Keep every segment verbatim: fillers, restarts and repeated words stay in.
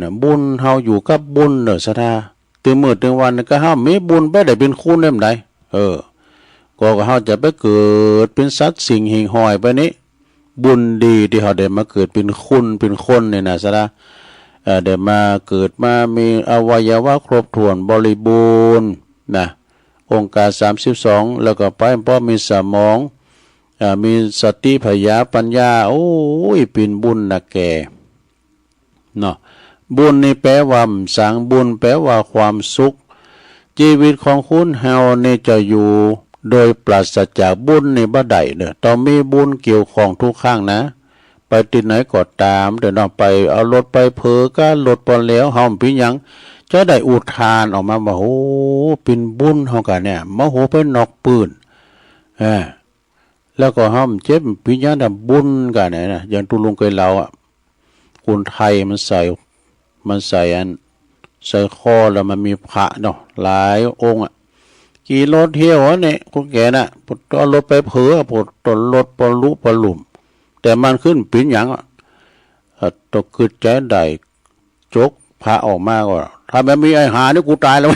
น่ะ บุญเฮาอยู่กับบุญเน่อศรัทธา ตึงมื้อตึงวันก็เฮามีบุญไปได้เป๋นคุณได้บ่ใด เออ ก็ ก็เฮาจะไปเกิดเป๋นสัตว์สิ่งหิ่งห้อยไปนี้ บุญดีตี้เฮาได้มาเกิดเป๋นคุณเป๋นคนนี่นะศรัทธา เอ่อ ได้มาเกิดมามีอวัยวะครบถ้วนบริบูรณ์นะ องค์การสามสิบสอง แล้วก็ไปพอมีสมอง เอ่อ มีสติผญาปัญญา โอ้ย เป๋นบุญนะแก่ เนาะ บุญนี่แปลว่าหยัง บุญแปลว่าความสุข จีวิตของคนเฮานี่จะอยู่โดยปราศจากบุญนี่บ่ได้เน่อ ต้องมีบุญเกี่ยวข้องทุกครั้งนะ ไปตี้ไหนก็ต๋ามเน่อเนาะ ไปเอารถไปเผลอก้ารถบ่แล้ว เฮาเป๋นหยัง จะได้อุทานออกมาว่า โอ้ เป๋นบุญเฮาก่ะเนี่ย มาโหไปนอกปื้น อ่า แล้วก็เฮาเจ็บเป๋นหยังนะ บุญก่ะเนี่ยนะ อย่างตุ๊ลุงเกยเหลาอะ คนไทยมันใส่ มันใส่อัน ใส่คอแล้วมันมีพระเนาะ หลายองค์อะ ขี่รถเที่ยวอะเนี่ย คนแก่น่ะ ปวดเอารถไปเผลอ ปวดตนรถปลุปลุ่ม แต่มันขึ้นเป๋นหยังอะ เอ่อ ต้องกึ๊ดใจ๋ได้ จกพระออกมาก็ ถ้าบ่มีไอ้ห่านี่กูต๋ายแล้ว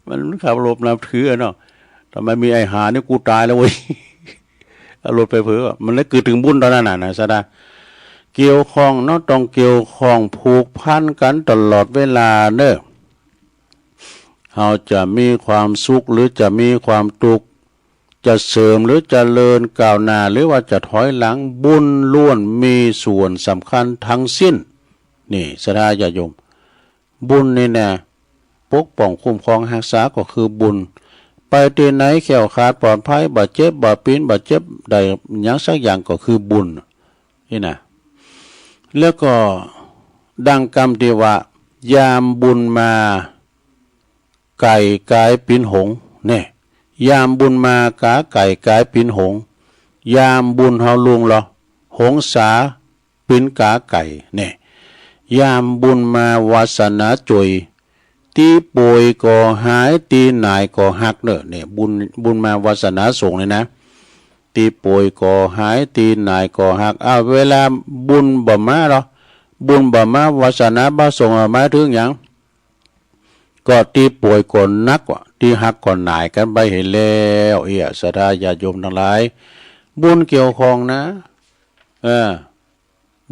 มันเคารพนับถือเนาะ ถ้าบ่มีไอ้ห่านี่กูต๋ายแล้วเว้ย เอารถไปเผลอ มันเลยกึ๊ดเถิงบุญต๋อนนั้นน่ะนะศรัทธา เกี่ยวข้องเนาะ ต้องเกี่ยวข้องผูกพันกั๋นตลอดเวลาเน่อ เฮาจะมีความสุขหรือจะมีความตุ๊กข์ จะเสื่อมหรือเจริญก้าวหน้า หรือว่าจะถอยหลัง บุญล้วนมีส่วนสำคัญทั้งสิ้น นี่ศรัทธาญาติโยม บุญนี่นะ ปกป้องคุ้มครองฮักษาก็คือบุญ ไปตี้ไหนแคล้วคลาดปลอดภัย บ่เจ็บบ่ปิ๋น บ่เจ็บได้หยังสักอย่างก็คือบุญ นี่นะ แล้วก็ดังกำตี้ว่า ยามบุญมา ไก่ก๋ายเป๋นหงส์ แน่ ยามบุญมาก๋าไก่ก๋ายเป๋นหงส์ ยามบุญเฮาลุ่งลอ หงสาเป๋นก๋าไก่ แน่ ยามบุญมาวาสนาจ่วย ตี้ป่วยก็หาย ตี้หนายก็ฮักเน่อ เนี่ย บุญ บุญมาวาสนาส่งเลยนะ ตี้ป่วยก็หาย ตี้หนายก็ฮัก อ้าว เวลาบุญบ่มาลอ บุญบ่มา วาสนาบ่ส่ง หมายเถิงหยัง ก็ตี้ป่วยก็ฮักว่ะ ตี้ฮักก็หนายกั๋นไปเหียแล้ว เอี้ย ศรัทธาญาติโยมตังหลาย บุญเกี่ยวข้องนะ เออ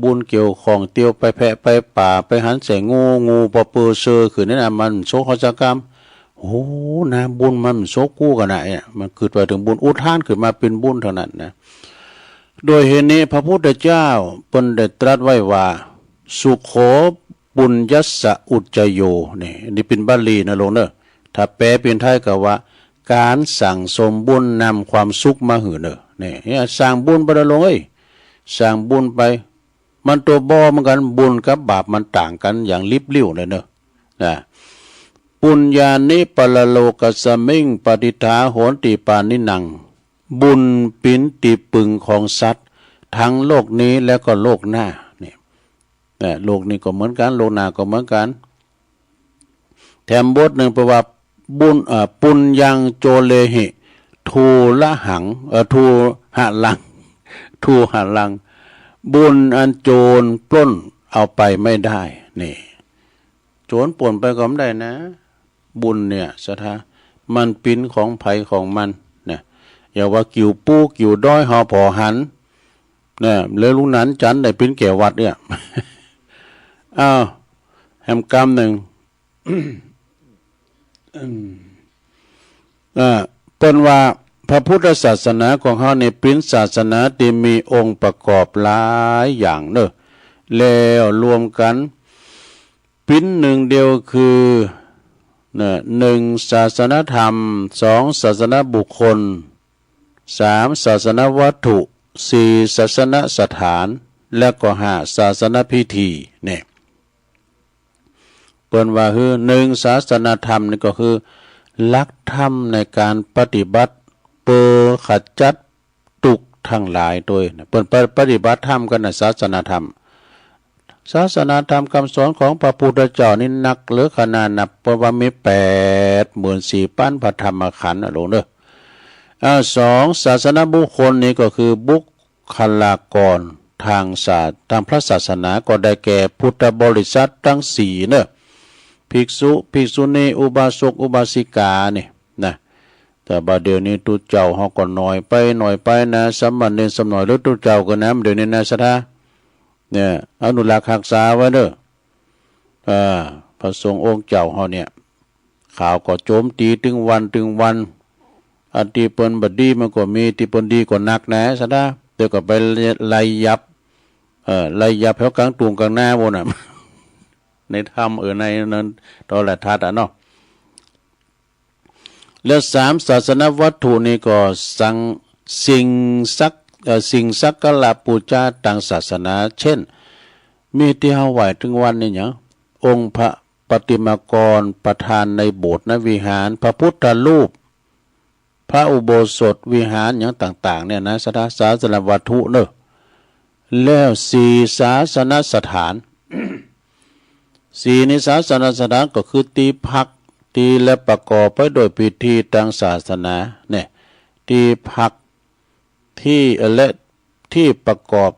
บุญเกี่ยวข้อง เตียวไปแพะไปป่า ไปหันใส่งู งูปอเปือเซอขึ้นนี่นะ มันโสกเขาสักกำ โอ้ นะ บุญมันโสกกู๋กั๋นนะเนี่ย มันกึ๊ดไปเถิงบุญ อุทานขึ้นมาเป๋นบุญเต้านั้นนะ ด้วยเหตุนี้พระพุทธเจ้าเปิ้นได้ตรัสไว้ว่า สุโข ปุญญัสสะอุจจโย นี่ นี่เป๋นบาลีนะโยมเน่อ ถ้าแปลเป๋นไทยก็ว่า ก๋านสั่งสมบุญนำความสุขมาหื้อเน่อ นี่ เนี่ย สร้างบุญไปเน่อโยมเอ้ย สร้างบุญไป มันตั๋วบ่เหมือนกั๋น บุญกับบาปมันต่างกั๋นอย่างลิบลิ่วเลยเน่อ นะ ปุญญานิปรโลกัสมิง ปะทิฏฐาโหนติปาณินัง บุญเป๋นตี้ปึงของสัตว์ ทั้งโลกนี้และก็โลกหน้า เนี่ย นะ โลกนี้ก็เหมือนกั๋น โลกหน้าก็เหมือนกั๋น แถมบทนึ่งเปิ้นว่า บุญ เอ่อ ปุญญังโจเลหิ ทูรหัง เอ่อ ทูหะรัง ทูหะรัง บุญอันโจรปล้นเอาไปไม่ได้ นี่ โจรปล้นไปก็บ่ได้นะ บุญเนี่ยศรัทธา มันเป๋นของใผของมันนะ อย่าว่ากิ่วปู้กิ่วดอยเฮาผ่อหันนะ แล้วลุงหนานจันทร์ได้เป๋นแก่วัดเนี่ย อ้าว แหมกำนึ่ง เอ่อ เปิ้นว่าพระพุทธศาสนาของเฮานี่เป๋นศาสนาตี้มีองค์ประกอบหลายอย่างเน่อ แล้วรวมกั๋น เป๋นนึ่งเดียวคือ นะ หนึ่ง ศาสนธรรม สอง ศาสนบุคคล สาม ศาสนวัตถุ สี่ ศาสนสถาน และก็ห้า ศาสนพิธี เนี่ย เปิ้นว่าหื้อ หนึ่ง ศาสนธรรมนี่ก็คือหลักธรรมในก๋านปฏิบัติ เปื้อขจัด ตุ๊กข์ตังหลายตวยนะ เปิ้นปะ- ปฏิบัติธรรมกั๋นนะ ศาสนธรรม ศาสนธรรมกำสอนของพระพุทธเจ้านี่นักเหลือขนาดนับ เปิ้นว่ามีแปดหมื่นสี่ปั๋นพระธรรมขันธ์นะโยมเน่อ อ่า สอง ศาสนบุคคลนี่ก็คือบุคลากร ตางศาส- ตางพระศาสนาก็ได้แก่พุทธบริษัทตังสี่เน่อ ภิกษุ ภิกษุณี อุบาสก อุบาสิกานี่นะ แต่บ่าเดี่ยวนี้ตุ๊เจ้าเฮาก็น้อยไป น้อยไปนะ สามเณรส่ำน้อย หรือตุ๊เจ้าก็น้อย เดี๋ยวนี้นะ ศรัทธา เนี่ย อนุรักษ์ฮักษาไว้เน่อ อ่า พระสงฆ์องค์เจ้าเฮาเนี่ย ข่าวก็โจมตีตึงวันตึงวัน อันตี้เปิ้นบ่ดีมันก็มี ตี้เปิ้นดีก็นักนะ ศรัทธา เดี๋ยวก็ไปไล่ยับ เอ่อ ไล่ยับแถวก๋างตุงก๋างนาโว้นน่ะ ในธรรม เออ ในนั้น โทรทัศน์อะเนาะ และสาม ศาสนวัตถุนี่ก็สัง- สิ่งสัก- เอ่อ สิ่งสักการะปู๋จาตางศาสนา เช่น มีตี้เฮาไหว้ตึงวันนี่หยัง องค์พระปฏิมากรประธานในโบสถ์ในวิหาร พระพุทธรูป พระอุโบสถวิหารหยังต่างๆ เนี่ยนะ ศรัทธา ศาสนวัตถุเน่อ แล้วสี่ ศาสนสถาน สี่ นี่ ศาสนสถานก็คือตี้พัก ตี้และประกอบไปด้วยพิธีตางศาสนาเนี่ย ตี้พัก ตี้ และตี้ประกอบ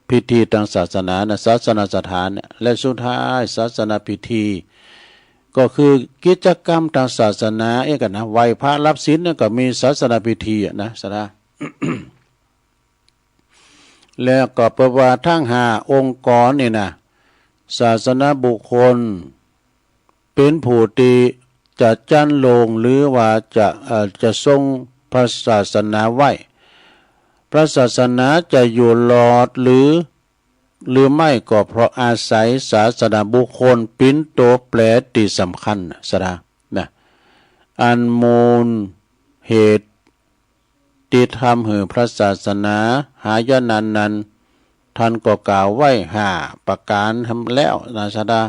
พิธีตางศาสนานะ ศาสนสถานเนี่ย และสุดท้าย ศาสนพิธี ก็คือกิจกรรมตางศาสนา เอ๊ะ กั๋นนะ ไหว้พระรับศีลเนี่ยก็มีศาสนพิธีอะนะ ศรัทธา แล้วก็เปิ้นว่าตังห้าองค์กรนี่นะ ศาสนบุคคล เป๋นผู้ตี้จะจั๊นลง หรือว่าจะ เอ่อ จะทรงพระศาสนาไว้ พระศาสนาจะอยู่รอดหรือ หรือไม่ก็เพราะอาศัยศาสนบุคคลเป๋นตั๋วแปรตี้สำคัญนะ ศรัทธา นะ อันมูลเหตุ ตี้ทำหื้อพระศาสนาหายนะนั้น ต้านก็กล่าวไว้ห้าประก๋านแล้วนะ ศรัทธา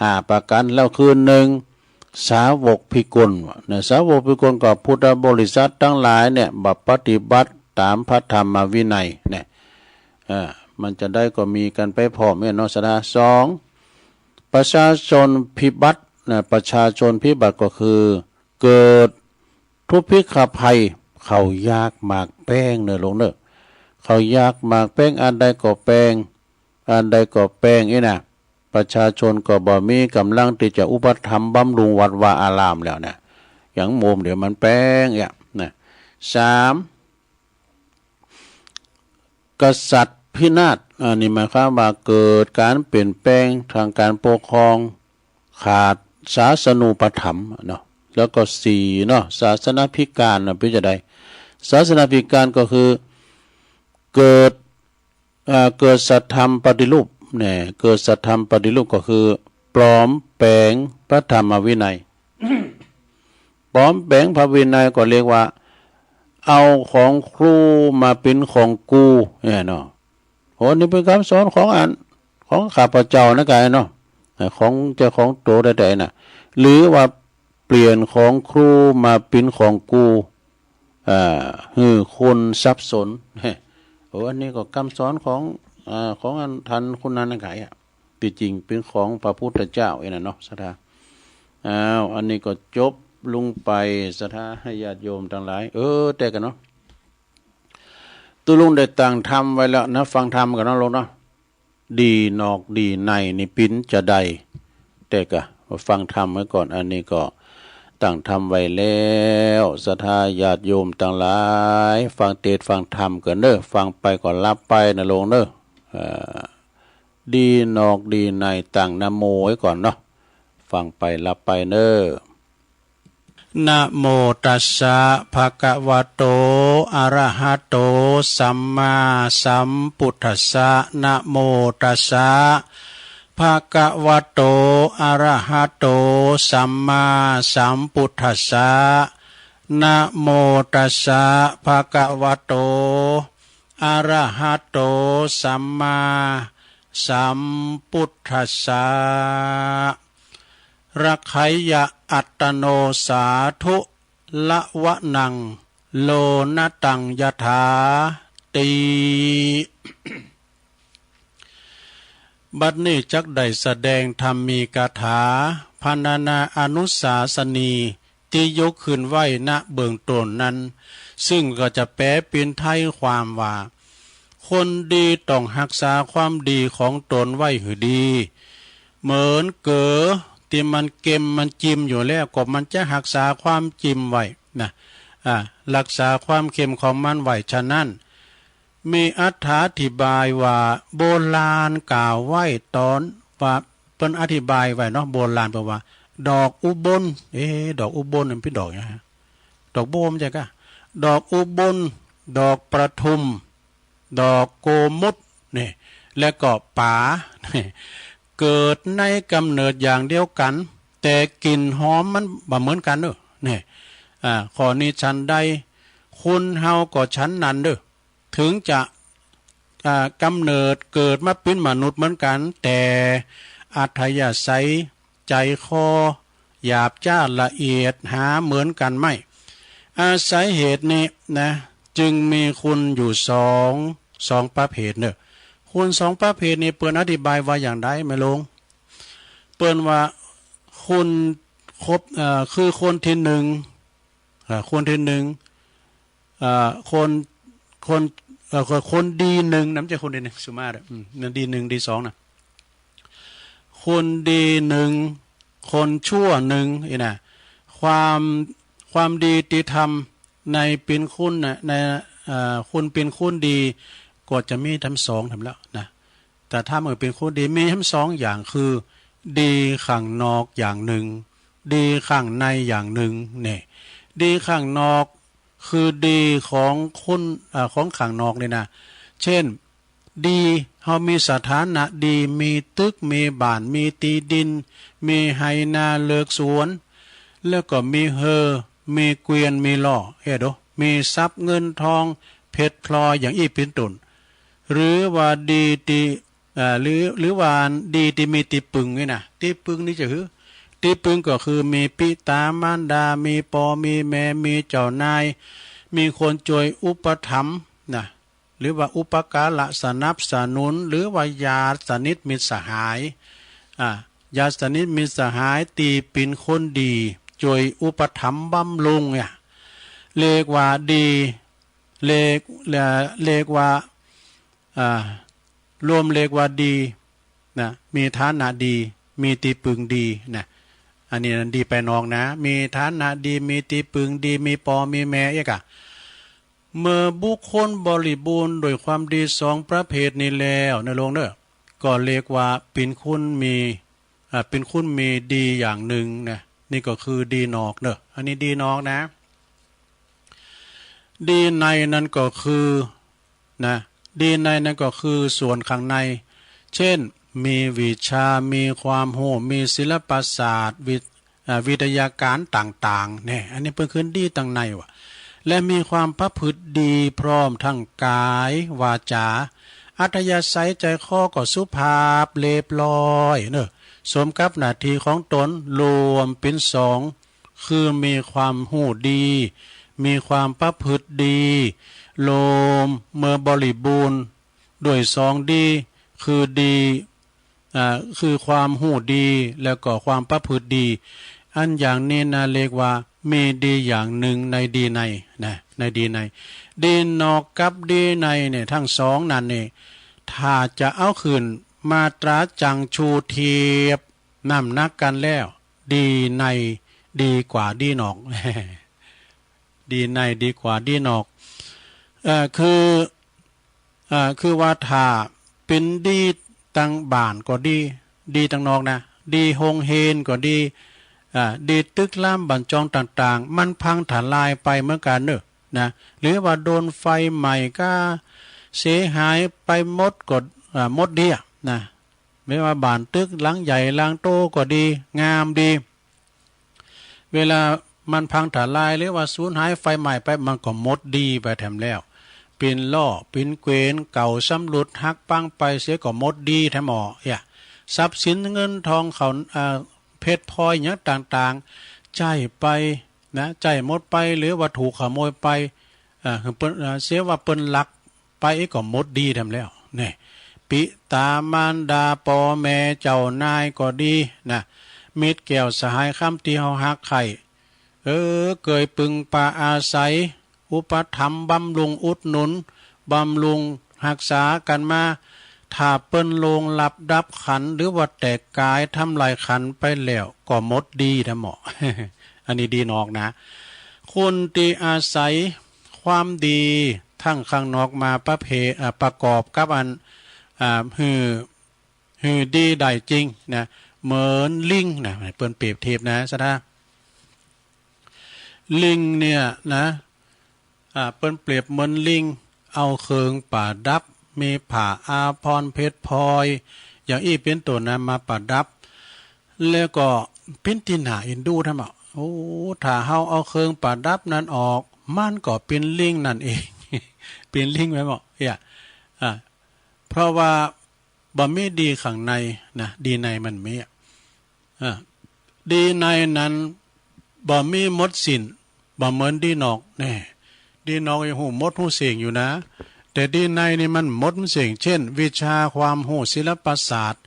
ห้าประก๋านแล้วคือ นึ่ง สาวกภิกขุ นะ สาวกภิกขุก็พุทธบริษัทตังหลายเนี่ย บ่ปฏิบัติต๋ามพระธรรมวินัยเนี่ย เออ มันจะใดก็มีกั๋นไปพร้อมเนี่ยเนาะ ศรัทธา สอง ประชาชนพิบัตินะ ประชาชนพิบัติก็คือ เกิดทุพพิฆภัย ข้าวยากหมากแป๊งเน่อโลงเน่อ ข้าวยากหมากแป๊ง อันใดก็แป๊ง อันใดก็แป๊งอี้นะ ประชาชนก็บ่มีก๋ำลังตี้จะอุปถัมภ์บำรุงวัดวาอารามแล้วนะ หยังโมมเดี๋ยวมันแป๊งเนี่ยนะ สาม กษัตริย์พินาศ อันนี้หมายความว่าเกิดก๋านเปลี่ยนแปลงตางก๋านปกครอง ขาดศาสนูปถัมภ์เนาะ แล้วก็สี่เนาะ ศาสนพิการเนาะ เป๋นจะใด ศาสนพิการก็คือ เกิด เอ่อ เกิดสัตธรรมปฏิรูปเนี่ย เกิดสัตธรรมปฏิรูปก็คือ ปลอมแป๋งพระธรรมวินัย ปลอมแป๋งพระวินัยก็เรียกว่า เอาของครูมาเป๋นของกูเนี่ยเนาะ โอ้ นี่เป๋นกำสอนของอัน ของข้าพเจ้านะกายเนาะ ของเจ้าของโตแต๊ๆ น่ะ หรือว่าเปลี่ยนของครูมาเป๋นของกู อ่า หื้อคนสับสน โอ้ อันนี้ก็กำสอนของ อ่า ของอันท่านคนนั้นนะกายอะ ตี้จริงเป๋นของพระพุทธเจ้าเองนะเนาะ ศรัทธา อ้าว อันนี้ก็จบลงไป ศรัทธาญาติโยมตังหลาย เออ แต่กั๋นเนาะ ตุ๊ลุงได้ตั้งธรรมไว้แล้วนะ ฟังธรรมกั๋นเนาะโลงเนาะ ดีนอกดีในนี่เป๋นจะใด แต่ก็ฟังธรรมไว้ก่อน อันนี้ก็ตั้งธรรมไว้แล้ว ศรัทธาญาติโยมตังหลาย ฟังเตสน์ฟังธรรมกั๋นเน่อ ฟังไปก็หลับไปนะโลงเน่อ เอ่อ ดีนอกดีในตั้งนะโมไว้ก่อนเนาะ ฟังไปหลับไปเน่อ นะโมตัสสะ ภะคะวะโต อะระหะโต สัมมาสัมพุทธัสสะ นะโมตัสสะ ภะคะวะโต อะระหะโต สัมมาสัมพุทธัสสะ นะโมตัสสะ ภะคะวะโต อะระหะโต สัมมาสัมพุทธัสสะ ระไขยะอัตตโน สาธุ ละวะนัง โลนะตัง ยะถา ติ บัดนี้จักได้แสดงธรรมีกถา พรรณนาอนุสาสนี ตี้ยกขึ้นไว้ ณ เบื้องต้นนั้น ซึ่งก็จะแปลเป๋นไทยความว่า ค คนดีต้องฮักษาความดีของตนไว้หื้อดี เหมือนเก๋อตี้มันเก็มมันจิมอยู่แล้ว ก็มันจะฮักษาความจิมไว้นะ อ่า ฮักษาความเก็มของมันไว้ ฉะนั้น มีอรรถาธิบายว่า โบราณกล่าวไว้ต๋อนว่า เปิ้นอธิบายไว้เนาะ โบราณเปิ้นว่า ดอกอุบล เอ๊ะ ดอกอุบลมันเป๋นดอกหยังฮะ ดอกบัวบ่ใจ้ก๊ะ ดอกอุบล ดอกประทุม ดอกโกมุต นี่ และก็ป๋า นี่ เกิดในก๋ำเนิดอย่างเดียวกั๋น แต่กลิ่นหอมมันบ่เหมือนกั๋นเน่อ นี่ อ่า ข้อนี้ฉันใด คนเฮาก็ฉันนั้นเน่อ ถึงจะ อ่า ก๋ำเนิดเกิดมาเป๋นมนุษย์เหมือนกั๋น แต่อัธยาศัย ใจ๋คอ หยาบจ๊าดละเอียดหาเหมือนกั๋นไม่ อาศัยเหตุนี้นะ จึงมีคนอยู่สอง สองประเภทเน่อ คนสองประเภทนี้เปิ้นอธิบายว่าอย่างใด แม่หลวง เปิ้นว่าคนคบ เอ่อ คือคนตี้นึ่ง อ่า คนตี้นึ่ง อ่า คน คน เอ่อ คน คนดีนึ่งนะ บ่ใจ้คนตี้นึ่ง สุมาเตอร์ อืม นั่นดีนึ่ง ดีสองนะ คนดีนึ่ง คนชั่วนึ่ง อี้นะ ความ ความดีตี้ทำในเป๋นคนนะ ใน เอ่อ คนเป๋นคนดี ก็จะมีทั้งสองหั้นแหละนะ แต่ถ้าเมื่อเป๋นคนดี มีทั้งสองอย่าง คือ ดีข้างนอกอย่างนึ่ง ดีข้างในอย่างนึ่ง นี่ ดีข้างนอก คือดีของคน อ่า ของข้างนอกนี่นะ เช่น ดี เฮามีสถานะดี มีตึก มีบ้าน มีตี้ดิน มีไฮ่นาเลือกสวน แล้วก็มีเฮือ มีเกวียน มีล่อ เฮ้ยโด มีทรัพย์เงินทอง เพชรพลอย อย่างอี้เป๋นต้น หรือว่าดีตี้ เอ่อ หรือ หรือว่าดีตี้มีตี้ปึงนี่นะ ตี้ปึงนี่จะหื้อ ตี้ปึงก็คือมีปิตามารดา มีป้อมีแม่ มีเจ้านาย มีคนจ้วยอุปถัมภ์นะ หรือว่าอุปการะสนับสนุน หรือว่าญาติสนิทมิตรสหาย อ่า ญาติสนิทมิตรสหายตี้เป๋นคนดี จ้วยอุปถัมภ์บำรุงเนี่ย เรียกว่าดี เรียก เรียกว่า อ่า รวมเรียกว่าดีนะ มีฐานะดี มีตี้ปึงดีนะ อันนี้นะ ดีภายนอกนะ มีฐานะดี มีตี้ปึงดี มีป้อมีแม่ เอ๊ะกะ เมื่อบุคคลบริบูรณ์ด้วยความดีสองประเภทนี้แล้ว แม่หลวงเน่อ ก็เรียกว่าเป๋นคนมี อ่า เป๋นคนมีดีอย่างนึ่งนะ นี่ก็คือดีนอกเน่อ อันนี้ดีนอกนะ ดีในนั้นก็คือ นะ ดีในนั้นก็คือส่วนข้างใน เช่น มีวิชา มีความฮู้ มีศิลปศาสตร์ วิ อ่า วิทยาการต่างๆ เนี่ย อันนี้เปิ้นคือดีตังในว่ะ และมีความประพฤติดีพร้อมทั้งก๋าย วาจา อัธยาศัยใจ๋คอก็สุภาพเรียบร้อยเน่อ สมกับหน้าตี้ของต๋น รวมเป๋นสอง คือมีความฮู้ดี มีความประพฤติดี รวมเมื่อบริบูรณ์ด้วยสองดี คือดี อ่า คือความฮู้ดี แล้วก็ความประพฤติดี อันอย่างนี้นะ เรียกว่ามีดีอย่างนึ่งในดีในนะ ในดีใน ดีนอกกับดีในเนี่ย ทั้งสองนั้นนี่ ถ้าจะเอาขึ้นมาตราจั่งชูเทียบ น้ำหนักกั๋นแล้ว ดีในดีกว่าดีนอก ดีในดีกว่าดีนอก เอ่อ คือ เอ่อ คือว่าถ้าเป๋นดีตังบ้านก็ดี ดีตังนอกนะ ดีโฮงเฮียนก็ดี อ่า ดีตึกรามบ้านจองต่างๆ มันพังทลายไปเหมือนกั๋นเน่อ นะ หรือว่าโดนไฟไหม้ก็เสียหายไปหมดก็ อ่า หมดดีอะนะ ไม่ว่าบ้านตึกหลังใหญ่หลังโตก็ดี งามดี เวลามันพังทลายหรือว่าสูญหายไฟไหม้ไป มันก็หมดดีไปแถมแล้ว เป๋นล่อ เป๋นเกวียนเก่าชำรุดหักพังไปเสียก็หมดดีแถมอ่อ เอี้ย ทรัพย์สินเงินทองเขา อ่า เพชรพลอยหยังต่างๆ ใจ๊ไปนะ ใจ๊หมดไป หรือว่าถูกขโมยไป อ่า เปิ้น อ่า เสียว่าเปิ้นลักไปก็หมดดีแถมแล้ว เนี่ย ปิตามารดาป้อแม่เจ้านายก็ดีนะ มิตรแก้วสหายคำตี้เฮาฮักใค่ เออ เกยปึงปาอาศัย อุปถัมภ์บำรุงอุดหนุน บำรุง ฮักษากั๋นมา ถ้าเปิ้นลวงลับดับขันธ์ หรือว่าแตกก๋ายทำลายขันธ์ไปแล้ว ก็หมดดีนะหมอ อันนี้ดีนอกนะ คนตี้อาศัยความดีตังข้างนอกมาประเพ อ่า ประกอบกับอัน อ่า หื้อ หื้อดีได้จริงนะ เหมือนลิงนะ เปิ้นเปรียบเทียบนะ ศรัทธา ลิงเนี่ยนะ อ่า เปิ้นเปรียบเหมือนลิง เอาเครื่องประดับ มีผ้าอาภรณ์เพชรพลอย อย่างอี้เป๋นต้นนะ มาประดับ แล้วก็เป๋นตี้น่าเอ็นดูธรรมะ โอ้ ถ้าเฮาเอาเครื่องประดับนั้นออก มันก็เป๋นลิงนั่นเอง เป๋นลิงไปหมด เนี่ย อ่า เพราะว่าบ่มีดีข้างในนะ ดีในมันมีอะ อ่า ดีในนั้นบ่มีหมดสิ้น บ่เหมือนดีนอก แน่ ดีนอกยังฮู้หมดฮู้เส้งอยู่นะ แต่ดีในนี่มันหมดมันเส้ง เช่น วิชาความฮู้ศิลปศาสตร์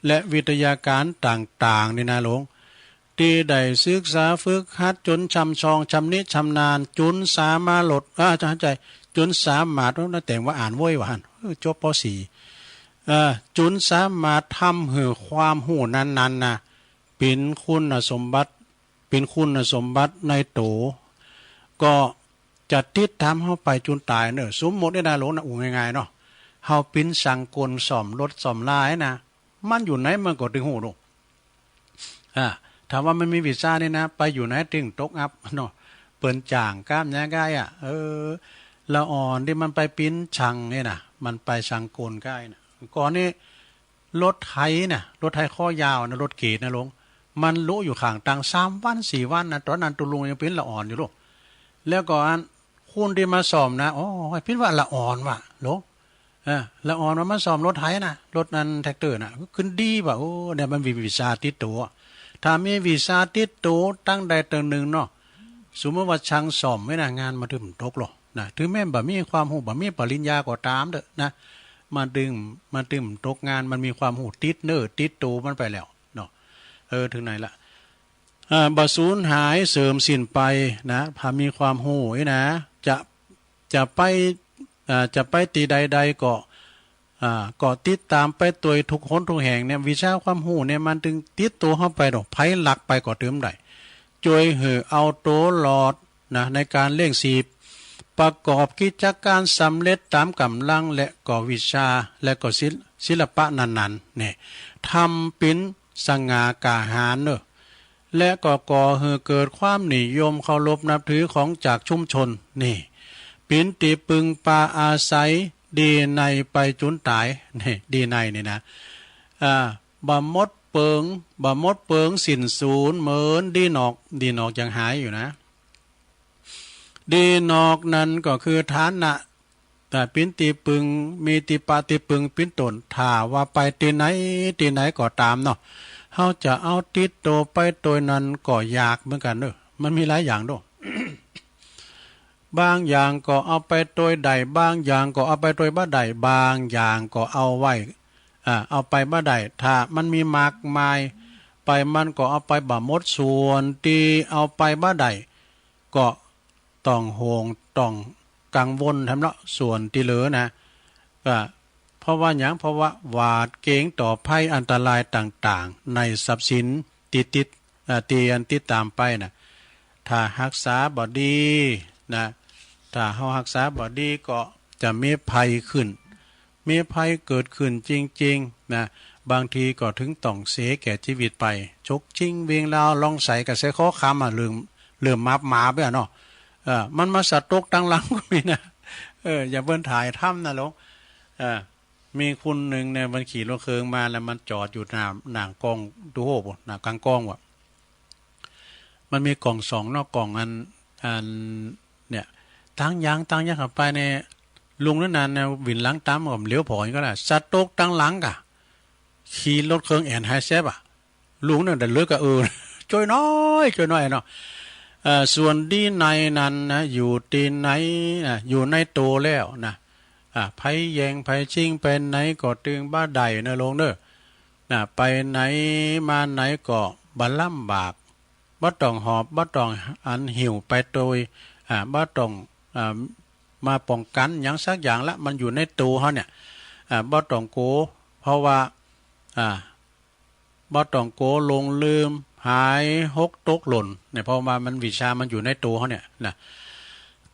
และวิทยาการต่างๆ นี่นะหลวง ตี้ได้ศึกษาฝึกหัดจ๋นช่ำชอง ชำนิชำนาญ จ๋นสามารถลด อ่า จะเข้าใจ๋ จ๋นสามารถ โอ้ น่าแต่งว่าอ่านเว้ยว่าหั่น เออ จบ ป.สี่ เอ่อ จ๋นสามารถทำหื้อความฮู้นั้นๆ นะ เป๋นคุณสมบัติ เป๋นคุณสมบัติในตั๋ว ก็จะติดต๋ามเฮาไปจ๋นต๋ายเนาะ สมมุตินี่นะหลวงนะ อู้ง่ายๆ เนาะ เฮาปิ๊นช่างกลซ่อมรถซ่อมรานะ มันอยู่ไหนมันก็ตึงฮู้เนาะ อ่า ถามว่ามันมีวิชานี่นะ ไปอยู่ไหนตึงตกอับเนาะ เปิ้นจ้างกล้ามเนื้อก้ายอะ เออ ละอ่อนตี้มันไปปิ๊นช่างนี่นะ มันไปช่างกลก้ายนะ ก่อนนี่รถไถนะ รถไถข้อยาวนะ รถเกรดนะหลวง มันลุอยู่ข้างตางสามวันสี่วันนะ ต๋อนนั้นตุ๊ลุงยังปิ๊นละอ่อนอยู่ลูก แล้วก็อัน คนตี้มาซ่อมนะ โอ้ย ปิ๊นว่าละอ่อนว่ะหลวง เออ ละอ่อนว่ามาซ่อมรถไถนะ รถนั้นแทรกเตอร์นะ ขึ้นดีว่ะ โอ้ เนี่ยมันมีวิชาติดตั๋ว ถ้ามีวิชาติดตั๋วตังใดตังนึ่งเนาะ สมมุติว่าช่างซ่อมไว้นะ งานมันตึงตกหรอกนะ ถึงแม้บ่มีความฮู้ บ่มีปริญญาก็ต๋ามเต๊อะนะ มันตึง มันตึงตกงาน มันมีความฮู้ติดเนื้อติดตั๋วมันไปแล้วเนาะ เออ ถึงไหนละ อ่า บ่สูญหายเสื่อมสิ้นไปนะ ถ้ามีความฮู้นี่นะ จะ จะไป อ่า จะไปตี้ใดๆ ก็ อ่า ก็ติดต๋ามไปตวยทุกหนทุกแห่งเนี่ย วิชาความฮู้เนี่ยมันตึงติดตั๋วเฮาไปดอก ใผลักไปก็เติมได้ จ้วยหื้อเอาตั๋วรอดนะ ในก๋านเลี้ยงชีพ ประกอบกิจก๋านสำเร็จต๋ามก๋ำลัง และก็วิชา และก็ศิล ศิลปะนั้นๆ เนี่ย ทำเป๋นสง่ากล้าหาญเนาะ และก็ก่อหื้อเกิดความนิยมเคารพนับถือของจากชุมชน นี่ เป๋นตี้ปึงปาอาศัยดีในไปจ๋นต๋าย นี่ ดีในนี่นะ อ่า บ่หมดเปิง บ่หมดเปิงสิ้นสูญเหมือนดีนอก ดีนอกยังหายอยู่นะ ดีนอกนั้นก็คือฐานะ แต่เป๋นตี้ปึง มีตี้ปะตี้ปึงเป๋นต้น ถ้าว่าไปตี้ไหนตี้ไหนก็ต๋ามเนาะ เฮาจะเอาติดตั๋วไปตวยนั้นก็ยากเหมือนกั๋นเนาะ มันมีหลายอย่างเนาะ บางอย่างก็เอาไปตวยได้ บางอย่างก็เอาไปตวยบ่ได้ บางอย่างก็เอาไว้ อ่า เอาไปบ่ได้ ถ้ามันมีมากมายไป มันก็เอาไปบ่หมด ส่วนตี้เอาไปบ่ได้ ก็ต้องห่วง ต้องกังวลแถมเนาะ ส่วนตี้เหลือนะ ก็เพราะว่าหยัง เพราะว่าหวาดเกรงต่อภัยอันตรายต่างๆ ในทรัพย์สินตี้ติด อ่า ตี้อันติดต๋ามไปนะ ถ้าฮักษาบ่ดีนะ ถ้าเฮาฮักษาบ่ดีก็จะมีภัยขึ้น มีภัยเกิดขึ้นจริงๆ นะ บางทีก็ถึงต้องเสียแก่จีวิตไป ฉกชิงวิ่งราว ลองใส่กะใส่ข้อคำอะ เริ่ม เริ่มหมาบๆ ไปอะเนาะ เออ มันมาสต๊อกตังหลังก็มีนะ เออ อย่างเปิ้นถ่ายถ้ำนะหลวง เออ มีคนนึ่งเนี่ย มันขี่รถเครื่องมาแล้วมันจอดอยู่หน้า หน้ากล้อง ดูโห หน้ากลางกล้องว่ะ มันมีกล้องส่องเนาะ กล้องอัน อัน เนี่ย ตางยาง ตางยางเข้าไปเนี่ย ลุงนั้นน่ะเนี่ย วินหลังต๋ามก็เหลียวผ่อก็ได้ สต๊อกตังหลังก่ะ ขี่รถเครื่องแอ่นหายแซบอะ ลุงนั้นได้เหลือก็ เออ จ้อยน้อย จ้อยน้อยเนาะ เอ่อ ส่วนดีในนั้นนะ อยู่ตี้ไหนนะ อยู่ในตั๋วแล้วนะ อ่า ใผแย่งใผชิงไปไหนก็ตึงบ่ได้เนาะหลวงเนาะ นะ ไปไหนมาไหนก็บ่ลำบาก บ่ต้องหอบ บ่ต้องอันหิ้วไปตวย อ่า บ่ต้อง อ่า มาป้องกั๋นหยังสักอย่างละ มันอยู่ในตั๋วเฮาเนี่ย อ่า บ่ต้องกั๋ว เพราะว่า อ่า บ่ต้องกั๋วหลงลืม หาย หก ตกหล่นเนี่ย เพราะว่ามันวิชามันอยู่ในตั๋วเฮาเนี่ยนะ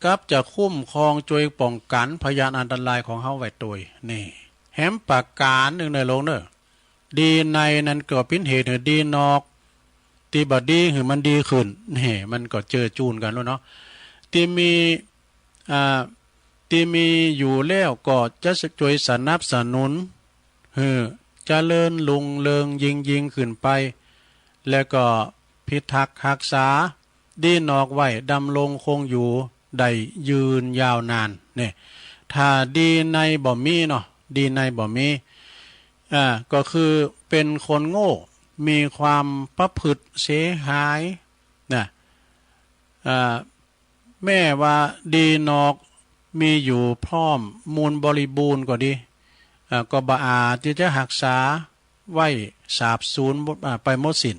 กับจะคุ้มครองจ้วยป้องกั๋นพยานอันตรายของเฮาไว้ตวย นี่ แหมประก๋านหนึ่งเน่อหลวงเน่อ ดีในนั้นก็เป๋นเหตุหื้อดีนอกตี้บ่ดีหื้อมันดีขึ้น นี่ มันก็เจือจูนกั๋นแล้วเนาะ ตี้มี อ่า ตี้มีอยู่แล้วก็จะจ้วยสนับสนุนหื้อเจริญรุ่งเรืองยิ่งๆ ขึ้นไป แล้วก็พิทักษ์ฮักษาดีนอกไว้ดำรงคงอยู่ได้ยืนยาวนาน เนี่ย ถ้าดีในบ่มีเนาะ ดีในบ่มี อ่า ก็คือเป๋นคนโง่ มีความประพฤติเสียหายนะ อ่า แม้ว่าดีนอกมีอยู่พร้อมมูลบริบูรณ์ก็ดี อ่า ก็บ่อาจตี้จะฮักษาไว้สาบสูญ อ่า ไปหมดสิ้น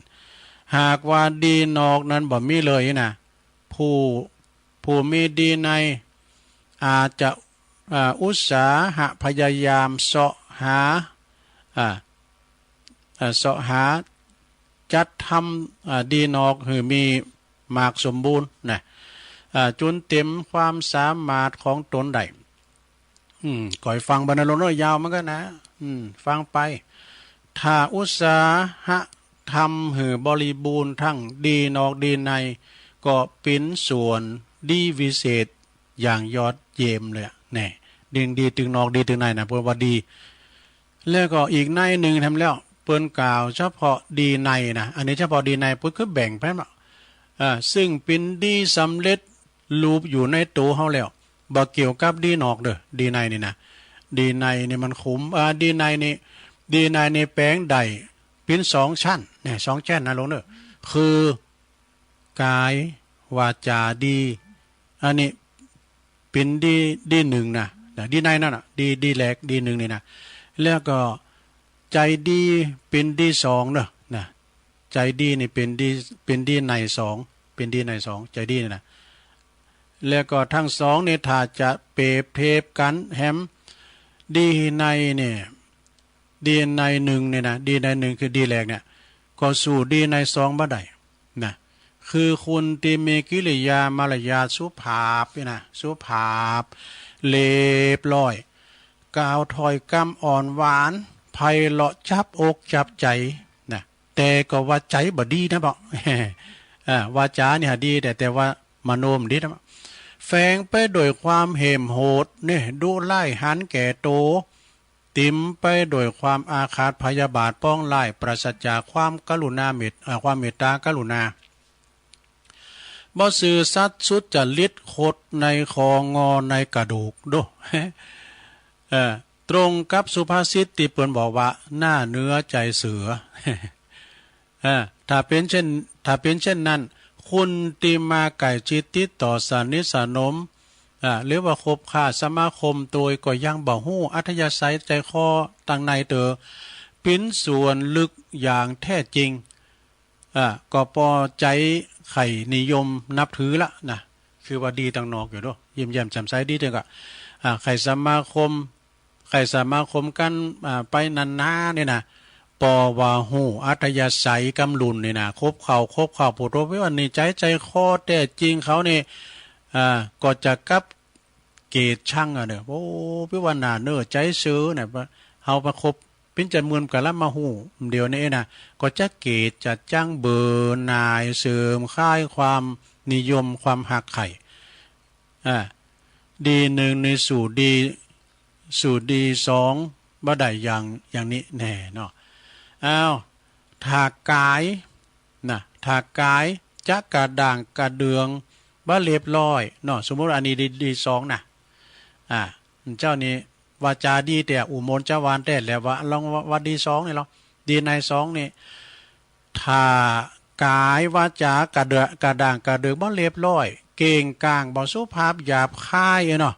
หากว่าดีนอกนั้นบ่มีเลยนะ ผู้ ผู้มีดีในอาจจะ อ่า อุตสาหะพยายามเสาะหา อ่า อ่า เสาะหาจัดทำ อ่า ดีนอกหื้อมีมากสมบูรณ์นะ อ่า จ๋นเต๋มความสามารถของตนได้ อืม ก้อยฟังบรรณาลงเน่อยาวเหมือนกั๋นนะ อืม ฟังไป ถ้าอุตสาหะทำหื้อบริบูรณ์ทั้งดีนอกดีใน ก็เป๋นส่วนดีวิเศษอย่างยอดเยี่ยมเลยอะ แน่ ดี ดีตึงนอกดีตึงในนะ เปิ้นว่าดี แล้วก็อีกในหนึ่งแถมแล้ว เปิ้นกล่าวเฉพาะดีในนะ อันนี้เฉพาะดีใน เปิ้นคือแบ่งไปเนาะ อ่า ซึ่งเป๋นดีสำเร็จรูปอยู่ในตั๋วเฮาแล้ว บ่เกี่ยวกับดีนอกเน่อ ดีในนี่นะ ดีในนี่มันขุม อ่า ดีในนี่ ดีในนี่แป๋งได้เป๋นสองชั้น เนี่ย สองชั้นนะหลวงเน่อ คือ ก๋าย วาจ๋าดี อันนี้เป๋นดี ดีหนึ่งนะ นะ ดีในนั่นน่ะ ดี ดีแรก ดีหนึ่งนี่นะ แล้วก็ใจ๋ดีเป๋นดีสองเน่อ นะ ใจ๋ดีนี่เป๋นดี เป๋นดีในสอง เป๋นดีในสอง ใจ๋ดีนี่นะ แล้วก็ตึงสองนี่ถ้าจะเปรียบเทียบกั๋นแหม ดีในเนี่ย ดีในหนึ่งเนี่ยนะ ดีในหนึ่งคือดีแรกเนี่ย ก็สู้ดีในสองบ่ได้นะ คือคนตี้มีกิริยามารยาทสุภาพนี่นะ สุภาพ เรียบร้อย กล่าวถ้อยกำอ่อนหวาน ไพเราะจับอกจับใจ๋นะ แต่ก็ว่าใจ๋บ่ดีนะเปาะ อ่า วาจ๋านี่หาดี แต่ แต่ว่ามโนบ่ดีนะ แฝงไปด้วยความเห้มโหดเนี่ย ดุร้ายหันแก่ตั๋ว เต๋มไปด้วยความอาฆาตพยาบาทปองร้าย ปราศจากความกรุณาเมต อ่า ความเมตตากรุณา บ่ซื่อสัตย์สุจริต ขดในคองอในกระดูก ดู เออ ตรงกับสุภาษิตตี้เปิ้นบอกว่า หน้าเนื้อใจเสือ อ่า ถ้าเป๋นเช่น ถ้าเป๋นเช่นนั้น คนตี้มาใก้จิตติดต่อสนิทสนม อ่า หรือว่าคบค้าสมาคมตวย ก็ยังบ่ฮู้อัธยาศัยใจ๋คอตังในเต๋อ เป๋นส่วนลึกอย่างแท้จริง อ่า ก็ปอใจ๋ใค่นิยมนับถือละนะ คือว่าดีตังนอกอยู่เนาะ ยิ้มแย้มแจ่มใสดีเถิงก็ อ่า ใค่สมาคม ใค่สมาคมกั๋น อ่า ไปนานๆ นี่นะ ปอว่าฮู้อัธยาศัยกำลุ่นนี่นะ คบเข้า คบเข้า โผโต เปิ้นว่านิสัยใจ๋คอแท้จริงเขานี่ อ่า ก็จะกับเกลียดชังอะเน่อ โอ้ เปิ้นว่าหน้าเนื้อใจเสือเนี่ย เฮามาคบ เป๋นจ๋ำนวนกั๋นละมาฮู้เดี๋ยวนี้นะ ก็จะเกลียดจะชังเบื่อหน่าย เสื่อมคลายความนิยมความฮักใค่ อ่า ดีหนึ่งนี่สู้ดี สู้ดีสองบ่ได้อย่าง อย่างนี้แน่เนาะ อ้าว ถ้ากายนะ ถ้ากายจะกระด้างกระเดืองบ่เรียบร้อยเนาะ สมมุติว่าอันนี้ดี ดีสองนะ อ่า เจ้านี่วาจ๋าดีแต๊ อุโมนจาวานแต๊ แล้วว่าลองว่า ว่าดีสองนี่ลอ ดีในสองนี่ ถ้ากายวาจากระเดือ กระด้างกระเดืองบ่เรียบร้อย เก่งก้างบ่สุภาพ หยาบคายเนาะ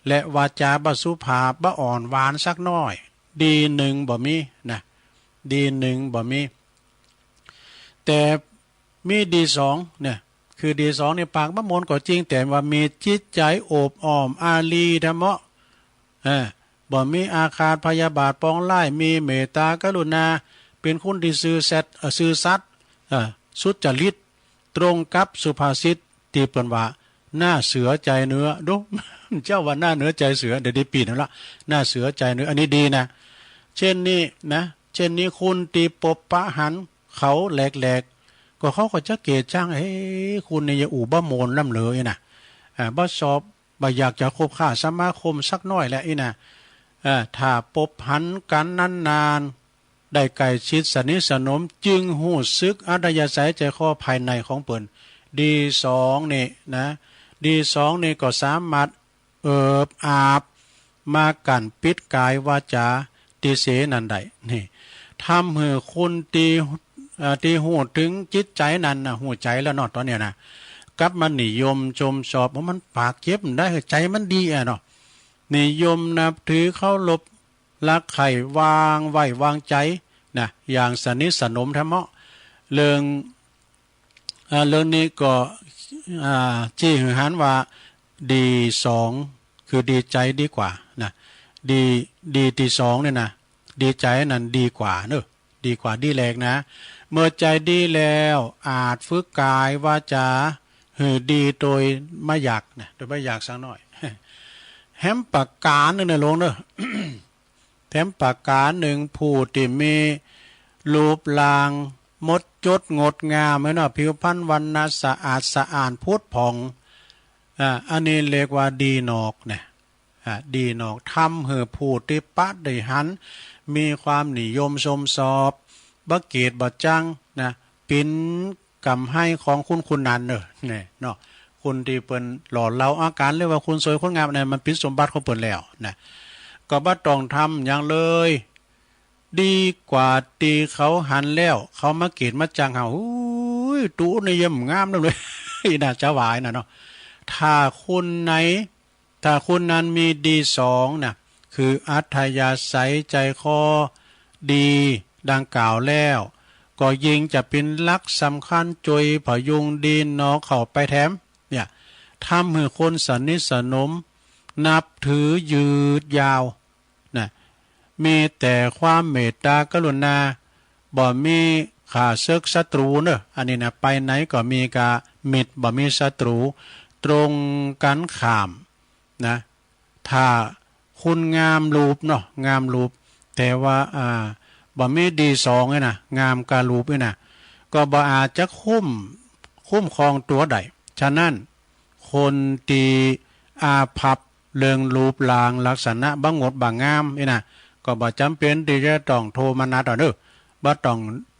และวาจาบ่สุภาพ บ่อ่อนหวานสักหน้อย ดีหนึ่งบ่มีนะ ดีหนึ่งบ่มี แต่มีดีสองเนี่ย คือดีสองนี่ปากบ่มนก็จริง แต่ว่ามีจิตใจ๋โอบอ้อมอารีธรรมะ เออ บ่มีอาฆาตพยาบาทปองร้าย มีเมตตากรุณา เป๋นคนตี้ซื่อสัตย์ เอ่อ ซื่อสัตย์ เอ่อ สุจริต ตรงกับสุภาษิตตี้เปิ้นว่า หน้าเสือใจเนื้อ ดู เจ้าว่าหน้าเนื้อใจเสือ เดี๋ยวนี้เปลี่ยนแล้วละ หน้าเสือใจเนื้อ อันนี้ดีนะ เช่นนี้นะ เช่นนี้คนตี้ปบปะหันเขาแหลกๆ ก็เขาก็จะเกลียดจัง เฮ้ย คนนี้อย่าอู้บ่มนล้ำเลยนะ อ่า บ่ชอบ บ่อยากจะคบค้าสมาคมสักหน้อยแหละอี้นะ เอ่อ ถ้าปบหันกั๋นนานๆ ได้ใกล้ชิดสนิทสนม จึงฮู้สึกอัธยาศัยใจ๋คอภายในของเปิ้น ดีสองนี่นะ ดีสองนี่ก็สามารถเอิบอาบมากั้นปิดกายวาจาตี้เสียนั้นได้ นี่ ทำหื้อคนตี้ เอ่อ ตี้ฮู้เถิงจิตใจ๋นั้นนะ ฮู้ใจ๋แล้วเนาะ ต๋อนเนี้ยนะ กลับมานิยมชมชอบ เพราะมันปากเจ็บมันได้ ใจ๋มันดีอะเนาะ นิยมนับถือเคารพรักใคร่วางไว้วางใจ๋นะ อย่างสนิทสนมธรรมะ เรื่อง อ่า เรื่องนี้ก็ อ่า จี้หื้อหันว่าดีสอง คือดีใจ๋ดีกว่านะ ดี ดีตี้สองเนี่ยนะ ดีใจ๋นั้นดีกว่าเนอะ ดีกว่าดีแรกนะ เมื่อใจ๋ดีแล้วอาจฝึกกายวาจาหื้อดีโดยบ่อยากนะ โดยบ่อยากสักหน้อย แถมประก๋านนึ่งนะหลวงเนอะ แถมประก๋านนึ่ง ผู้ตี้มีรูปร่างหมดจดงดงามเนาะ ผิวพรรณวรรณะสะอาดสะอ้านผุดผ่อง อ่า อันนี้เรียกว่าดีนอกนะ อ่า ดีนอก ทำหื้อผู้ตี้ปะได้หัน มีความนิยมชมชอบ บ่เกลียดบ่จังนะ เป๋นก๋ำไฮของคนคนนั้นเนอะ นี่เนาะ คนตี้เปิ้นหล่อเหลาอาก๋าน เรียกว่าคนสวยคนงามเนี่ย มันเป๋นสมบัติของเปิ้นแล้วนะ ก็บ่ต้องทำหยังเลย ดีกว่าตี้เขาหันแล้ว เขามาเกลียดมาจังเฮา โอ้ย ตุ๊นี่ยังบ่งามนักเลย อี้นะ จะว่าอี้นะเนาะ ถ้าคนไหน ถ้าคนนั้นมีดีสองนะ คืออัธยาศัยใจ๋คอดีดังกล่าวแล้ว ก็ยิ่งจะเป๋นหลักสำคัญจ้วยผยุงดีนอกเข้าไปแถม เนี่ย ทำหื้อคนสนิทสนม นับถือยืดยาวนะ มีแต่ความเมตตากรุณา บ่มีข้าศึกศัตรูเนอะ อันนี้นะ ไปไหนก็มีกะมิตร บ่มีศัตรู ตรงกั๋นข้ามนะ ถ้าคนงามรูปเนาะ งามรูป แต่ว่า อ่า บ่มีดีสองนี่นะ งามก้ารูปนี่นะ ก็บ่อาจจะคุ้ม คุ้มครองตั๋วได้ ฉะนั้น คนตี้อาภัพเรื่องรูปร่างลักษณะบ่งดบ่งามนี่นะ ก็บ่จ๋ำเป๋นตี้จะต้องโทมนัสเอาเนอะ บ่ต้อง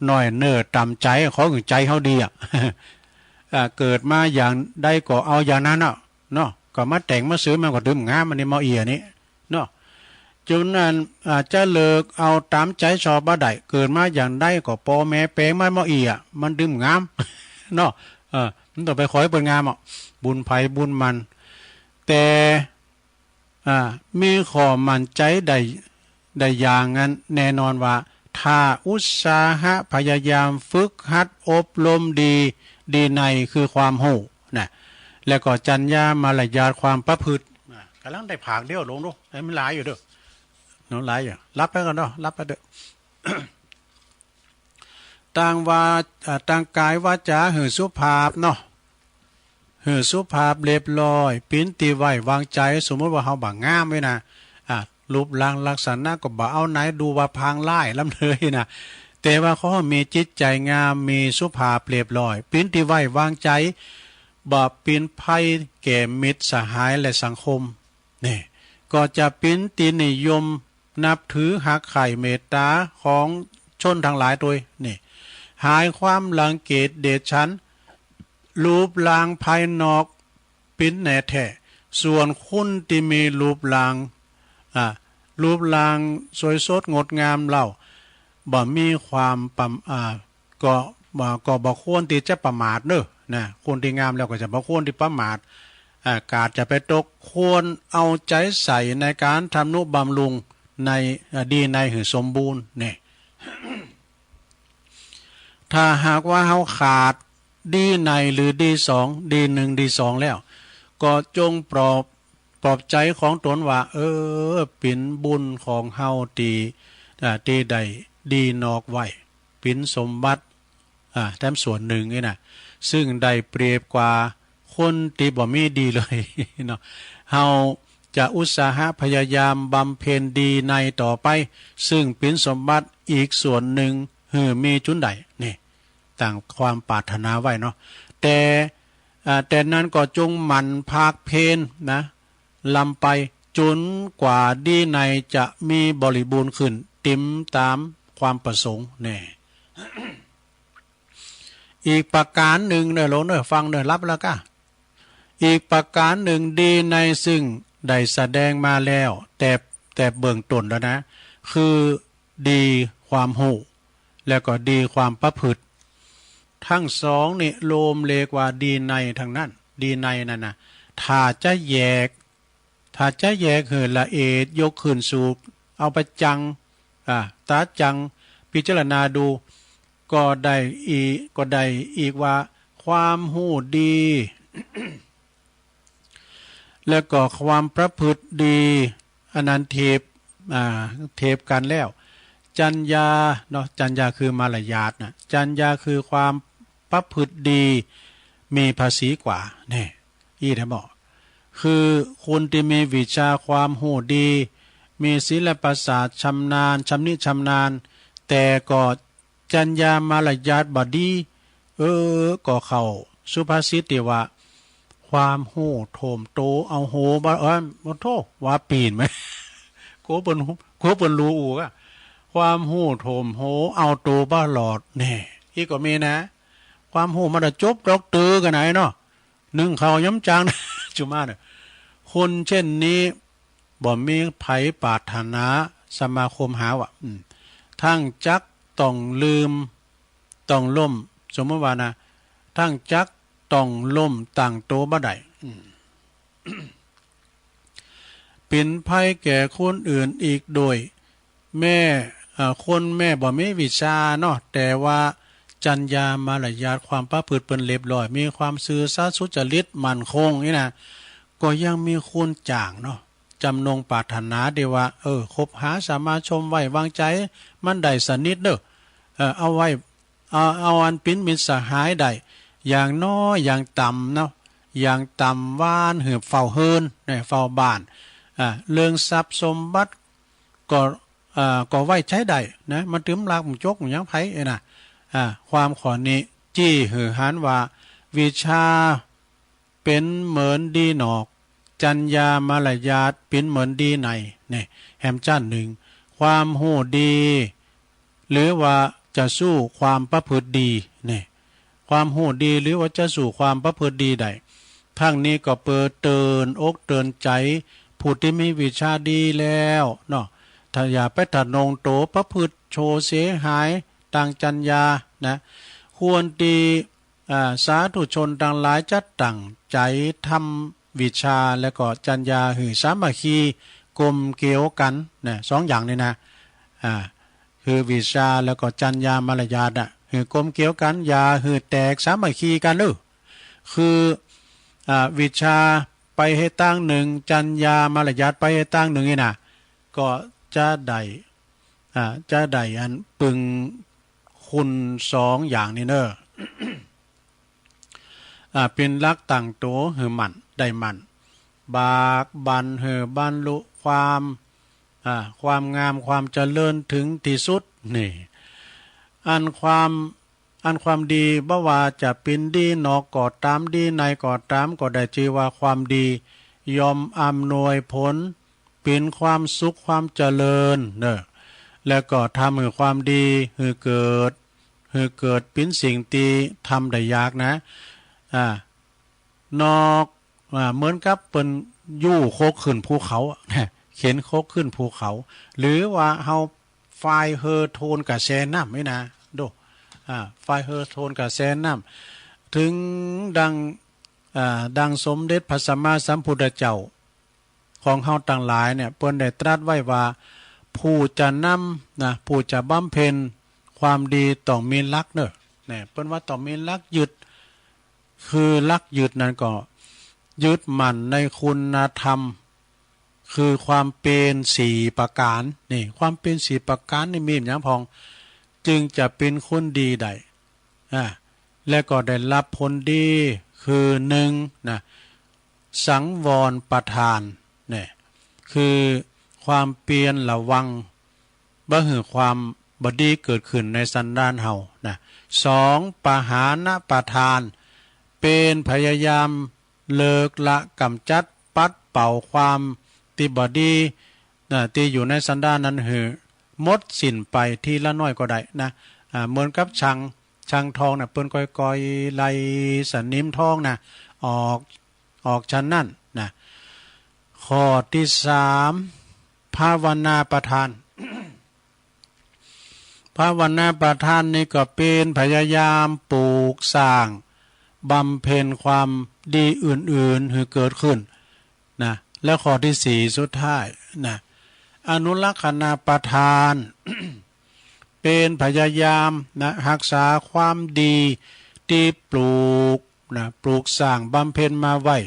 น้อยเนื้อต่ำใจ๋ ขอหื้อใจ๋เฮาดีอะ อ่า เกิดมาอย่างใดก็เอาอย่างนั้นอะเนาะ ก็มาแต่งมาเสริมมันก็ดึมงาม อันนี้มอเอี่ยนี่เนาะ จุ่นอัน อ่า จะเลิกเอาต๋ามใจ๋ชอบบ่ได้ เกิดมาอย่างใดก็ป้อแม่แป๋งมามอเอี่ย มันดึมงามเนาะ เออ มันต้องไปขอหื้อเปิ้นงามอะ บุญใผบุญมัน แต่ อ่า มีข้อมั่นใจ๋ได้ ได้อย่างนั้นแน่นอนว่า ถ้าอุตสาหะพยายามฝึกหัดอบรมดี ดีในคือความฮู้นะ แล้วก็จัญญามารยาทความประพฤติ อ่า ก๋ำลังได้ผากเดียวหลวงเนาะ เอ้ย มันหลายอยู่เด้อ เนาะ หลายอยู่ หลับไปก่อนเนาะ หลับไปเด้อ ตั้งวา อ่า ตั้งกายวาจ๋าหื้อสุภาพเนาะ หื้อสุภาพเรียบร้อย เป๋นตี้ไว้วางใจ๋ สมมุติว่าเฮาบ่งามไว้นะ อ่า รูปร่างลักษณะก็บ่เอาไหน ดูว่าพางร้ายล้ำเลยนะ แต่ว่าขอหื้อมีจิตใจ๋งาม มีสุภาพเรียบร้อย เป๋นตี้ไว้วางใจ๋ บ่เป๋นภัยแก่มิตรสหายและสังคม นี่ ก็จะเป๋นตี้นิยมนับถือฮักใคร่เมตตาของชนตังหลายตวย นี่ หายความรังเกียจเดียดฉัน รูปร่างภายนอกเป๋นแน่แท้ ส่วนคนตี้มีรูปร่าง อ่า รูปร่างสวยสดงดงามเล่า บ่มีความประ อ่า ก็ บ่ ก็บ่ควรตี้จะประมาทเนอะ นะ คนตี้งามแล้วก็จะบ่ควรตี้ประมาท อ่า ก๋าดจะไปตก ควรเอาใจ๋ใส่ในก๋านทำนุบำรุงใน อ่า ดีในหื้อสมบูรณ์ นี่ ถ้าหากว่าเฮาขาด ดีไหนหรือดีสอง ดีหนึ่ง ดีสองแล้ว ก็จงปลอบ ปลอบใจ๋ของตนว่า เออ เป๋นบุญของเฮาตี้ อ่า ตี้ได้ดีนอกไว้ เป๋นสมบัติ อ่า แถมส่วนนึ่งนี่นะ ซึ่งได้เปรียบกว่าคนตี้บ่มีดีเลยเนาะ เฮาจะอุตสาหะพยายามบำเพ็ญดีในต่อไป ซึ่งเป๋นสมบัติอีกส่วนนึ่ง หื้อมีจุนได้ นี่ ตั้งความปรารถนาไว้เนาะ แต่ อ่า แต่นั้นก็จงหมั่นภาคเพียรนะ ลำไป จนกว่าดีในจะมีบริบูรณ์ขึ้น เต็มต๋ามความประสงค์แน่ อีกประก๋านนึ่งเน่อ โลมเน่อ ฟังเน่อ หลับแล้วก้า อีกประก๋านนึ่ง ดีในซึ่งได้แสดงมาแล้ว แต่ แต่เบื้องต้นแล้วนะ คือดีความฮู้ แล้วก็ดีความประพฤติ ตึงสองนี่โลมเรียกว่าดีในตึงนั้น ดีในนั่นนะ ถ้าจะแยก ถ้าจะแยกหื้อละเอียด ยกขึ้นสู่ เอาประจัง อ่า ต๋าจัง พิจารณาดู ก็ได้อีก ก็ได้อีกว่า ความฮู้ดี แล้วก็ความประพฤติดี อันนั้นเทียบ อ่า เทียบกั๋นแล้ว จัญญาเนาะ จัญญาคือมารยาทนะ จัญญาคือความประพฤติดี มีภาษีกว่า แน่ อี้แหละบ่ คือคนตี้มีวิชาความฮู้ดี มีศิลปศาสตร์ชำนาญ ชำนิชำนาญ แต่ก็จัญญามารยาทบ่ดี เออ ก็เข้าสุภาษิตตี้ว่า ความฮู้โถมโตเอาโหบ่ เออ โอ้โธ่ ว่าปี๋นไหม กั๋วเปิ้น กั๋วเปิ้นฮู้อู่อะ ความฮู้โถมโหเอาโตบ่รอด แน่ อี้ก็มีนะ ความฮู้มันจะจบด็อกเตอร์กั๋นไหนเนาะ นึ่งข้าวย้ำจาง จุมาเน่อ คนเช่นนี้ บ่มีใผปรารถนาสมาคมหาว่ะ อืม ตึงจักต้องลืม ต้องล้ม สมมุติว่านะ ตึงจักต้องล้มตั้งโตบ่ได้ อืม เป๋นภัยแก่คนอื่นอีกโดย แม้ เอ่อ คนแม้บ่มีวิชาเนาะ แต่ว่าจัญญามารยาทความประพฤติเปิ้นเรียบร้อย มีความซื่อสัตย์สุจริตมั่นคงนี่นะ ก็ยังมีคนจ๋างเนาะ จ๋ำนงปรารถนาได้ว่า เออ คบหาสมาชมไว้วางใจ๋ มันได้สนิทเน่อ เออ เอาไว้ เอา เอาอันเป๋นมิตรสหายได้ อย่างน้อยอย่างต่ำเนาะ อย่างต่ำวานหื้อเฝ้าเฮือน เฝ้าบ้าน อ่า เรื่องทรัพย์สมบัติ ก็ อ่า ก็ไว้ใจ๊ได้นะ มันตึงลักมันจกมันหยังไผเอ้ยนะ อ่า ความข้อนี้ จี้หื้อหันว่า วิชาเป๋นเหมือนดีนอก จัญญามารยาทเป๋นเหมือนดีใน นี่ แหมจ้านนึ่ง ความฮู้ดี หรือว่าจะสู้ความประพฤติดี นี่ ความฮู้ดีหรือว่าจะสู้ความประพฤติดีได้ ตึงนี้ก็เปื้อเตือนอกเตือนใจ๋ ผู้ตี้มีวิชาดีแล้วเนาะ ถ้าอย่าไปทะนงโตประพฤติโฉเสียหายตางจัญญานะ ควรตี้ อ่า สาธุชนตังหลายจะตั้งใจ๋ทำวิชาแล้วก็จัญญาหื้อสามัคคีกลมเกลียวกั๋นนะ สองอย่างนี้นะ อ่า คือวิชาแล้วก็จัญญามารยาทน่ะ หื้อกลมเกลียวกั๋น อย่าหื้อแตกสามัคคีกั๋นเน่อ คือ อ่า วิชาไปหื้อตางนึ่ง จัญญามารยาทไปหื้อตางนึ่งนี่นะ ก็จะได้ อ่า จะได้อันปึงคุณสองอย่างนี้เน่อ อ่า เป๋นหลักตั้งโตหื้อมั่น ได้มั่น บากบั่นหื้อบรรลุความ อ่า ความงามความเจริญถึงตี้สุด นี่ อันความ อันความดีบ่ว่าจะเป๋นดีนอกก็ต๋าม ดีในก็ต๋าม ก็ได้จื้อว่าความดี ย่อมอำนวยผล เป๋นความสุขความเจริญเน่อ แล้วก็ทำหื้อความดีหื้อเกิด หื้อเกิดเป๋นสิ่งตี้ทำได้ยากนะ อ่า นอก อ่า เหมือนกับเปิ้นยู้คกขึ้นภูเขาอะ เข็นคกขึ้นภูเขา หรือว่าเฮาฟายเฮอโทนกระแสน้ำนี่นะ ดู อ่า ฟายเฮอโทนกระแสน้ำ ถึงดัง อ่า ดังสมเด็จพระสัมมาสัมพุทธเจ้า ของเฮาตังหลายเนี่ย เปิ้นได้ตรัสไว้ว่า ผู้จะนำนะ ผู้จะบำเพ็ญความดีต้องมีหลักเน่อ เนี่ย เปิ้นว่าต้องมีหลักยึด คือหลักยึดนั้นก็ยึดมั่นในคุณธรรม คือความเป๋นสี่ประก๋าน นี่ ความเป๋นสี่ประก๋านนี่มีหยังพ่อง จึงจะเป๋นคนดีได้ อ่า และก็ได้ฮับผลดี คือหนึ่งนะ สังวรประทาน เนี่ย คือความเปียรระวัง บ่หื้อความบ่ดีเกิดขึ้นในสันดานเฮานะ สอง ปหานประทาน เป๋นพยายามเลิกละก๋ำจัดปัดเป่าความตี้บ่ดีนะ ตี้อยู่ในสันดานนั้นหื้อหมดสิ้นไปทีละน้อยก็ได้นะ อ่า เหมือนกับช่าง ช่างทองนะ เปิ้นก่อยๆ ไล่สนิมทองนะ ออก ออกฉันนั้นนะ ข้อตี้สาม ภาวนาประทาน ภาวนาประทานนี่ก็เป๋นพยายามปลูกสร้างบำเพ็ญความดีอื่นๆ หื้อเกิดขึ้นนะ และข้อตี้สี่สุดท้ายนะ อนุรักษณประทาน เป๋นพยายามนะ ฮักษาความดีตี้ปลูกนะ ปลูกสร้างบำเพ็ญมาไว้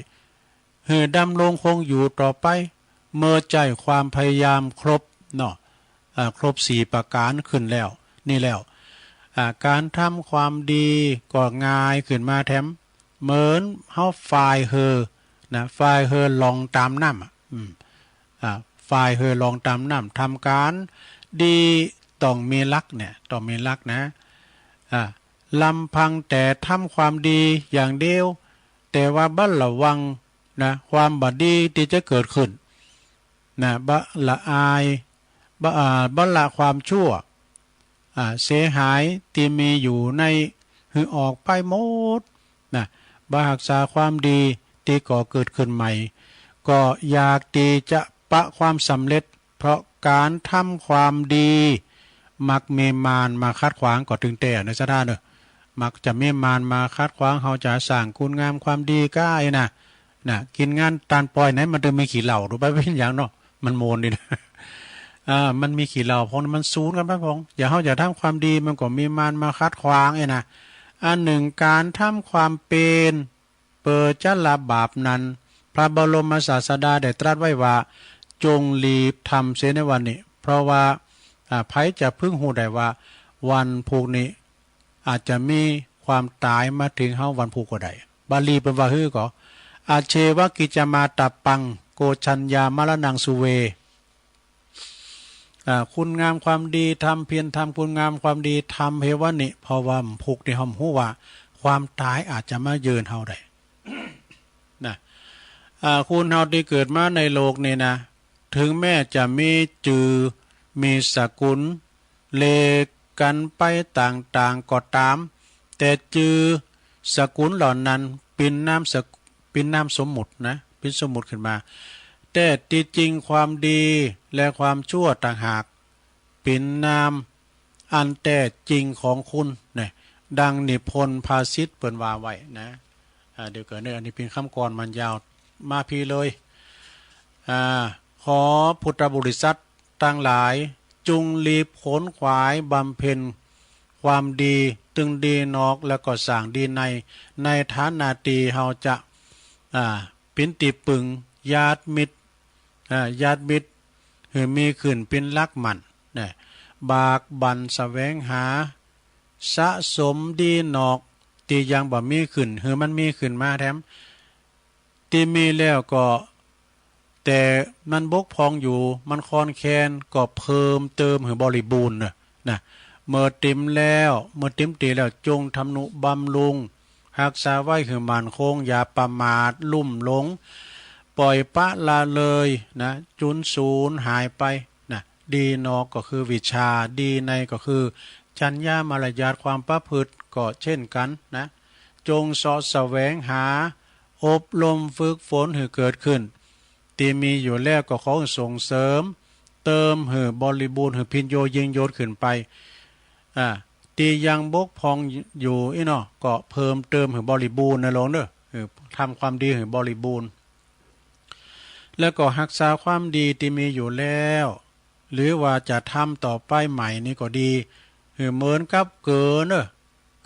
หื้อดำรงคงอยู่ต่อไป เมื่อใจ๊ความพยายามครบเนาะ อ่า ครบสี่ประก๋านขึ้นแล้ว นี่แล้ว อ่า ก๋านทำความดีก็ง่ายขึ้นมาแถม เหมือนเฮาฝ่ายเฮอนะ ฝ่ายเฮอล่องต๋ามน้ำอะ อืม อ่า ฝ่ายเฮอล่องต๋ามน้ำ ทำก๋านดีต้องมีหลักเนี่ย ต้องมีหลักนะ อ่า ลำพังแต่ทำความดีอย่างเดียว แต่ว่าบ่ระวังนะ ความบ่ดีตี้จะเกิดขึ้นนะ บ่ละอาย บ่ อ่า บ่ละความชั่ว อ่า เสียหายตี้มีอยู่ในหื้อออกไปหมดนะ บ่ฮักษาความดีตี้ก่อเกิดขึ้นใหม่ ก็อยากตี้จะปะความสำเร็จ เพราะก๋านทำความดี มักมีมารมาขัดขวาง ก็ตึงแต๊ในศรัทธาเนอะ มักจะมีมารมาขัดขวาง เฮาจะสร้างคุณงามความดีก้าอี้นะ นะ กิ๋นงานตานปอยไหนมันตึงมีขี้เหล้า ดูไปเป๋นหยังเนาะ มันโมนดีนะ อ่า มันมีขี้เหล้าพ่อง มันสูนกั๋นไปพ่อง อย่างเฮาจะทำความดีมันก็มีมารมาขัดขวางอี้นะ อันนึ่งก๋านทำความเปียร เปื้อจะละบาปนั้น พระบรมศาสดาได้ตรัสไว้ว่า จงรีบทำเสียในวันนี้ เพราะว่า อ่า ใผจะพึงฮู้ได้ว่าวันพูกนี้อาจจะมีความต๋ายมาเถิงเฮาวันพูกก็ได้ บาลีเปิ้นว่าหื้อก่อ อาเชวกิจจามาตาปัง โกชชัญญามรณังสุเว อ่า คุณงามความดีทำเพียรทำคุณงามความดีทำเฮวันนี้ เพราะว่าพูกนี้เฮาบ่ฮู้ว่าความต๋ายอาจจะมาเยือนเฮาได้ นะ อ่า คนเฮาตี้เกิดมาในโลกนี้นะ เถิงแม้จะมีจื้อ มีสกุล เลกั๋นไปต่างๆ ก็ต๋าม แต่จื้อสกุลเหล่านั้นเป๋นนามสก- เป๋นนามสมมุตินะ เป๋นสมมุติขึ้นมา แต่ตี้จริงความดีและความชั่วต่างหาก เป๋นนามอันแต๊จริงของคนนะ ดังนิพนธ์ภาษิตเปิ้นว่าไว้นะ อ่า เดี๋ยวก่อนเนอะ อันนี้เป๋นกำกลอนมันยาว มาพีเลย อ่า ขอพุทธบริษัทตังหลาย จุ่งรีบขนขวายบำเพ็ญความดี ตึงดีนอกแล้วก็สร้างดีใน ในฐานะตี้เฮาจะ อ่า เป๋นตี้ปึงญาติมิตร อ่า ญาติมิตรหื้อมีขึ้นเป๋นหลักมั่นนะ บากบั่นแสวงหา สะสมดีนอกตี้ยังบ่มีขึ้น หื้อมันมีขึ้นมาแถม ตี้มีแล้วก็ แต่มันบกพร่องอยู่ มันคลอนแคลน ก็เพิ่มเติมหื้อบริบูรณ์เนอะ นะ เมื่อเต็มแล้ว เมื่อเต็มตี้แล้ว จงทำนุบำรุง ฮักษาไว้หื้อมั่นคง อย่าประมาทลุ่มหลง ป่อยปละละเลยนะ สูญสูญหายไปนะ ดีนอกก็คือวิชชา ดีในก็คือจรรยามารยาทความประพฤติก็เช่นกั๋นนะ จงเซาะแสวงหา อบรมฝึกฝนหื้อเกิดขึ้น ตี้มีอยู่แล้วก็ขอส่งเสริม เติมหื้อบริบูรณ์ หื้อพินโยยิ่งยวดขึ้นไป อ่า ตี้ยังบกพร่องอยู่อี้เนาะ ก็เพิ่มเติมหื้อบริบูรณ์นะโลมเนอะ หื้อทำความดีหื้อบริบูรณ์ แล้วก็ฮักษาความดีตี้มีอยู่แล้ว หรือว่าจะทำต่อไปใหม่นี่ก็ดี หื้อเหมือนกับเก๋อเนอะ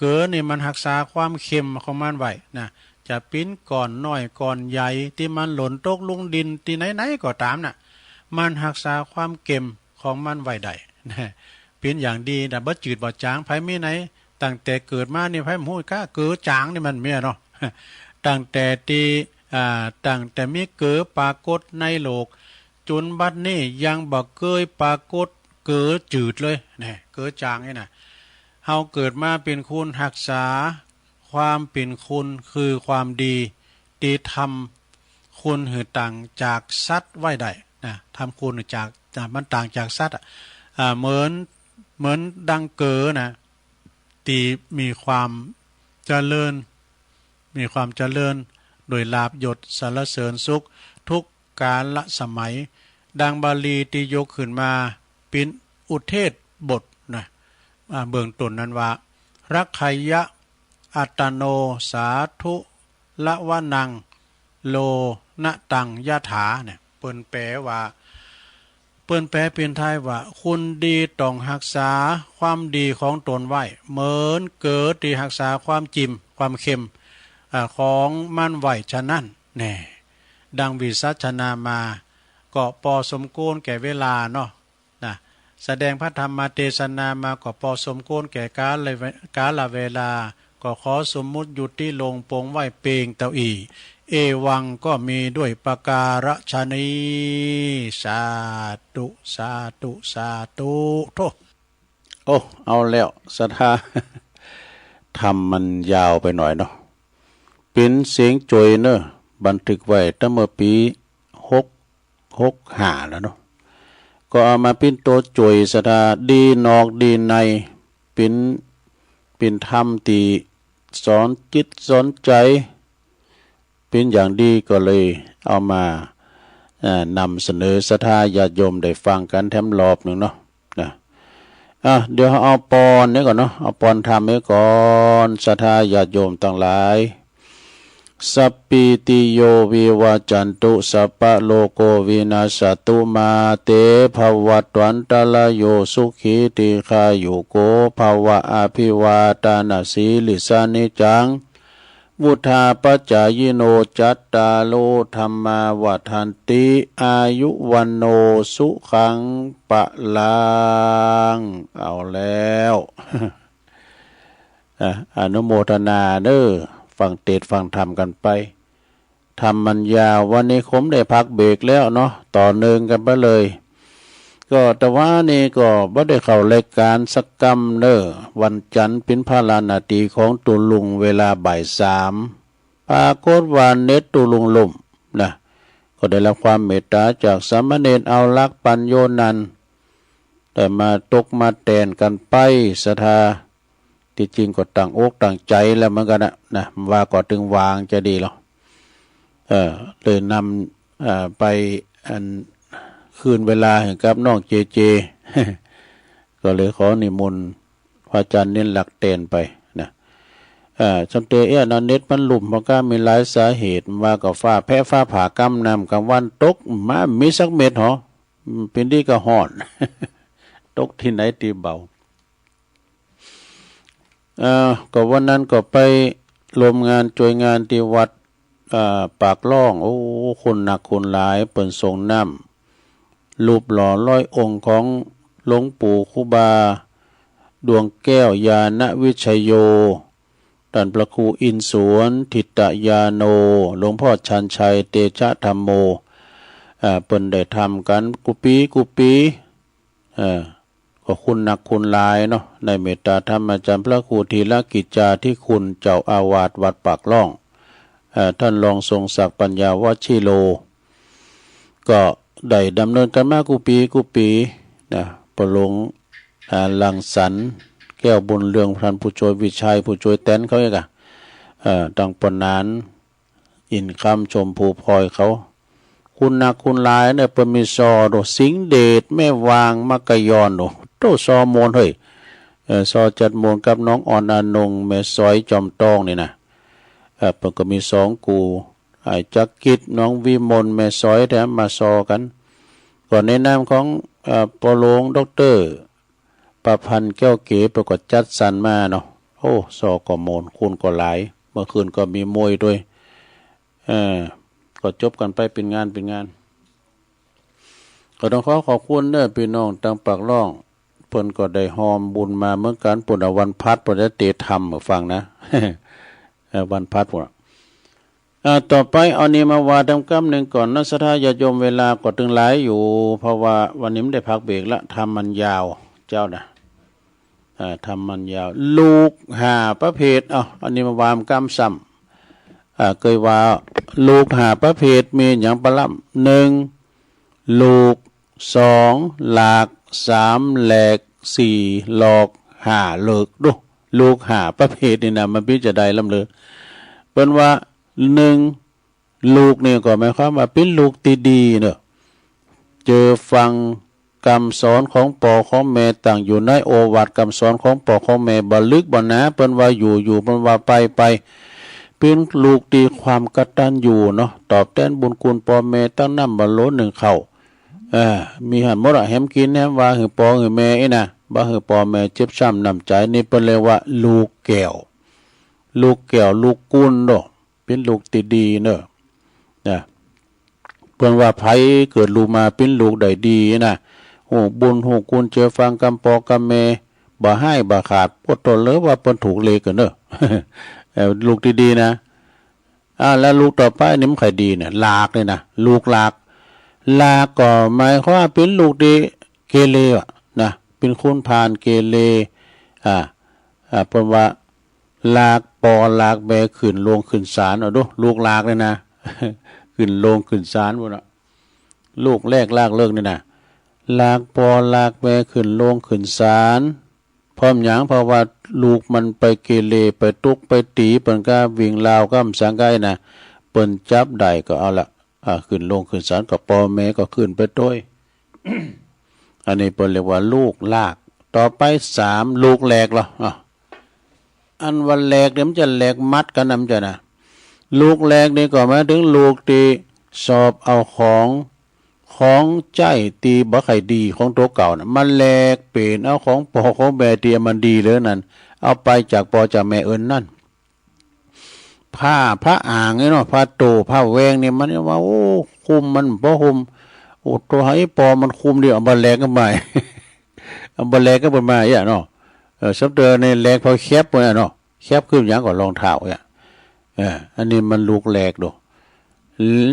เก๋อนี่มันฮักษาความเข็มของมันไว้นะ จะเป๋นก้อนน้อยก้อนใหญ่ตี้มันหล่นตกลงดินตี้ไหนๆ ก็ต๋ามน่ะ มันฮักษาความเข็มของมันไว้ได้นะ เป๋นอย่างดีนะ บ่จืดบ่จ๋าง ใผมีไหน ตั้งแต่เกิดมานี่ใผบ่ฮู้กา เก๋อจ๋างนี่มันเมียเนาะ ตั้งแต่ตี้ อ่า ตั้งแต่มีเก๋อปรากฏในโลก จ๋นบัดนี้ยังบ่เกยปรากฏเก๋อจืดเลยนะ เก๋อจ๋างนี่นะ เฮาเกิดมาเป๋นคนฮักษาความเป๋นคนคือความดี ตี้ทำคนหื้อต่างจากสัตว์ไว้ได้นะ ทำคนหื้อจาก อ่า มันต่างจากสัตว์อะ อ่า เหมือน เหมือนดังเก๋อนะ ตี้มีความเจริญ มีความเจริญโดยลาภยศสรรเสริญสุขทุกกาลสมัย ดังบาลีตี้ยกขึ้นมาเป๋นอุเทศบทนะ อ่า เบื้องต้นนั้นว่า รักขัยยะอัตตโน สาธุ ละวะนัง โลนะตังยะถา เนี่ย เปิ้นแปลว่า เปิ้นแปลเป๋นไทยว่า คนดีต้องฮักษาความดีของตนไว้ เหมือนเก๋อตี้ฮักษาความจิม ความเข็ม อ่า ของมันไว้ฉะนั้น แน่ ดังวิสัชนามา ก็ปอสมควรแก่เวลาเนาะ นะ แสดงพระธรรมเตสนามาก็ปอสมควรแก่กาลเว- กาลเวลา ก็ขอสมมุติยุติลงปงไว้เปียงเต้าอี้ เอวังก็มีด้วยประการฉะนี้ สาธุ สาธุ สาธุ โธ่ โอ้ เอาแล้ว ศรัทธา ธรรมมันยาวไปหน่อยเนาะ เป๋นเสียงโจยเนอะ บันทึกไว้ตั้งเมื่อปี๋หก หกห้าแล้วเนาะ ก็เอามาเป๋นตั๋วโจยศรัทธา ดีนอกดีใน เป๋น เป๋นธรรมตี้สอนจิตสอนใจ๋ เป๋นอย่างดี ก็เลยเอามา เอ่อ นำเสนอศรัทธาญาติโยมได้ฟังกั๋นแถมรอบนึ่งเนาะ นะ อ่ะ เดี๋ยวเอาปอนนี้ก่อนเนาะ เอาปอนธรรมนี้ก่อน ศรัทธาญาติโยมตังหลาย สัพพีติโย วิวัจจันตุ สัพพะโรโค วินัสสะตุ มา เต ภะวัตวันตะระโย สุขี ทีฆายุโก ภะวะ อะภิวาทานะสีลิสสะ นิจจัง วุฑฒาปะจายิโน จัตตาโร ธัมมา วัฑฒันติ อายุ วัณโณ สุขัง พะลัง เอาแล้ว อ่ะ อนุโมทนาเน้อ ฟังเตสน์ฟังธรรมกั๋นไป ธรรมมันยาว วันนี้คงได้พักเบรกแล้วเนาะ ต่อเนื่องกั๋นไปเลย ก็ตะวานี้ก็บ่ได้เข้ารายก๋านสักกำเน้อ วันจันทร์เป๋นภาระหน้าตี้ของตุ๊ลุง เวลาบ่ายสาม ปรากฏว่าเน็ตตุ๊ลุงล่มนะ ก็ได้รับความเมตต๋าจากสามเณรเอาลักษณ์ ปัญโญนันท์ ได้มาตกมาแตนกั๋นไป ศรัทธา ตี้จริงก็ตั้งอกตั้งใจ๋แล้วเหมือนกั๋นนะ นะ ว่าก็ตึงวางจะดีหรอ เออ เลยนำ เอ่อ ไปอันคืนเวลาหื้อกับน้องเจเจ ก็เลยขอนิมนต์พระอาจารย์เน้นหลักแตนไปนะ เอ่อ ส่วนเต๋อเอี้ยนะ เน็ตมันล่ม เพราะก้ามีหลายสาเหตุ ว่าก็ฟ้าแผ่ฟ้าผ่ากำน้ำกำวันตก มามีสักเม็ดหรอ เป๋นดีก็ฮ้อน ตกตี้ไหนตี้เบา เอ่อ ก็วันนั้นก็ไปร่วมงานโจยงานตี้วัด เอ่อ ปากล่อง โอ้ คนนักคนหลาย เปิ้นสรงน้ำ รูปหล่อร้อยองค์ของหลวงปู่ครูบาดวงแก้วญาณวิชโย ต้านพระครูอินทร์สวน ทิตยาโน หลวงพ่อชันชัย เตชะธัมโม เอ่อ เปิ้นได้ทำกั๋นกู้ปี๋กู้ปี๋ เอ่อ ก็คนนักคนหลายเนาะ ในเมตตาธรรมอาจารย์พระครูธีรกิจจาธิคุณ เจ้าอาวาสวัดปากล่อง เอ่อ ต้านรองทรงศักดิ์ปัญญาวชิโร ก็ได้ดำเนินกั๋นมากู้ปี๋กู้ปี๋นะ ปอหลวง อ่า รังสรรค์ แก้วบุญเรือง ต้านผู้โจยวิชัย ผู้โจยแตนเขาเองอะ เอ่อ ตังปอหนาน อินคำ ชมพูพลอยเขา คนนักคนหลายเน้อ เปิ้นมีซอโด สิงห์เดช แม่วาง มัคคยอน โอ้ โต้ซอม่วนเฮ้ย เอ่อ ซอจัดม่วนกับน้องอ่อนอนง แม่สอยจอมตองนี่นะ เอ่อ เปิ้นก็มีสองกู่ ไอ้จักรกิจ น้องวิมล แม่สอยแถมมาซอกั๋น ก็ในนามของ เอ่อ ปอหลวงด็อกเตอร์ ประพันธ์แก้วเก๋ เปิ้นก็จัดสรรมาเนาะ โอ้ ซอก็โมน คนก็หลาย เมื่อคืนก็มีมวยตวย เออ ก็จบกั๋นไปเป๋นงานเป๋นงาน ก็ต้องขอขอบคุณเน้อ ปี้น้องตางปากล่อง เปิ้นก็ได้ฮอมบุญมาเหมือนกั๋น ปู๊นน่ะ วันพลัสปู๊นจะเตะธรรมหื้อฟังนะ เออ วันพลัสปู๊นน่ะ อ่า ต่อไปเอานี้มาว่าตางกำนึ่งก่อนนะ ศรัทธาญาติโยม เวลาก็ตึงหลายอยู่ เพราะว่าวันนี้มันได้พักเบรกละ ธรรมมันยาว เจ้านะ อ่า ธรรมมันยาว ลูกห้าประเภท เอ้า อันนี้มาว่าตางกำซ้ำ อ่า เกยว่า ลูกห้าประเภทมีหยังปะล่ำ นึ่ง ลูก สอง หลาก สาม แหลก สี่ หลอก ห้า เลิก ดู ลูกห้าประเภทนี่นะ มันเป๋นจาใดล่ำเล่อ เปิ้นว่า นึ่ง ลูกนี่ก็หมายความว่าเป๋นลูกตี้ดีเนาะ เจอฟังกำสอนของป้อของแม่ ตั้งอยู่ในโอวาทกำสอนของป้อของแม่ บ่ลึกบ่หนา เปิ้นว่าอยู่อยู่ เปิ้นว่าไปไป เป๋นลูกตี้ความกตัญญูเนาะ ตอบแตนบุญคุณป้อแม่ ตักน้ำบ่าโหลนึ่งข้าว เออ มีหั้นหมดอะ แหมกิ๋นแหมวาหื้อป้อหื้อแม่อี้นะ บ่หื้อป้อแม่เจ็บช้ำน้ำใจ๋ นี่เปิ้นเรียกว่าลูกแก้ว ลูกแก้ว ลูกกุลเนาะ เป๋นลูกตี้ดีเนาะ นะ เปิ้นว่าใผเกิดลูกมาเป๋นลูกได้ดีนะ ฮู้บุญฮู้กุล เจือฟังกำป้อกำแม่ บ่ฮ้ายบ่ขาด ปวดตนเลยว่าเปิ้นถูกเลขกั๋นเนาะ เออ ลูกตี้ดีนะ อ่า แล้วลูกต่อไปนี่มันใค่ดีเนี่ย หลากนี่นะ ลูกหลาก หลากก็หมายความว่าเป๋นลูกตี้เกเรอะนะ เป๋นคนพาลเกเร อ่า อ่า เปิ้นว่า หลากป้อหลากแม่ขึ้นโรงขึ้นศาล เอาดู ลูกหลากนี่นะ ขึ้นโรงขึ้นศาลปู๊นน่ะ ลูกแรกหลากเลิกนี่นะ หลากป้อหลากแม่ขึ้นโรงขึ้นศาล เพราะหยัง เพราะว่าลูกมันไปเกเร ไปตุ๊บไปตี๋ เปิ้นก็วิ่งราวก้ำสังไกนะ เปิ้นจับได้ก็เอาละ อ่า ขึ้นโรงขึ้นศาล ก็ป้อแม่ก็ขึ้นไปตวย อันนี้เปิ้นเรียกว่าลูกหลาก ต่อไปสาม ลูกแหลกเหรอ อ่ะ อันว่าแหลกเนี่ยมันจะแหลกมัดกั๋นนะ มันจะนะ ลูกแหลกนี่ก็หมายถึงลูกตี้สอบเอาของ ของใจ๊ตี้บ่ใค่ดีของตั๋วเก่านะ มาแหลกเป๋นเอาของป้อของแม่ตี้มันดีเหลือนั้น เอาไปจากป้อจากแม่ เอิ้นนั่น ผ้า ผ้าอ่างนี่เนาะ ผ้าโต้ ผ้าแวงนี่ มันว่า โอ้ คุมมันบ่คุม โอ้ ตั๋วไห้ป้อมันคุมดี เอามาแหลกกั๋นใหม่ เอามาแหลกกั๋นใหม่อะเนาะ เออ ซ้ำเติมนี่แหลกผ้าแข็บปู๊นน่ะเนาะ แข็บคือหยัง ก็รองเท้าเนี่ย เออ อันนี้มันลูกแหลกดู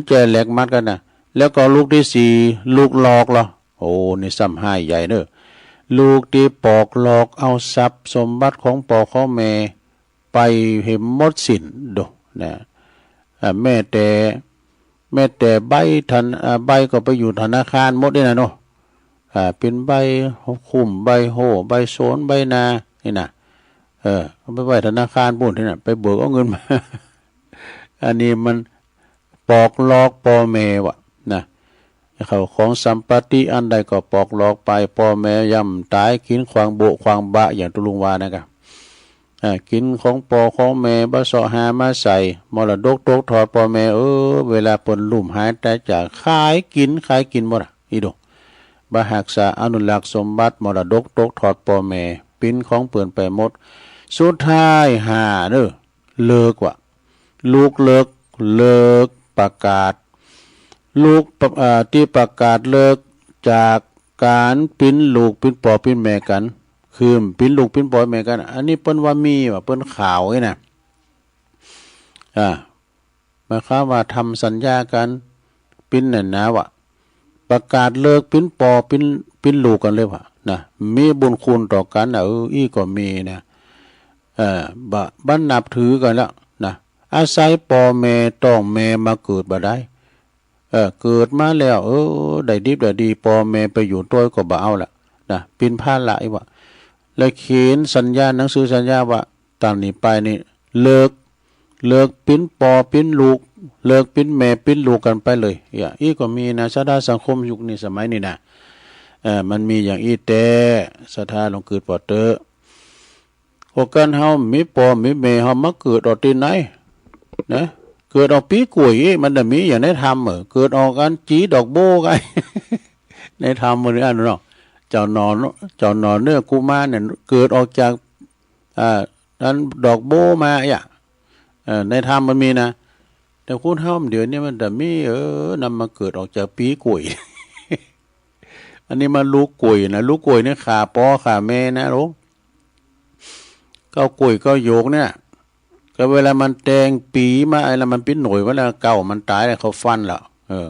จะแหลกมัดกั๋นนะ แล้วก็ลูกตี้สี่ ลูกหลอกเหรอ โอ้ นี่ซ้ำฮ้ายใหญ่เนาะ ลูกตี้ปอกหลอกเอาทรัพย์สมบัติของป้อของแม่ ไปหื้อหมดสิ้นดูนะ อ่า แม้แต่ แม้แต่ใบธน- อ่า ใบก็ไปอยู่ธนาคารหมดนี่นะเนาะ อ่า เป๋นใบคุ้ม ใบโฮ่ ใบโสน ใบนา นี่นะ เออ เอาไปไว้ธนาคารปู๊นตี้นะ ไปเบิกเอาเงินมา อันนี้มันปอกหลอกป้อแม่วะนะ เข้าของสัมปัตติอันใดก็ปอกหลอกไป ป้อแม่ย่ำต๋าย กิ๋นขว้างโบ๊ะขว้างบะ อย่างตุ๊ลุงว่านะกะ อ่า กิ๋นของป้อของแม่ บ่เซาะหามาใส่ มรดกตกทอดป้อแม่ เออ เวลาเปิ้นลุ่มหายต๋ายจาก ขายกิ๋น ขายกิ๋นหมดอะ อีดู บ่ฮักษาอนุรักษ์สมบัติมรดกตกทอดป้อแม่ เป๋นของเปิ้นไปหมด สุดท้ายห้าเนาะ เลิกวะ ลูกเลิก เลิกประกาศ ลูกปะ- เอ่อ ตี้ประกาศเลิกจากก๋านเป๋นลูกเป๋นป้อเป๋นแม่กั๋น คือเป๋นลูกเป๋นป้อแม่กั๋น อันนี้เปิ้นว่ามีวะ เปิ้นข่าวนี่นะ อ่า หมายความว่าทำสัญญากั๋น เป๋นนั่นนะวะ ประกาศเลิกเป๋นป้อเป๋น เป๋นลูกกั๋นเลยวะนะ มีบุญคุณต่อกั๋นนะ เออ อี้ก็มีนะ เอ่อ บ่ บ่นับถือกั๋นแล้วนะ อาศัยป้อแม่ต๊องแม่มาเกิดบ่ได้ เออ เกิดมาแล้ว เออ ได้ดิบได้ดี ป้อแม่ไปอยู่ตวยก็บ่เอาละนะ เป๋นภาระอี้วะ แล้วเขียนสัญญา หนังสือสัญญาว่า ตั้งนี้ไปนี่ เลิก เลิกเป๋นป้อเป๋นลูก เลิกเป๋นแม่เป๋นลูกกั๋นไปเลย อี้ก็มีนะ ศรัทธาสังคมยุคนี้สมัยนี้นะ เออ มันมีอย่างอี้แต๊ ศรัทธาลองกึ๊ดผ่อเต๊อะ พวกกั๋นเฮามีป้อมีแม่ เฮามาเกิดออกตี้ไหนนะ เกิดออกปี้ก๋วยอี้ มันจะมีอย่างในธรรมเหรอ เกิดออกอันจี๋ดอกโบ้กั๋น ในธรรมมันอันเนาะ เจ้าหน่อ เจ้าหน่อเนื้อกุมารเนี่ย เกิดออกจาก อ่า นั้นดอกโบ้มาเอี้ย เออ ในธรรมมันมีนะ แต่คนเฮาเดี๋ยวนี้มันจะมี เออ นั้นมันเกิดออกจากปี๋ก๋วย อันนี้มันลูกก๋วยนะ ลูกก๋วยนี่ขาป้อขาแม่นะลูก เก๊าก๋วยเก๊าโหยกเนี่ย ก็เวลามันแตงปี๋มาไอ้แล้วมันปิ๊นหน่วยไว้แล้ว เก๊ามันต๋ายแล้วเขาฟันละ เออ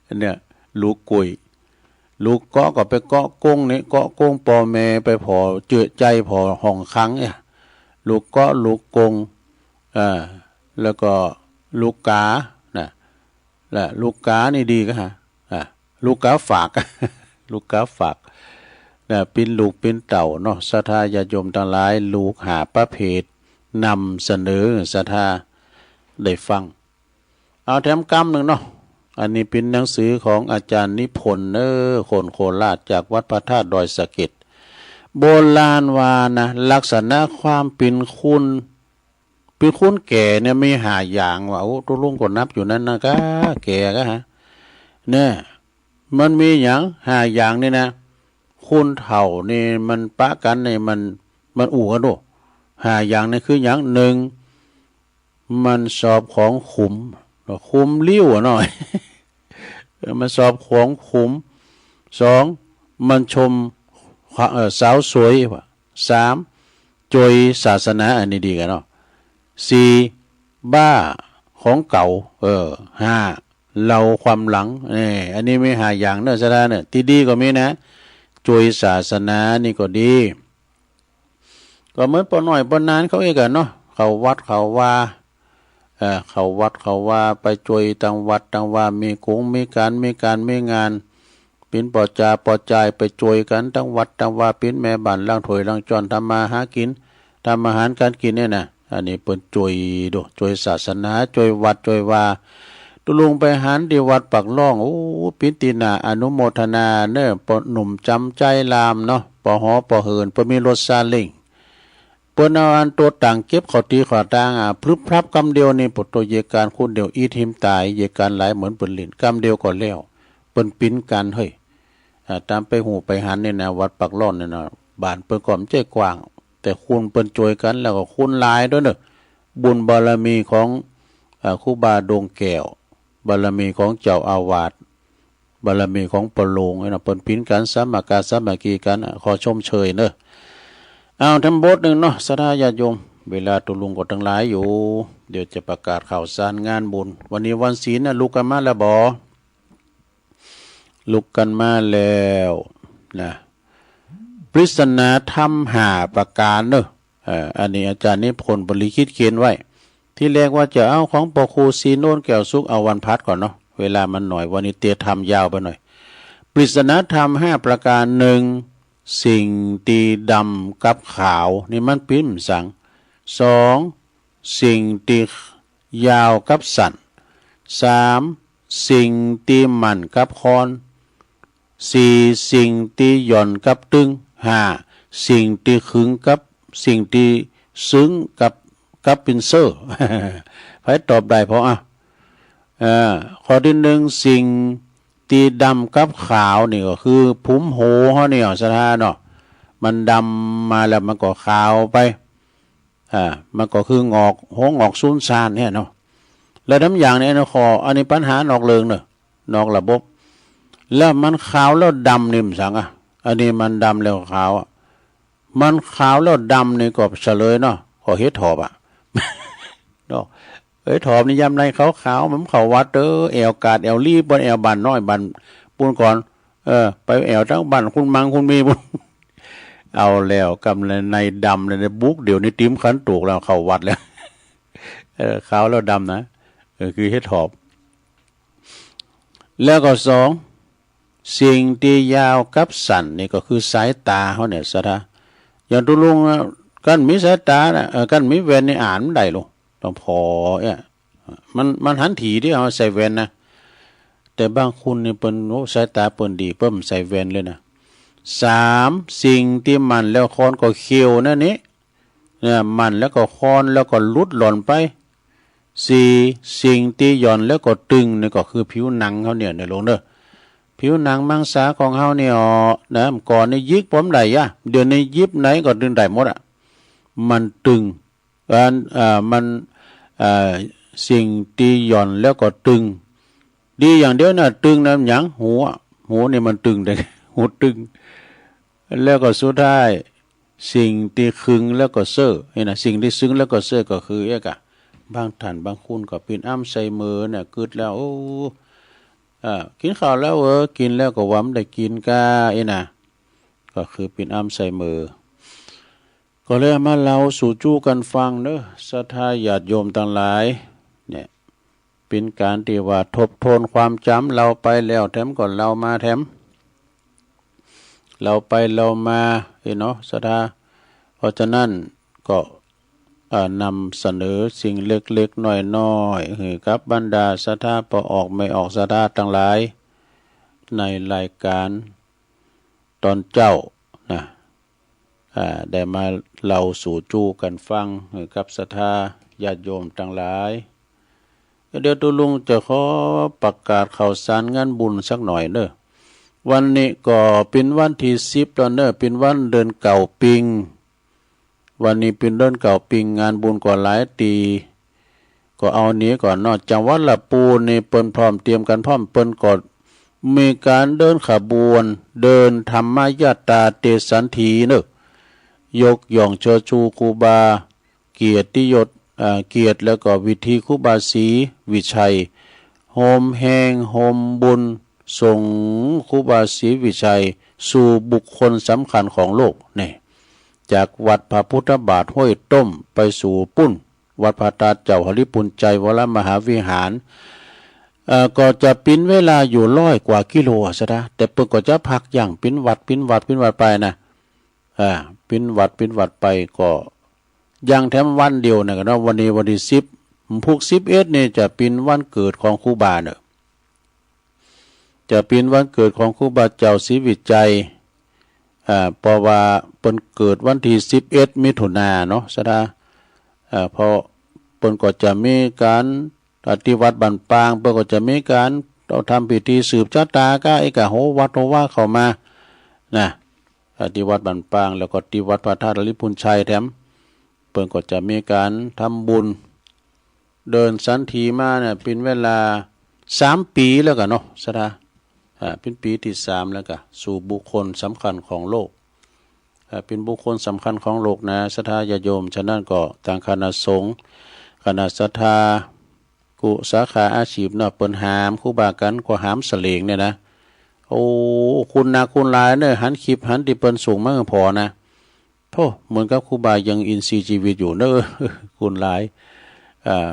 อันเนี้ย ลูกก๋วย ลูกเก๊าะก็ไปเก๊าะก้งนี่ เก๊าะก้งป้อแม่ไปผ่อเจื้อใจ๋ผ่อห้องขังเนี่ย ลูกเก๊าะ ลูกก้ง อ่า แล้วก็ลูกก๋า นะ และลูกก๋านี่ดีก็ฮะ อ่ะ ลูกก๋าฝาก ลูกก๋าฝาก นะ ปิ๊นลูกปิ๊นเต้าเนาะ ศรัทธาญาติโยมตังหลาย ลูกห้าประเภท นำเสนอศรัทธาได้ฟัง เอาแถมกำนึ่งเนาะ อันนี้เป๋นหนังสือของอาจารย์นิพนธ์เน้อ คนโคราช จากวัดพระธาตุดอยสะเก็ด โบราณว่านะ ลักษณะความเป๋นคน เป๋นคนแก่เนี่ยมีห้าอย่างว่า โอ้ ตุ๊ลุงก็นับอยู่นั้นนะ ก้าแก่ก้าฮะ เนี่ย มันมีหยังห้าอย่างนี่นะ คนเฒ่านี่มันปะกั๋นนี่มัน มันอู้กั๋นดู ห้าอย่างนี่คือหยัง นึ่ง มันสอบของขุม ขุมลิ้วอะเนาะ เออ มันสอบของขุม สอง มันชม เอ่อ สาวสวยว่ะ สาม จวยศาสนา อันนี้ดีกั๋นเนาะ สี่ บ้าของเก่า เออ ห้า เหล่าความหลัง เออ อันนี้มีห้าอย่างเน้อ ศรัทธาเน้อ ตี้ดีก็มีนะ จวยศาสนานี่ก็ดี ก็เหมือนป้อน้อยป้อนานเขาเองกั๋นเนาะ เข้าวัดเข้าวา เอ่อ เข้าวัดเข้าวา ไปจวยตังวัดตังวา มีก๋งมีก๋าน มีก๋านมีงาน เป๋นป้อจ๋าป้อจาย ไปจวยกั๋นตังวัดตังวา เป๋นแม่บ้านล้างถ้วยล้างจ้อน ทำมาหากิ๋น ทำอาหารก๋านกิ๋นเนี่ยนะ อันนี้เปิ้นจวยดู จวยศาสนา จวยวัดจวยวา ตุ๊ลุงไปหันตี้วัดปากล่อง โอ้ เป๋นตี้น่าอนุโมทนาเน้อ ป้อหนุ่มจ๋ำใจ๊ลามเนาะ ป้อหอป้อเหิน เปิ้นมีรถซาเล้ง เปิ้นเอาอันตั๋วตั๋งเก็บเข้าตี้เข้าตาง อ่ะ พลึบพลับกำเดียวนี่ ปะโต เหยียดก๋านคนเดียว อิดหิมต๋าย เหยียดก๋านหลายเหมือนเปิ้นเล่น กำเดียวก็แล้ว เปิ้นปิ๊นกั๋นเฮ้ย อ่า ต๋ามไปฮู้ไปหันนี่นะ วัดปากล่องนี่นะ บ้านเปิ้นก็บ่ใจ้กว้าง แต่คนเปิ้นจวยกั๋นแล้วก็คนหลายตวยเน้อ บุญบารมีของ อ่า ครูบาดวงแก้ว บารมีของเจ้าอาวาส บารมีของป้อโลงเนี่ยนะ เปิ้นปิ๊นกั๋น สามัคคาสามัคคีกั๋น อ่ะ ขอชมเชยเน้อ เอาแถมบทนึ่งเนาะ ศรัทธาญาติโยม เวลาตุ๊ลุงก็ตังหลายอยู่ เดี๋ยวจะประกาศข่าวสารงานบุญ วันนี้วันศีลนะ ลุกกั๋นมาแล้วบ่ ลุกกั๋นมาแล้วนะ ปริศนาธรรมห้าประก๋านเน้อ เอ่อ อันนี้อาจ๋ารย์นิพนธ์เปิ้นลิขิตเขียนไว้ ตี้แรกว่าจะเอาของป้อครูศรีโนนท์ แก้วสุข เอาวันพฤหัสก่อนเนาะ เวลามันน้อย วันนี้เตียะธรรมยาวไปหน่อย ปริศนาธรรมห้าประก๋าน นึ่ง สิ่งตี้ดำกับขาว นี่มันเป๋นสัง สอง สิ่งตี้ยาวกับสั้น สาม สิ่งตี้มั่นกับคอน สี่ สิ่งตี้หย่อนกับตึง ห้า สิ่งตี้ขึงกับ สิ่งตี้ซึ่งกับ กับปินเซอร์ ใผตอบได้พอ อ่ะ เอ่อ ข้อตี้นึ่ง สิ่งตี้ดำกับขาวนี่ก็คือผมโหเฮานี่ ศรัทธาเนาะ มันดำมาแล้วมันก็ขาวไป อ่า มันก็คือหงอก หัวหงอกสูญซานเนี่ยเนาะ แล้วดำอย่างนี้นะ ข้อ อันนี้ปัญหานอกเรื่องเนอะ นอกระบบ แล้วมันขาวแล้วดำนี่มันสังอะ อันนี้มันดำแล้วขาวอะ มันขาวแล้วดำนี่ก็เฉลยเนาะ ก็เห็ดถอบอะ เนาะ เอ้ย ถอบนี่ยามใดขาวๆ มันเข้าวัดเด้อ แอ่วกาดแอ่วลี บ่อนแอ่วบ้านน้อยบ้านปูนก่อน เออ ไปแอ่วตังบ้านคุณมังคุณมีปูน เอาแล้ว กำในดำเลยนะ บุกเดี่ยวนี้ติมขันโตกแล้ว เข้าวัดแล้ว เออ ขาวแล้วดำนะ เออ คือเห็ดถอบ แล้วก็สอง สิ่งตี้ยาวกับสั้นนี่ก็คือสายต๋าเฮาเนี่ย ศรัทธา อย่างตุ๊ลุงนะ คันมีสายต๋านะ เออ คันมีแว่นนี่อ่านบ่ได้ลอ ต้องผ่อ เอ้ย มัน มันหันถี่ตี้เฮาใส่แว่นนะ แต่บางคนนี่เปิ้น โอ้ สายต๋าเปิ้นดี เปิ้นบ่ใส่แว่นเลยนะ สาม สิ่งตี้มั่นแล้วคอนก็เขียวนั่นนี่ เนี่ย มั่นแล้วก็คอนแล้วก็หลุดหล่อนไป สี่ สิ่งตี้หย่อนแล้วก็ตึง นี่ก็คือผิวหนังเฮาเนี่ย ในหลวงเด้อ ผิวหนังมังสาของเฮาเนี่ย นะ ก่อนนี่หยิกบ่ได้ยะ เดี๋ยวนี้หยิบไหนก็ดึงได้หมดอะ มันตึง อัน อ่า มัน อ่า สิ่งตี้หย่อนแล้วก็ตึง ดีอย่างเดียวนะ ตึงนะ หยัง หูอะ หูนี่มันตึง แต่ หูตึง แล้วก็สุดท้าย สิ่งตี้ขึงแล้วก็เซ้อ นี่นะ สิ่งตี้ขึงแล้วก็เซ้อก็คือ เอ๊ะกะ บางท่านบางคนก็ปิ้นอ้ำใส่มือเนี่ย กึ๊ดแล้ว โอ้ อ่า กิ๋นข้าวแล้ว เออ กิ๋นแล้วก็ว่าบ่ได้กิ๋นก้า อี้นะ ก็คือปิ้นอ้ำใส่มือ ก็เลยเอามาเล่าสู่จู้กั๋นฟังเนาะ ศรัทธาญาติโยมตังหลาย เนี่ย เป๋นก๋านตี้ว่าทบทวนความจ๋ำ เล่าไปแล้วแถมก็เล่ามาแถม เล่าไปเล่ามา เอ้ยเนาะ ศรัทธา เพราะฉะนั้นก็ อ่า นำเสนอสิ่งเล็กๆ น้อยๆ หื้อกับบรรดาศรัทธาป้อออกแม่ออกศรัทธาตังหลาย ในรายก๋านต๋อนเจ๊านะ อ่า ได้มาเล่าสู่จู้กั๋นฟัง หื้อกับศรัทธาญาติโยมตังหลาย เดี๋ยวตุ๊ลุงจะขอประกาศข่าวสารงานบุญสักหน่อยเนาะ วันนี้ก็เป๋นวันตี้สิบแล้วเนาะ เป๋นวันเดือนเก้าปิง วันนี้เป๋นเดือนเก้าปิง งานบุญก็หลายตี้ ก็เอานี้ก่อนเนาะ จังหวัดละปูนนี่เปิ้นพร้อมเตรียมกั๋นพร้อม เปิ้นก็มีก๋านเดินขบวน เดินธรรมยาตราเตสันถีเนาะ ยกย่องเชิดชูครูบา เกียรติยศ เอ่อ เกียรติแล้วก็วิธีครูบาศรีวิชัย โฮมแฮงโฮมบุญส่งครูบาศรีวิชัยสู่บุคคลสำคัญของโลก นี่ จากวัดพระพุทธบาทห้วยต้มไปสู่ปู๊น วัดพระธาตุเจ้าหริภุญชัยวรมหาวิหาร เอ่อ ก็จะเป๋นเวลาอยู่ร้อยกว่ากิโลอะศรัทธา แต่เปิ้นก็จะพักยั้งเป๋นวัด เป๋นวัด เป๋นวัดไปนะ อ่า เป๋นวัด เป๋นวัดไป ก็ยั้งแถมวันเดียวนะเนาะ วันนี้วันตี้สิบ พุธสิบเอ็ดนี่จะเป๋นวันเกิดของครูบาเนาะ จะเป๋นวันเกิดของครูบาเจ้าศรีวิชัย อ่า เพราะว่าเปิ้นเกิดวันตี้สิบเอ็ดมิถุนาเนาะ ศรัทธา อ่า เพราะเปิ้นก็จะมีก๋าน อ่า ตี้วัดบ้านปาง เปิ้นก็จะมีก๋านเอาทำพิธีสืบชะตาก้า เอ๊ะกะ โห วัดโหวาเข้ามา นะ อ่า ตี้วัดบ้านปาง แล้วก็ตี้วัดพระธาตุหริภุญชัยแถม เปิ้นก็จะมีก๋านทำบุญ เดินสันถีมาเนี่ย เป๋นเวลาสามปี๋แล้วกะเนาะ ศรัทธา อ่า เป๋นปี๋ตี้สามแล้วกะ สู่บุคคลสำคัญของโลก อ่า เป๋นบุคคลสำคัญของโลกนะ ศรัทธาญาติโยม ฉะนั้นก็ตางคณะสงฆ์ คณะศรัทธา กู้สาขาอาชีพเนาะ เปิ้นหามครูบากั๋น ก็หามเสลงเนี่ยนะ โอ้ คุณนาคุณหลายเนาะ หันคลิป หันตี้เปิ้นส่งมาหื้อผ่อนะ โธ่ เหมือนกับครูบายังอินทรีย์ชีวิตอยู่เนาะ คุณหลาย อ่า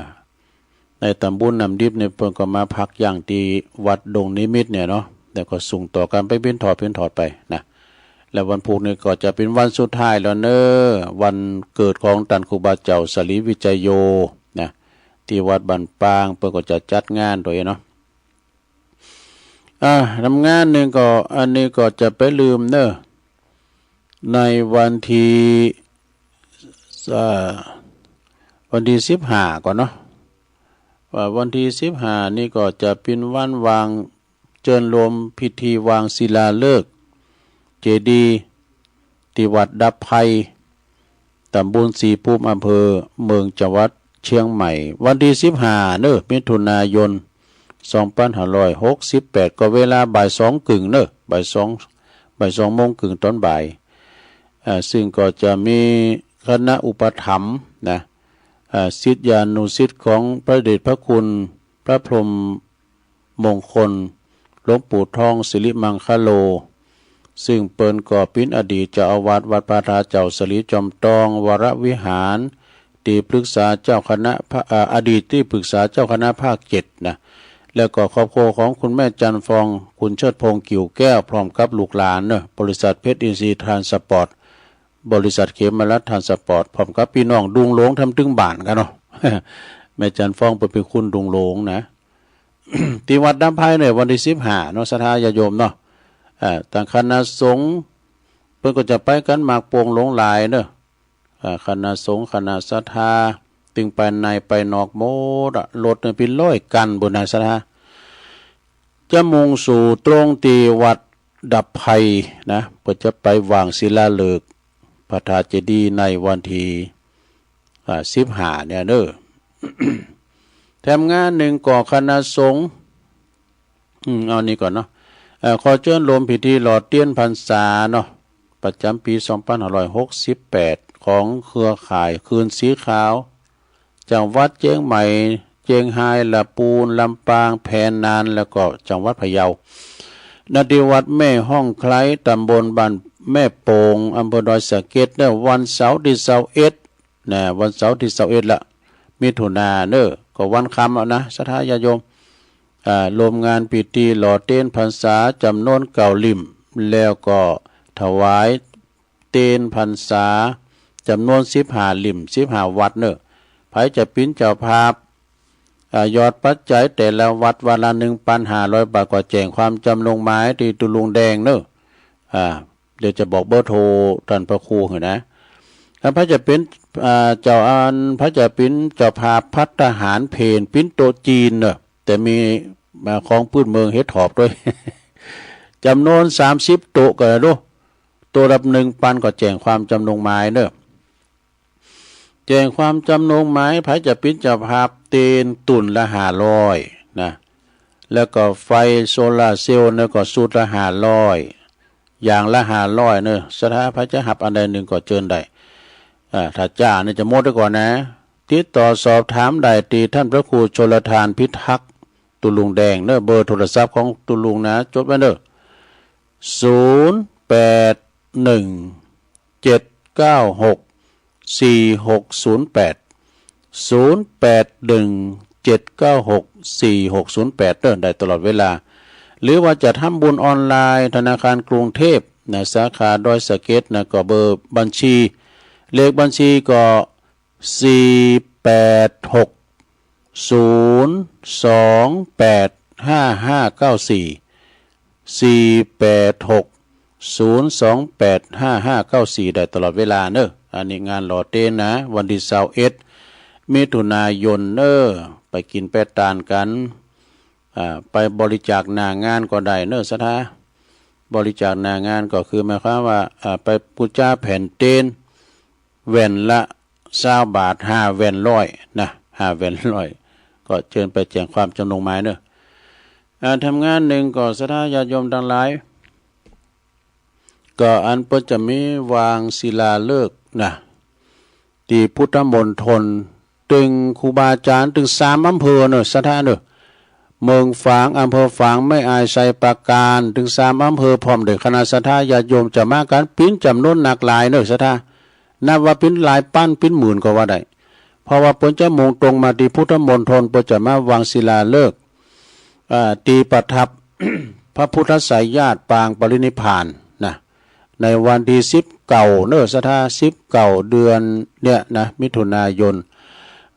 ในต๋ำบลน้ำดิบเนี่ย เปิ้นก็มาพักยั้งตี้วัดดงนิมิตเนี่ยเนาะ แล้วก็ส่งต่อกั๋นไปเป๋นทอดเป๋นทอดไปนะ แล้ววันพุธนี่ก็จะเป๋นวันสุดท้ายแล้วเนาะ วันเกิดของต้านครูบาเจ้าศรีวิชัยโยนะ ตี้วัดบ้านปาง เปิ้นก็จะจัดงานตวยเนาะ อ่า นำงานนึ่งก็ อันนี้ก็จะไปลืมเนาะ ในวันตี้ อ่า วันตี้สิบห้าก่อนเนาะ ว่าวันตี้สิบห้านี่ก็จะเป๋นวันวาง เจิญโลมพิธีวางศิลาฤกษ์เจดีย์ ตี้วัดดับภัย ต๋ำบลสีภูมิ อำเภอเมือง จังหวัดเชียงใหม่ วันตี้สิบห้าเนาะ มิถุนายน สองปันห้าร้อยหกสิบแปด ก็เวลาบ่ายสองกึ่งเนาะ บ่ายสอง บ่ายสองโมงกึ่งต๋อนบ่าย อ่า ซึ่งก็จะมีคณะอุปถัมภ์นะ อ่า ศิษยานุศิษย์ของพระเดชพระคุณพระพรหมมงคล หลวงปู่ทองสิริมังคโล ซึ่งเปิ้นก็เป๋นอดีตเจ้าอาวาสวัดพระธาตุเจ้าศรีจอมตองวรวิหาร ตี้ปรึกษาเจ้าคณะภาค อ่า อดีตตี้ปรึกษาเจ้าคณะภาคเจ็ดนะ แล้วก็ครอบครัวของคุณแม่จันทร์ฟอง คุณเชิดพงษ์ กิ่วแก้ว พร้อมกับลูกหลานเนาะ บริษัทเพชรอินทรีย์ทรานสปอร์ต บริษัทเขมรัฐทรานสปอร์ต พร้อมกับปี้น้องดุงหลวงแถมตึงบ้านกั๋นเนาะ แม่จันทร์ฟองเปิ้นเป๋นคนดุงหลวงนะ ตี้วัดดับภัยเนี่ยวันตี้สิบห้าเนาะ ศรัทธาญาติโยมเนาะ อ่า ตางคณะสงฆ์เปิ้นก็จะไปกั๋นมากโป่งหลวงหลายเนาะ อ่า คณะสงฆ์คณะศรัทธา ตึงไปในไปนอกหมดอะ รถเนี่ยเป๋นร้อยคันปู๊นนะ ศรัทธา จะมุ่งสู่ตรงตี้วัดดับภัยนะ เปิ้นจะไปวางศิลาฤกษ์พระธาตุเจดีย์ในวันตี้ อ่า สิบห้า เนี่ยเน่อ แถมงานนึ่งก็คณะสงฆ์ อืม เอานี่ก่อนเนาะ เอ่อ ขอเจิญโฮมพิธีหล่อเตียนพรรษาเนาะ ประจ๋ำปี๋ สองปันห้าร้อยหกสิบแปด ของเครือข่ายคืนสีขาว จังหวัดเจียงใหม่ เจียงฮาย ละปูน ลำปาง แพนนาน แล้วก็จังหวัดพะเยา ณ ตี้วัดแม่ฮ่องไคล้ ต๋ำบลบ้านแม่โป่ง อำเภอดอยสะเก็ด ในวันเสาร์ตี้ ซาวเอ็ด นะ วันเสาร์ตี้ ซาวเอ็ด ละ มิถุนาเน่อ ก็วันค่ำแล้วนะ ศรัทธาญาติโยม อ่า โฮมงานพิธีหล่อเตียนพรรษาจ๋ำนวนเก้าลิ่ม แล้วก็ถวายเตียนพรรษาจ๋ำนวนสิบห้าลิ่ม สิบห้าวัดเน่อ ใผจะเป๋นเจ้าภาพ อ่า ยอดปัจจัยแต่ละวัด วัดละ หนึ่งปันห้าร้อยบาท ก็แจ้งความจ๋ำนงหมายตี้ตุ๊ลุงแดงเน่อ อ่า เดี๋ยวจะบอกเบอร์โทรต้านพระครูหื้อนะ แล้วใผจะเป๋น อ่า เจ้าอัน ใผจะเป๋นเจ้าภาพภัตตาหารเพล เป๋นโต๊ะจีนเน่อ แต่มี อ่า ของปื้นเมืองเห็ดถอบตวย จ๋ำนวนสามสิบโต๊ะก็ได้ โต๊ะละหนึ่งปัน ก็แจ้งความจ๋ำนงหมายเน่อ แจ้งความจ๋ำนงหมาย ใผจะเป๋นเจ้าภาพเตียนตุ๊นละห้าร้อยนะ แล้วก็ไฟโซลาร์เซลล์เน่อ ก็ชุดละห้าร้อย อย่างละห้าร้อยเน่อ ศรัทธาใผจะฮับอันใดนึ่งก็เจิญได้ อ่า ถ้าจ้าเนี่ยจะหมดไปก่อนนะ ติดต่อสอบถามได้ตี้ต้านพระครูชลทานพิทักษ์ ตุ๊ลุงแดงเน่อ เบอร์โทรศัพท์ของตุ๊ลุงนะ จดไว้เน่อ ศูนย์แปดหนึ่ง เจ็ดเก้าหก สี่หกศูนย์แปด ศูนย์แปดหนึ่ง เจ็ดเก้าหก สี่หกศูนย์แปด เน่อ ได้ตลอดเวลา หรือว่าจะทำบุญออนไลน์ ธนาคารกรุงเทพนะ สาขาดอยสะเก็ดนะ ก็เบอร์บัญชี เลขบัญชีก็ สี่แปดหก ศูนย์สองแปด ห้าห้าเก้าสี่ สี่แปดหก ศูนย์สองแปด ห้าห้าเก้าสี่ ได้ตลอดเวลาเน่อ อันนี้งานหล่อเตียนนะ วันตี้ ซาวเอ็ด มิถุนายนเน่อ ไปกิ๋นไปตานกั๋น อ่า ไปบริจาคหน้างานก็ได้เน่อ ศรัทธา บริจาคหน้างานก็คือหมายความว่า อ่า ไปปู๋จาแผ่นเตียน แว่นละซาวบาท ห้าแว่นร้อยนะ ห้าแว่นร้อย ก็เจิญไปแจ้งความจ๋ำนงหมายเน่อ อ่า แถมงานนึ่งก็ศรัทธาญาติโยมตังหลาย ก็อันเปิ้นจะมีวางศิลาฤกษ์นะ ตี้พุทธมณฑล ตึงครูบาอาจ๋ารย์ ตึงสามอำเภอเน่อ ศรัทธาเน่อ เมืองฝาง อำเภอฝาง แม่อาย ไชยปราการ ตึงสามอำเภอ พร้อมโดยคณะศรัทธาญาติโยมจะมากั๋นเป๋นจ๋ำนวนนักหลายเน่อ ศรัทธา นับว่าเป๋นหลายปันเป๋นหมื่นก็ว่าได้ เพราะว่าเปิ้นจะมุ่งตรงมาตี้พุทธมณฑล เปิ้นจะมาวางศิลาฤกษ์ อ่า ตี้ประทับ พระพุทธไสยญาติปางปรินิพพานนะ ในวันตี้ สิบเก้า เน่อ ศรัทธา สิบเก้า เดือนเนี่ยนะ มิถุนายน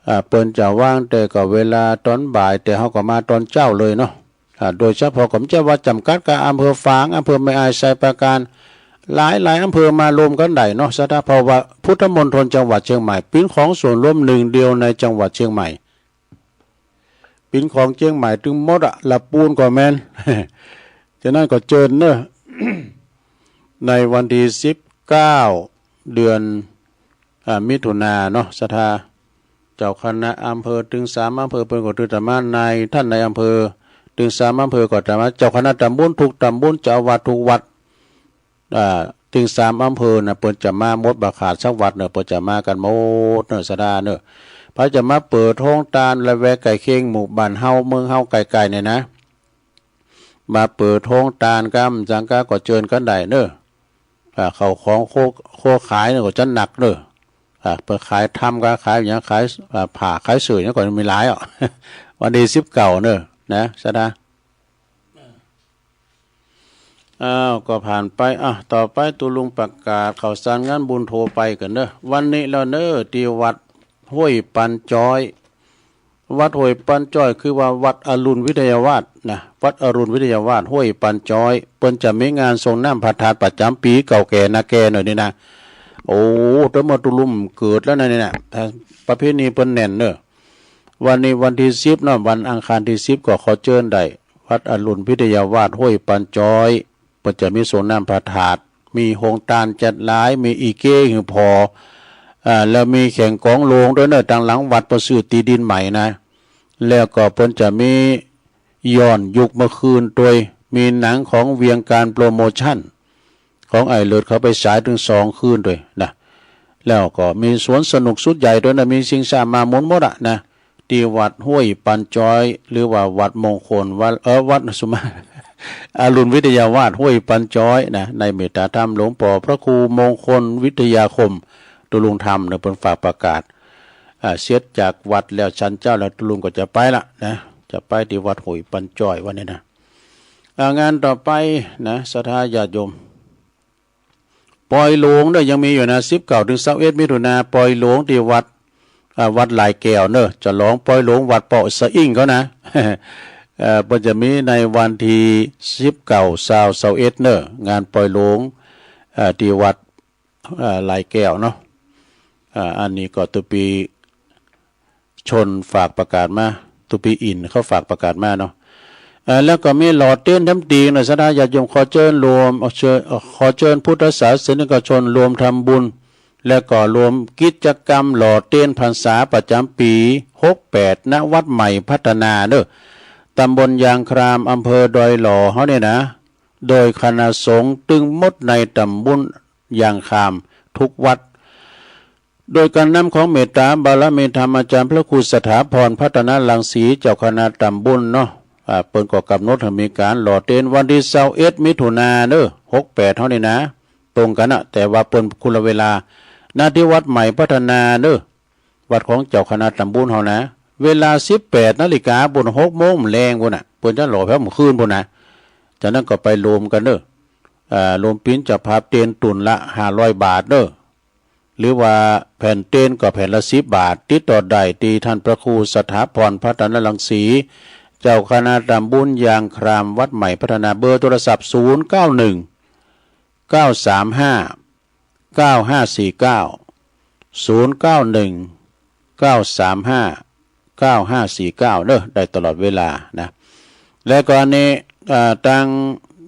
อ่า เปิ้นจะวางแต่ก็เวลาตอนบ่าย แต่เฮาก็มาตอนเจ๊าเลยเนาะ อ่า โดยเฉพาะก็บ่ใจ้ว่าจ๋ำกัดกับอำเภอฝาง อำเภอแม่อาย ไชยปราการ หลายๆอำเภอมารวมกั๋นได้เนาะ ศรัทธา เพราะว่าพุทธมณฑลจังหวัดเชียงใหม่ เป๋นของส่วนรวมนึ่งเดียวในจังหวัดเชียงใหม่ เป๋นของเจียงใหม่ตึงหมดอะ ละปูนก็แม่น ฉะนั้นก็เจิญเน่อ ในวันตี้ สิบเก้า เดือน อ่า มิถุนาเนาะ ศรัทธา เจ้าคณะอำเภอตึงสามอำเภอเปิ้นก็ตึงจะมา นาย ต้านนายอำเภอตึงสามอำเภอก็จะมา เจ้าคณะตำบลกู้ตำบล เจ้าอาวาสกู้วัด อ่า ตึงสามอำเภอนะ เปิ้นจะมาหมดบ่ขาดสักวัดเน่อ เปิ้นจะมากั๋นหมดเน่อ ศรัทธาเน่อ ใผจะมาเปิดโฮงตานละแวกใก้เคียงหมู่บ้านเฮา เมืองเฮาใก้ๆ เนี่ยนะ มาเปิดโฮงตานกำจังก้าก็เจิญกั๋นได้เน่อ อ่า เข้าของโค โคขายเนี่ยก็จะหนักเน่อ อ่า เปิ้นขายถ้ำก้า ขายหยัง ขาย อ่า ผ้า ขายเสื้อหยังก็มีหลายอ่ะ วันตี้ สิบเก้า เน่อ นะ ศรัทธา อ้าว ก็ผ่านไป อ่ะ ต่อไปตุ๊ลุงประกาศข่าวสารงานบุญทั่วไปกั๋นเน่อ วันนี้แล้วเน่อ ตี้วัดห้วยปันจ้อย วัดห้วยปันจ้อย คือว่าวัดอรุณวิทยาวาสนะ วัดอรุณวิทยาวาส ห้วยปันจ้อย เปิ้นจะมีงานส่งน้ำพระธาตุประจ๋ำปี๋ เก่าแก่นาแก่หน่อยนี่นะ โอ้ ตั้งเมื่อตุ๊ลุงเกิดแล้วนะนี่นะ ประเพณีเปิ้นแน่นเน่อ วันนี้วันตี้ สิบ เนาะ วันอังคารตี้ สิบ ก็ขอเจิญได้ วัดอรุณวิทยาวาส ห้วยปันจ้อย เปิ้นจะมีส่งน้ำพระธาตุ มีโฮงตานจัดหลาย มีอีเก้หื้อผ่อ อ่า แล้วมีแข่งกองโลงตวยเน่อ ตางหลังวัดเปิ้นซื้อตี้ดินใหม่นะ แล้วก็เปิ้นจะมีย้อนยุคมาคืนตวย มีหนังของเวียงการโปรโมชั่น ของไอ้เลิศเขาไปฉายเถิงสองคืนตวยนะ แล้วก็มีสวนสนุกสุดใหญ่ตวยนะ มีชิงช้าม้าหมุนหมดอะนะ ตี้วัดห้วยปันจอย หรือว่าวัดมงคล วัด เอ่อ วัดสุมา อรุณวิทยาวาสห้วยปันจอยนะ ในเมตตาธรรมหลวงป้อพระครูมงคลวิทยาคม ตุลุงธรรมเนี่ยเปิ้นฝากประกาศ อ่า เสร็จจากวัดแล้วฉันเจ้าแล้วตุลุงก็จะไปละนะ จะไปตี้วัดห้วยปันจอยวันนี้นะ อ่า งานต่อไปนะ ศรัทธาญาติโยม ปอยหลวงเนี่ยยังมีอยู่นะ สิบเก้าเถิงซาวเอ็ดมิถุนา ปอยหลวงตี้วัด อ่า วัดหลายแก้วเน่อ ฉลองปอยหลวงวัดป้อสะอิ้งเขานะ เอ่อ เปิ้นจะมีในวันตี้สิบเก้า ซาว ซาวเอ็ดเน่อ งานปอยหลวง เอ่อ ตี้วัด เอ่อ หลายแก้วเนาะ อ่า อันนี้ก็ตุ๊ปี้ชนฝากประกาศมา ตุ๊ปี้อินเขาฝากประกาศมาเนาะ เอ่อ แล้วก็มีหล่อเตียนแถมตี๋เน่อ ศรัทธาญาติโยม ขอเจิญรวม เอาเจิญ ขอเจิญพุทธศาสนิกชนรวมทำบุญ แล้วก็รวมกิจกรรมหล่อเตียนพรรษาประจ๋ำปี๋หกแปด ณ วัดใหม่พัฒนาเน่อ ตำบลยางคราม อำเภอดอยหล่อเฮาเนี่ยนะ โดยคณะสงฆ์ตึงหมดในตำบลยางครามทุกวัด โดยก๋านนำของเมตตาบารมีธรรมอาจ๋ารย์พระครูสถาพร พัฒนรังสี เจ้าคณะตำบลเนาะ อ่า เปิ้นก็ก๋ำหนดหื้อมีก๋านหล่อเตียนวันตี้ซาวเอ็ดมิถุนาเน่อ หกแปดเฮานี่นะ ตรงกั๋นนะ แต่ว่าเปิ้นคนละเวลา ณ ตี้วัดใหม่พัฒนาเน่อ วัดของเจ้าคณะตำบลเฮานะ เวลาสิบแปดนาฬิกาปู้น หกโมงแลงปู้นน่ะ เปิ้นจะหล่อแผวเมื่อคืนปู้นนะ จากนั้นก็ไปรวมกั๋นเน่อ อ่า รวมปิ้นเจ้าภาพเตียนตุ๊นละห้าร้อยบาทเน่อ หรือว่าแผ่นเตียนก็แผ่นละสิบบาท ติดต่อได้ตี้ท่านพระครูสถาพร พัฒนรังสี เจ้าคณะตำบลยางคราม วัดใหม่พัฒนา เบอร์โทรศัพท์ ศูนย์เก้าหนึ่ง เก้าสามห้า เก้าห้าสี่เก้า ศูนย์เก้าหนึ่ง เก้าสามห้า เก้าห้าสี่เก้า เน่อ ได้ตลอดเวลานะ แล้วก็อันนี้ อ่า ตาง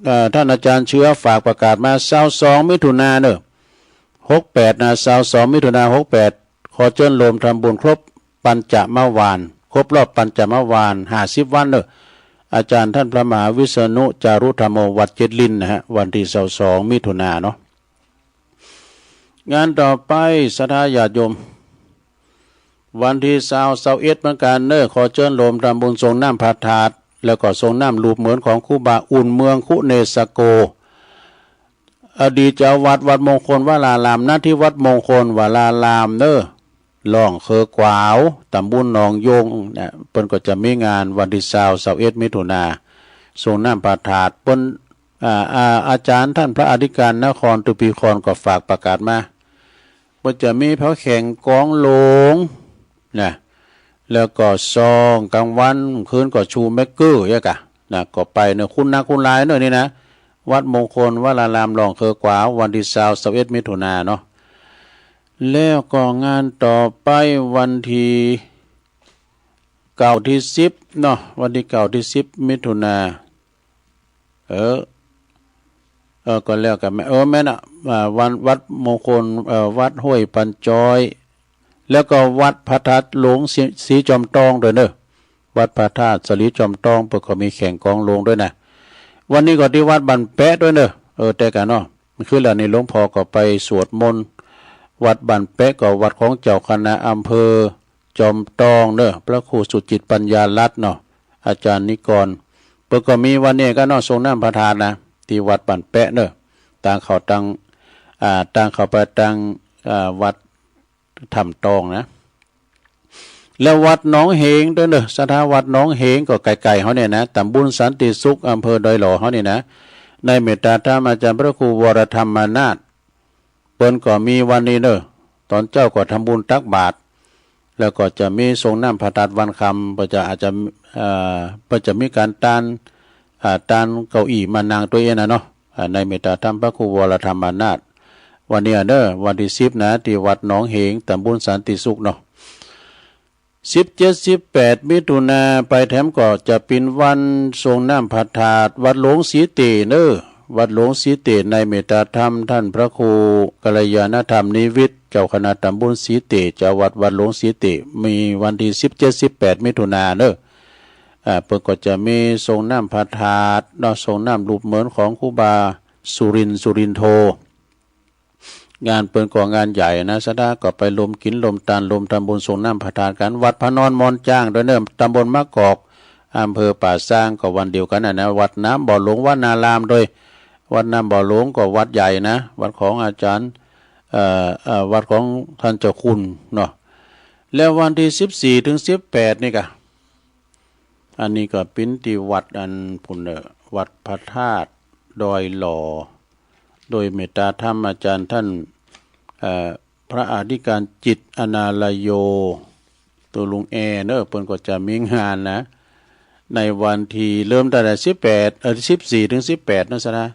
อ่า ท่านอาจ๋ารย์เชื้อฝากประกาศมา ซาวสองมิถุนาเน่อ หกแปดนะ ซาวสองมิถุนาหกแปด ขอเจิญรวมทำบุญครบปัญจมวาล ครบรอบปัญจมวาลห้าสิบวันเน่อ อาจ๋ารย์ท่านพระมหาวิษณุจารุธัมโม วัดเจ็ดลินนะฮะ วันตี้ซาวสองมิถุนาเนาะ งานต่อไป ศรัทธาญาติโยม วันตี้ซาว ซาวเอ็ดเหมือนกั๋นเน่อ ขอเจิญรวมทำบุญสรงน้ำพระธาตุ แล้วก็สรงน้ำรูปเหมือนของครูบาอุ่นเมืองคุเนสโก อดีตเจ้าวัดวัดมงคลวราราม ณ ที่วัดมงคลวรารามเน่อ ล่องเขอขวาว ตำบลหนองยงนะ เปิ้นก็จะมีงานวันตี้ซาว ซาวเอ็ดมิถุนา สรงน้ำพระธาตุ เปิ้น อ่า อ่า อาจ๋ารย์ท่านพระอธิการนครตุภีคอนก็ฝากประกาศมา เปิ้นจะมีเผาแข่งกองโลงนะ แล้วก็ซองก๋างวัน คืนก็ชูแม็กเกอร์ เยียะก่ะนะ ก็ไปเน่อ คุ้นหน้าคุ้นลายเน่อนี่นะ วัดมงคลวราราม ล่องเขอขวาว วันตี้ซาว ซาวเอ็ดมิถุนาเนาะ แล้วก็งานต่อไปวันตี้เก้าตี้สิบเนาะ วันตี้เก้าตี้สิบมิถุนา เออ เออ ก็แล้วกั๋นแม่ เออ แม่นน่ะ อ่า วัน วัดมงคล เอ่อ วัดห้วยปันจอย แล้วก็วัดพระธาตุหลวงศรี ศรีจอมตองตวยเน่อ วัดพระธาตุศรีจอมตองเปิ้นก็มีแข่งกองโลงตวยนะ วันนี้ก็ตี้วัดบ้านแป๊ะตวยเน่อ เออ แต่กั๋นเนาะ คือแล้วนี่หลวงป้อก็ไปสวดมนต์ วัดบ้านแป๊ะก็วัดของเจ้าคณะอำเภอจอมตองเน่อ พระครูสุจิตปัญญารัตน์เนาะ อาจ๋ารย์นิกร เปิ้นก็มีวันนี้กั๋นเนาะ สรงน้ำพระธาตุนะ ตี้วัดบ้านแป๊ะเน่อ ตางเข้าตาง อ่า ตางเข้าไปตาง อ่า วัดถ้ำตองนะ แล้ววัดหนองเหงตวยเน่อ ศรัทธาวัดหนองเหงก็ใก้ๆ เฮาเนี่ยนะ ตำบลสันติสุข อำเภอดอยหล่อเฮานี่นะ ในเมตตาธรรมอาจ๋ารย์พระครูวรธรรมนาถ เปิ้นก็มีวันนี้เน่อ ต๋อนเจ๊าก็ทำบุญตักบาตร แล้วก็จะมีสรงน้ำพระธาตุวันค่ำ เปิ้นจะอาจจะ เอ่อ เปิ้นจะมีก๋านตาน อ่า ตานเก้าอี้มานั่งตวยเองนะเนาะ อ่า ในเมตตาธรรมพระครูวรธรรมนาถ วันนี้เน่อ วันตี้สิบนะ ตี้วัดหนองเหง ตำบลสันติสุขเนาะ สิบเจ็ด สิบแปดมิถุนาไปแถมก็จะเป๋นวันสรงน้ำพระธาตุวัดหลวงศรีเตเน่อ วัดหลวงสีเตช ในเมตตาธรรม ท่านพระครูกัลยาณธรรมนิวิทย์ เจ้าคณะตำบลสีเตช เจ้าวัดวัดหลวงสีเตช มีวันตี้สิบเจ็ด สิบแปด มิถุนายนเนาะ อ่า เปิ้นก็จะมีส่งน้ำพระธาตุเนาะ ส่งน้ำรูปเหมือนของครูบาสุรินทร์ สุรินโท งานเปิ้นก็งานใหญ่นะ ศรัทธาก็ไปรวมกิ๋นรวมตานรวมทำบุญส่งน้ำพระธาตุกั๋น วัดพระนอนมอนจ้างโดยเนาะ ตำบลมะกอก อำเภอป่าซาง ก็วันเดียวกั๋นน่ะนะ วัดน้ำบ่อหลวงวนารามโดย วัดน้ำบ่อหลวงก็วัดใหญ่นะ วัดของอาจารย์ เอ่อ เอ่อ วัดของท่านเจ้าคุณเนาะ แล้ววันตี้สิบสี่ ถึง สิบแปด นี่กะ อันนี้ก็เป๋นตี้วัดอันปู้นเนาะ วัดพระธาตุดอยหล่อ โดยเมตตาธรรมอาจารย์ท่าน เอ่อ พระอธิการจิต อนาลโย ตั๋วลุงแอเนาะ เปิ้นก็จะมีงานนะ ในวันตี้เริ่มตั้งแต่สิบแปด เอ่อ สิบสี่ ถึง สิบแปด เนาะ ศรัทธา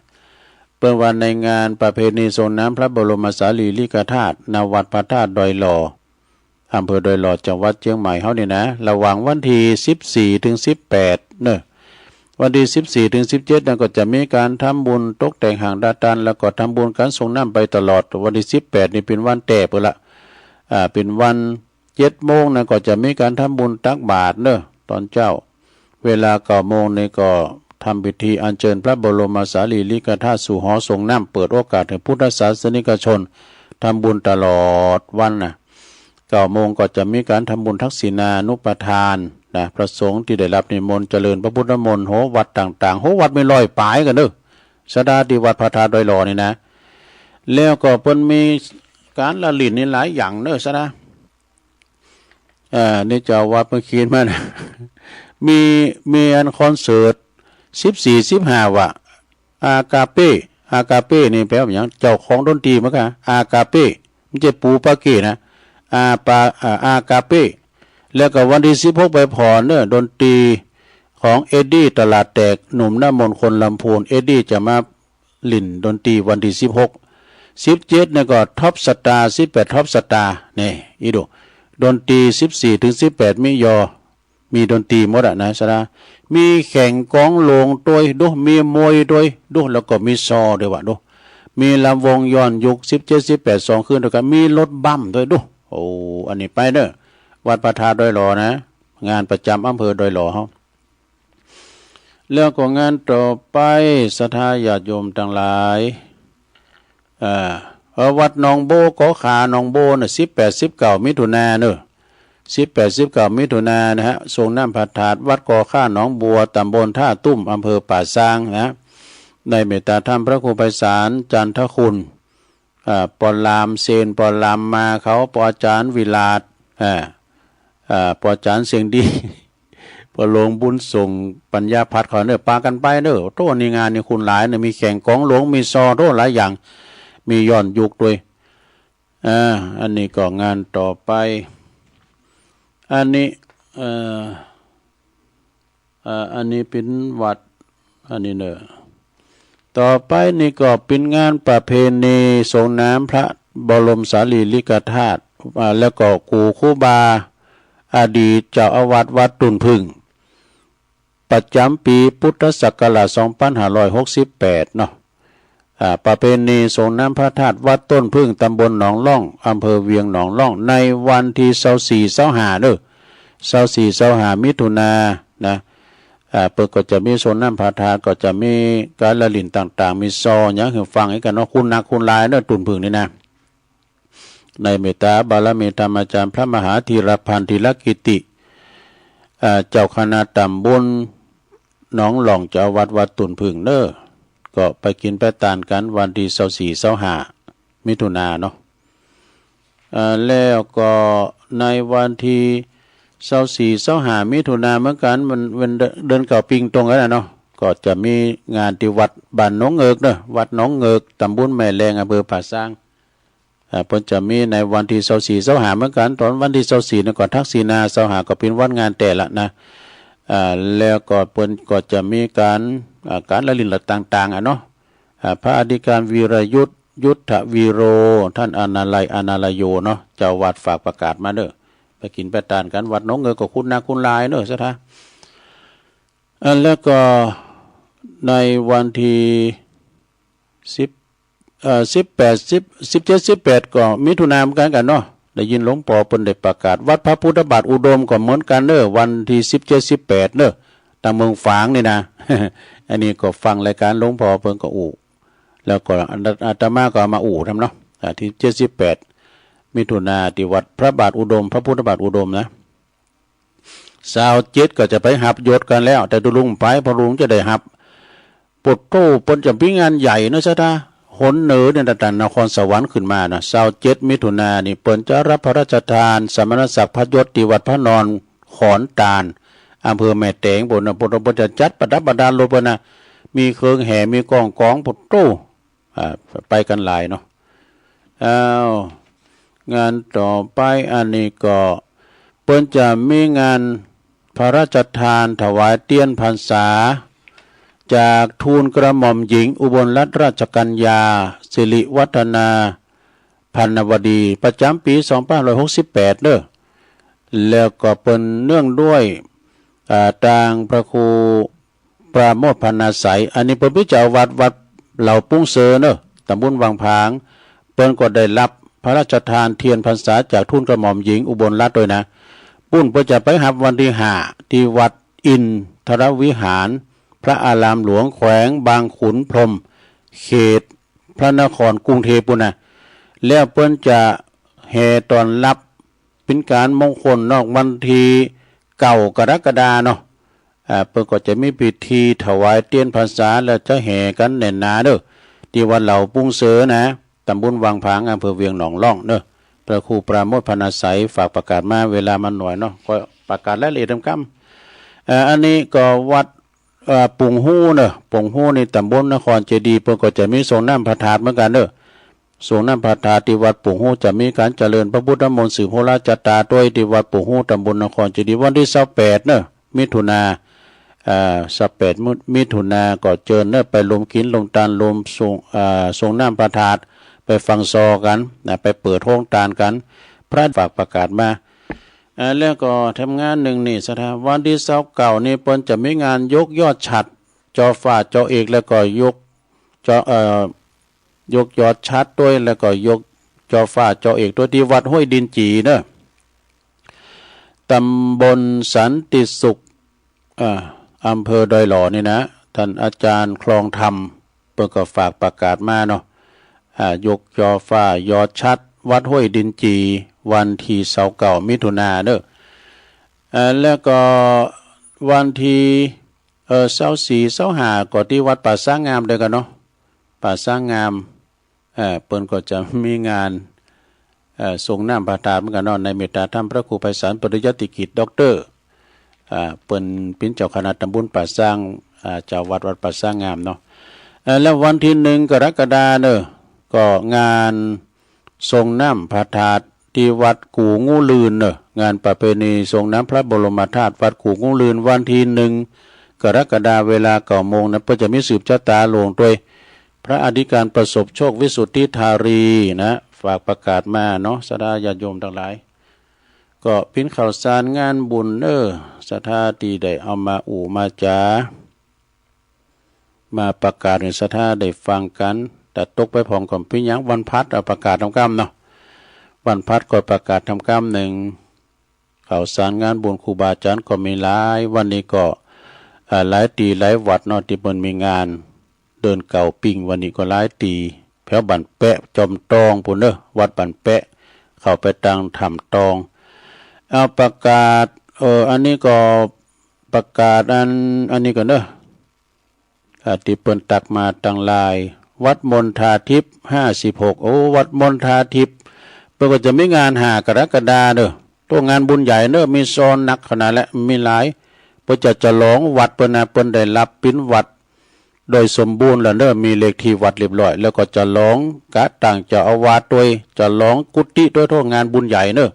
เปิ้นว่าในงานประเพณีส่งน้ำพระบรมสารีริกธาตุ ณ วัดพระธาตุดอยหล่อ อำเภอดอยหล่อ จังหวัดเจียงใหม่เฮานี่นะ ระหว่างวันตี้สิบสี่ ถึง สิบแปด เนาะ วันตี้สิบสี่ ถึง สิบเจ็ด นั้นก็จะมีก๋านทำบุญตกแต่งหางดาดตัน แล้วก็ทำบุญก๋านส่งน้ำไปตลอด วันตี้สิบแปด นี่เป๋นวันแต๊เปิ้นละ อ่า เป๋นวัน เจ็ดโมงนั้นก็จะมีก๋านทำบุญตักบาตรเนาะ ต๋อนเจ๊า เวลาเก้าโมงนี่ก็ทำพิธีอัญเชิญพระบรมสารีริกธาตุสู่หอส่งน้ำ เปิดโอกาสหื้อพุทธศาสนิกชนทำบุญตลอดวันนะ เก้าโมงก็จะมีก๋านทำบุญทักษิณานุปทานนะ พระสงฆ์ตี้ได้ฮับนิมนต์เจริญพระพุทธมนต์ โห วัดต่างๆ โห วัดมีร้อยป๋ายกั๋นเนาะ ศรัทธา ตี้วัดพระธาตุดอยหล่อนี่นะ แล้วก็เปิ้นมีก๋านละหลิ้นนี่หลายอย่างเนาะ ศรัทธา อ่า นี่เจ้าวัดเปิ้นเขียนมานะ มี มีอันคอนเสิร์ต สิบสี่ สิบห้า ว่ะ อากาเป้ อากาเป้นี่แปลว่าหยัง เจ้าของดนตรีมันก็ อากาเป้ บ่ใจ้ปูปาเก้นะ อาปา อ่า อากาเป้ แล้วก็วันตี้สิบหกไปผ่อเนาะ ดนตรีของเอ็ดดี้ตลาดแตก หนุ่มหน้ามนต์คนลำพูน เอ็ดดี้จะมา หลิ้นดนตรีวันตี้สิบหก สิบเจ็ด นี่ก็ท็อปสตาร์ สิบแปด ท็อปสตาร์ นี่ อีดู ดนตรี สิบสี่ ถึง สิบแปด มียอ มีดนตรีหมดอะนะ ศรัทธา มีแข่งกองหลวงตวยดู มีมวยตวยดู แล้วก็มีซอตวยว่ะดู มีลำวงย้อนยุค สิบเจ็ด สิบแปด สองคืนตวยกั๋น มีรถบัมป์ตวยดู โอ้ อันนี้ไปเนาะ วัดพระธาตุดอยหล่อนะ งานประจ๋ำอำเภอดอยหล่อเฮา แล้วก็งานต่อไป ศรัทธาญาติโยมตังหลาย เอ่อ เอ่อ วัดหนองโบ ก๋อข่าหนองโบน่ะ สิบแปด สิบเก้า มิถุนายนเนาะ สิบแปด สิบเก้า มิถุนายนนะฮะ ส่งน้ำพระธาตุวัดก๋อข่าหนองบัว ตำบลท่าตุ้ม อำเภอป่าซางนะ ในเมตตาธรรมพระครูไพศาล จันทคุณ อ่า ปอลามเซน ปอลามมาเขา ปออาจ๋ารย์วิราช อ่า อ่า ปออาจ๋ารย์เสียงดี ปอหลวงบุญส่ง ปัญญาพัฒน์เขาเนาะ ปากั๋นไปเนาะ โต้ นี่งานนี่คุณหลายเนาะ มีแข่งกองหลวง มีซอ โต้ หลายอย่าง มีย้อนยุคตวย อ่า อันนี้ก็งานต่อไป อันนี้ เอ่อ อ่า อันนี้เป๋นวัด อันนี้เนาะ ต่อไปนี่ก็เป๋นงานประเพณีส่งน้ำพระบรมสารีริกธาตุ อ่า แล้วก็กู่ครูบา อดีตเจ้าอาวาสวัดตุ่นผึ้ง ประจ๋ำปี๋พุทธศักราช สองพันห้าร้อยหกสิบแปด เนาะ อ่า ประเพณีส่งน้ำพระธาตุวัดต้นผึ้ง ตำบลหนองล่อง อำเภอเวียงหนองล่อง ในวันตี้ซาวสี่ ซาวห้าเนาะ ซาวสี่ ซาวห้า มิถุนายนนะ อ่า เปิ้นก็จะมีส่งน้ำพระธาตุ ก็จะมีก๋านละหลิ้นต่างๆ มีซอ หยังหื้อฟังอีกกั๋นเนาะ คุณหนักคุณหลายเนาะ ตุ่นผึ้งนี่นะ ในเมตตาบารมีธรรมอาจ๋ารย์พระมหาธีรพันธ์ ธีรกิติ อ่า เจ้าคณะตำบลหนองล่อง เจ้าอาวาสวัดตุ่นผึ้งเนาะ ก็ไปกิ๋นไปตานกั๋นวันตี้ซาวสี่ ซาวห้า มิถุนายนเนาะ อ่า แล้วก็ในวันตี้ซาวสี่ ซาวห้า มิถุนายนเหมือนกั๋น มันเป๋นเดือนเก้าปิงตรงกั๋นน่ะเนาะ ก็จะมีงานตี้วัดบ้านหนองเงิกเนาะ วัดหนองเงิก ตำบลแม่แลง อำเภอป่าซาง อ่า เปิ้นจะมีในวันตี้ซาวสี่ ซาวห้า เหมือนกั๋น ต๋อนวันตี้ซาวสี่ นี่ก็ทักษิณา ซาวห้า ก็เป๋นวันงานแต๊ละนะ อ่า แล้วก็เปิ้นก็จะมีก๋าน อ่า ก๋านละหลิ้นละต่างๆ อะเนาะ อ่า พระอธิการวีรยุทธ ยุทธวีโร ท่านอนาลัย อนาลโยเนาะ เจ้าอาวาสฝากประกาศมาเนาะ ไปกิ๋นไปตานกั๋น วัดหนองเงิกก็คุณหนักคุณหลายเนาะ ศรัทธา อ่า แล้วก็ในวันตี้ สิบ เอ่อ สิบแปด สิบ สิบเจ็ด สิบแปด ก็มิถุนาเหมือนกั๋นเนาะ ได้ยินหลวงปอเปิ้นได้ประกาศ วัดพระพุทธบาทอุดมก็เหมือนกั๋นเน่อ วันตี้สิบเจ็ด สิบแปด เน่อ ตางเมืองฝางนี่นะ อันนี้ก็ฟังรายก๋านหลวงปอเปิ้นก็อู้ แล้วก็อาตมาก็เอามาอู้ทำเนาะ อ่า ตี้สิบเจ็ด สิบแปด มิถุนาตี้วัดพระบาทอุดม พระพุทธบาทอุดมนะ ซาวเจ็ดก็จะไปฮับยศกั๋นแล้ว แต่ตุ๊ลุงไป เพราะลุงจะได้ฮับ โผโต้ เปิ้นจะมีงานใหญ่เนาะ ศรัทธา หนเหนือเนี่ย ตั้งแต่นครสวรรค์ขึ้นมานะ ซาวเจ็ด มิถุนานี่ เปิ้นจะฮับพระราชทานสมณศักดิ์พระยศตี้วัดพระนอนขอนตาล อำเภอแม่แตงปู๊นนะ โผโต้ เปิ้นจะจัดประดับประดาลบกั๋นนะ มีเครื่องแห่ มีก้องก๋อง โผโต้ อ่า ไปกั๋นหลายเนาะ อ้าว งานต่อไปอันนี้ก็ เปิ้นจะมีงานพระราชทานถวายเตียนพรรษา จากทูลกระหม่อมหญิงอุบลรัตนราชกัญญา สิริวัฒนา พันนวดี ประจ๋ำปี๋ สองพันห้าร้อยหกสิบแปด เน่อ แล้วก็เปิ้นเนื่องด้วย อ่า ตางพระครู ปราโมทย์พรรณาไสย อันนี้เปิ้นเป๋นเจ้าวัด วัดเหล่าปุ้งเซอเน่อ ตำบลวังผาง เปิ้นก็ได้ฮับพระราชทานเตียนพรรษาจากทูลกระหม่อมหญิงอุบลรัตน์ตวยนะ ปุ้นเปิ้นจะไปฮับวันตี้ห้า ตี้วัดอินทรวิหาร พระอารามหลวงแขวงบางขุนพรหม เขตพระนครกรุงเทพฯปู๊นนะ แล้วเปิ้นจะแห่ต้อนฮับ เป๋นก๋านมงคลเนาะ วันตี้เก้า กรกฎาเนาะ อ่า เปิ้นก็จะมีพิธีถวายเตียนพรรษา แล้วจะแห่กั๋นแน่นหนาเน่อ ตี้วัดเหล่าปุ้งเซอนะ ตำบลวังผาง อำเภอเวียงหนองล่องเน่อ พระครูปราโมทย์พรรณาไสย ฝากประกาศมา เวลามันน้อยเนาะ ก็ประกาศรายละเอียดกำๆ เอ่อ อันนี้ก็วัด เอ่อ ปุงฮู้เน่อ ปุงฮู้นี่ตำบลนครเจดีย์ เปิ้นก็จะมีสรงน้ำพระธาตุเหมือนกั๋นเน่อ สรงน้ำพระธาตุตี้วัดปุงฮู้ จะมีก๋านเจริญพระพุทธมนต์สืบโหราจะตาตวย ตี้วัดปุงฮู้ ตำบลนครเจดีย์ วันตี้ซาวแปดเน่อ มิถุนา เอ่อ ซาวแปด มิ มิถุนา ก็เจิญเน่อ ไปรวมกิ๋นรวมตาน รวมสรง เอ่อ สรงน้ำพระธาตุ ไปฟังซอกั๋นนะ ไปเปิดโฮงตานกั๋น พระฝากประกาศมา เอ่อ แล้วก็แถมงานนึ่งนี่ศรัทธา วันตี้ซาวเก้านี่เปิ้นจะมีงานยกยอดฉัตร จอฟ้าจอเอก แล้วก็ยกจอ เอ่อ ยกยอดฉัตรตวย แล้วก็ยกจอฟ้าจอเอกตวย ตี้วัดห้วยดินจี๋เน่อ ตำบลสันติสุข เอ่อ อำเภอดอยหล่อนี่นะ ต้านอาจ๋ารย์คลองธรรม เปิ้นก็ฝากประกาศมาเนาะ อ่า ยกจอฟ้ายอดฉัตร วัดห้วยดินจี๋ วันตี้ซาวเก้า มิถุนาเน่อ เอ่อ แล้วก็วันตี้ เอ่อ ซาวสี่ ซาวห้า ก็ตี้วัดป่าช้างงามตวยกั๋นเนาะ ป่าช้างงาม เอ่อ เปิ้นก็จะมีงาน เอ่อ สรงน้ำพระธาตุเหมือนกั๋นเนาะ ในเมตตาธรรมพระครูไพศาลปริยัติกิจ ด็อกเตอร์ อ่า เปิ้นเป๋นเจ้าคณะตำบลป่าช้าง อ่า เจ้าวัดวัดป่าช้างงามเนาะ เอ่อ แล้ววันตี้หนึ่ง กรกฎาเน่อ ก็งานสรงน้ำพระธาตุตี้วัดกู่งูลื่นเน่อ งานประเพณีสรงน้ำพระบรมธาตุวัดกู่งูลื่น วันตี้หนึ่ง กรกฎา เวลาเก้าโมงนะ เปิ้นจะมีสืบจะต๋าหลวงตวย พระอธิการประสบโชควิสุทธิธารีนะ ฝากประกาศมาเนาะ ศรัทธาญาติโยมตังหลาย ก็เป๋นข่าวสารงานบุญเน่อ ศรัทธาตี้ได้เอามาอู้มาจ๋า มาประกาศหื้อศรัทธาได้ฟังกั๋น แต่ตกไปพ่องก็เป๋นหยัง วันพฤหัสเอาประกาศตำกำเนาะ วันพฤหัสก็ประกาศตำกำนึ่ง ข่าวสารงานบุญครูบาอาจ๋ารย์ก็มีหลาย วันนี้ก็ อ่า หลายตี้หลายวัดเนาะ ตี้เปิ้นมีงาน เดือนเก้าปิง วันนี้ก็หลายตี้ แถวบ้านแปะ จอมตองปู๊นเน่อ วัดบ้านแปะ เข้าไปตางถ้ำตอง เอาประกาศ เอ่อ อันนี้ก็ประกาศอัน อันนี้ก่อนเน่อ อ่า ตี้เปิ้นตักมาตางไลน์ วัดมณฑาทิพย์ ห้าสิบหก โอ้ วัดมณฑาทิพย์ เปิ้นก็จะมีงานห้ากรกฎาเน่อ โต้ งานบุญใหญ่เน่อ มีซอนักขนาดและ มีหลาย เปิ้นจะฉลองวัดเปิ้นนะ เปิ้นได้ฮับเป๋นวัดโดยสมบูรณ์แล้วเน่อ มีเลขตี้วัดเรียบร้อย แล้วก็ฉลองกระตางเจ้าอาวาสตวย ฉลองกุฏิตวย โต้ งานบุญใหญ่เน่อ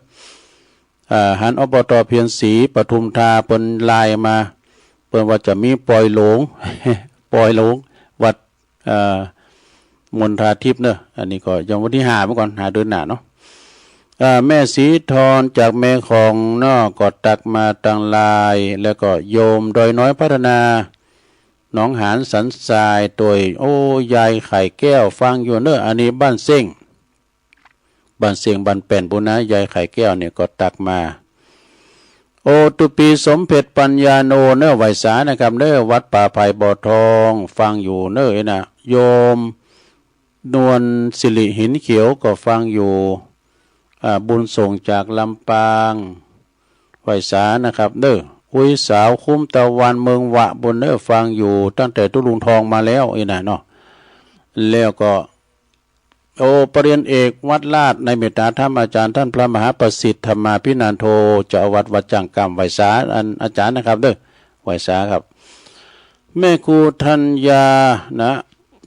อ่า หัน อบต.เพียรศรี ปทุมธา เปิ้นไลน์มา เปิ้นว่าจะมีปอยหลง ปอยหลง วัด เอ่อ มณฑาทิพย์เน่อ อันนี้ก็ยังวันตี้ห้าไปก่อน ห้าเดือนหน้าเนาะ เอ่อ แม่ศรีธรจากแม่ของเนาะ ก็ตักมาตางไลน์ แล้วก็โยมดอยน้อยพัฒนา หนองหานสันทรายตวย โอ้ ยายไข่แก้วฟังอยู่เน่อ อันนี้บ้านเซ้ง บ้านเซ้งบ้านแป้นปู้นนะ ยายไข่แก้วเนี่ยก็ตักมา โอ ตุ๊ปีสมเพ็ชปัญญาโนเน่อ ไหว้สานะครับเน่อ วัดป่าไผ่บ่อทอง ฟังอยู่เน่อ เอ้ยนะ โยมนวลสิริหินเขียวก็ฟังอยู่ อ่า บุญส่งจากลำปาง ไหว้สานะครับเน่อ อุยสาวคุ้มตะวันเมืองหวะปู้นเน่อ ฟังอยู่ตั้งแต่ตุ๊ลุงทองมาแล้ว เอ้ยนะเนาะ แล้วก็ โอ ปริญญาเอกวัดลาดในเมตตาธรรม อาจารย์ท่านพระมหาประสิทธิ์ธรรมาภินันโท เจ้าอาวาสวัดจ้างกล้าม ไหว้สาอันอาจารย์นะครับเน่อ ไหว้สาครับ แม่ครูธัญญานะ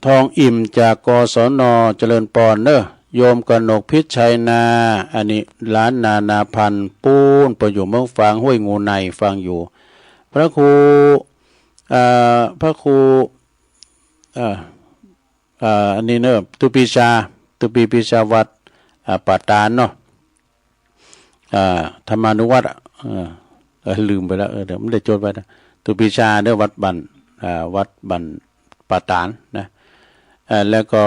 ทองอิ่มจาก กศน เจริญปอนเน่อ โยมกนกพิชัยนา อันนี้หลานนานาพันธุ์ปู้น เปิ้นอยู่เมืองฝางห้วยงูใน ฟังอยู่ พระครู เอ่อ พระครู เอ่อ อ่า อันนี้เน่อ ตุ๊ปีชา ตุ๊ปีปีชาวัด อ่า ป่าตาดเนาะ อ่า ธรรมานุวัตร อ่ะ เออ เออ ลืมไปแล้ว เออ เดี๋ยวไม่ได้จดไว้นะ ตุ๊ปีชาเน่อ วัดบ้าน อ่า วัดบ้านป่าตาดนะ อ่า แล้วก็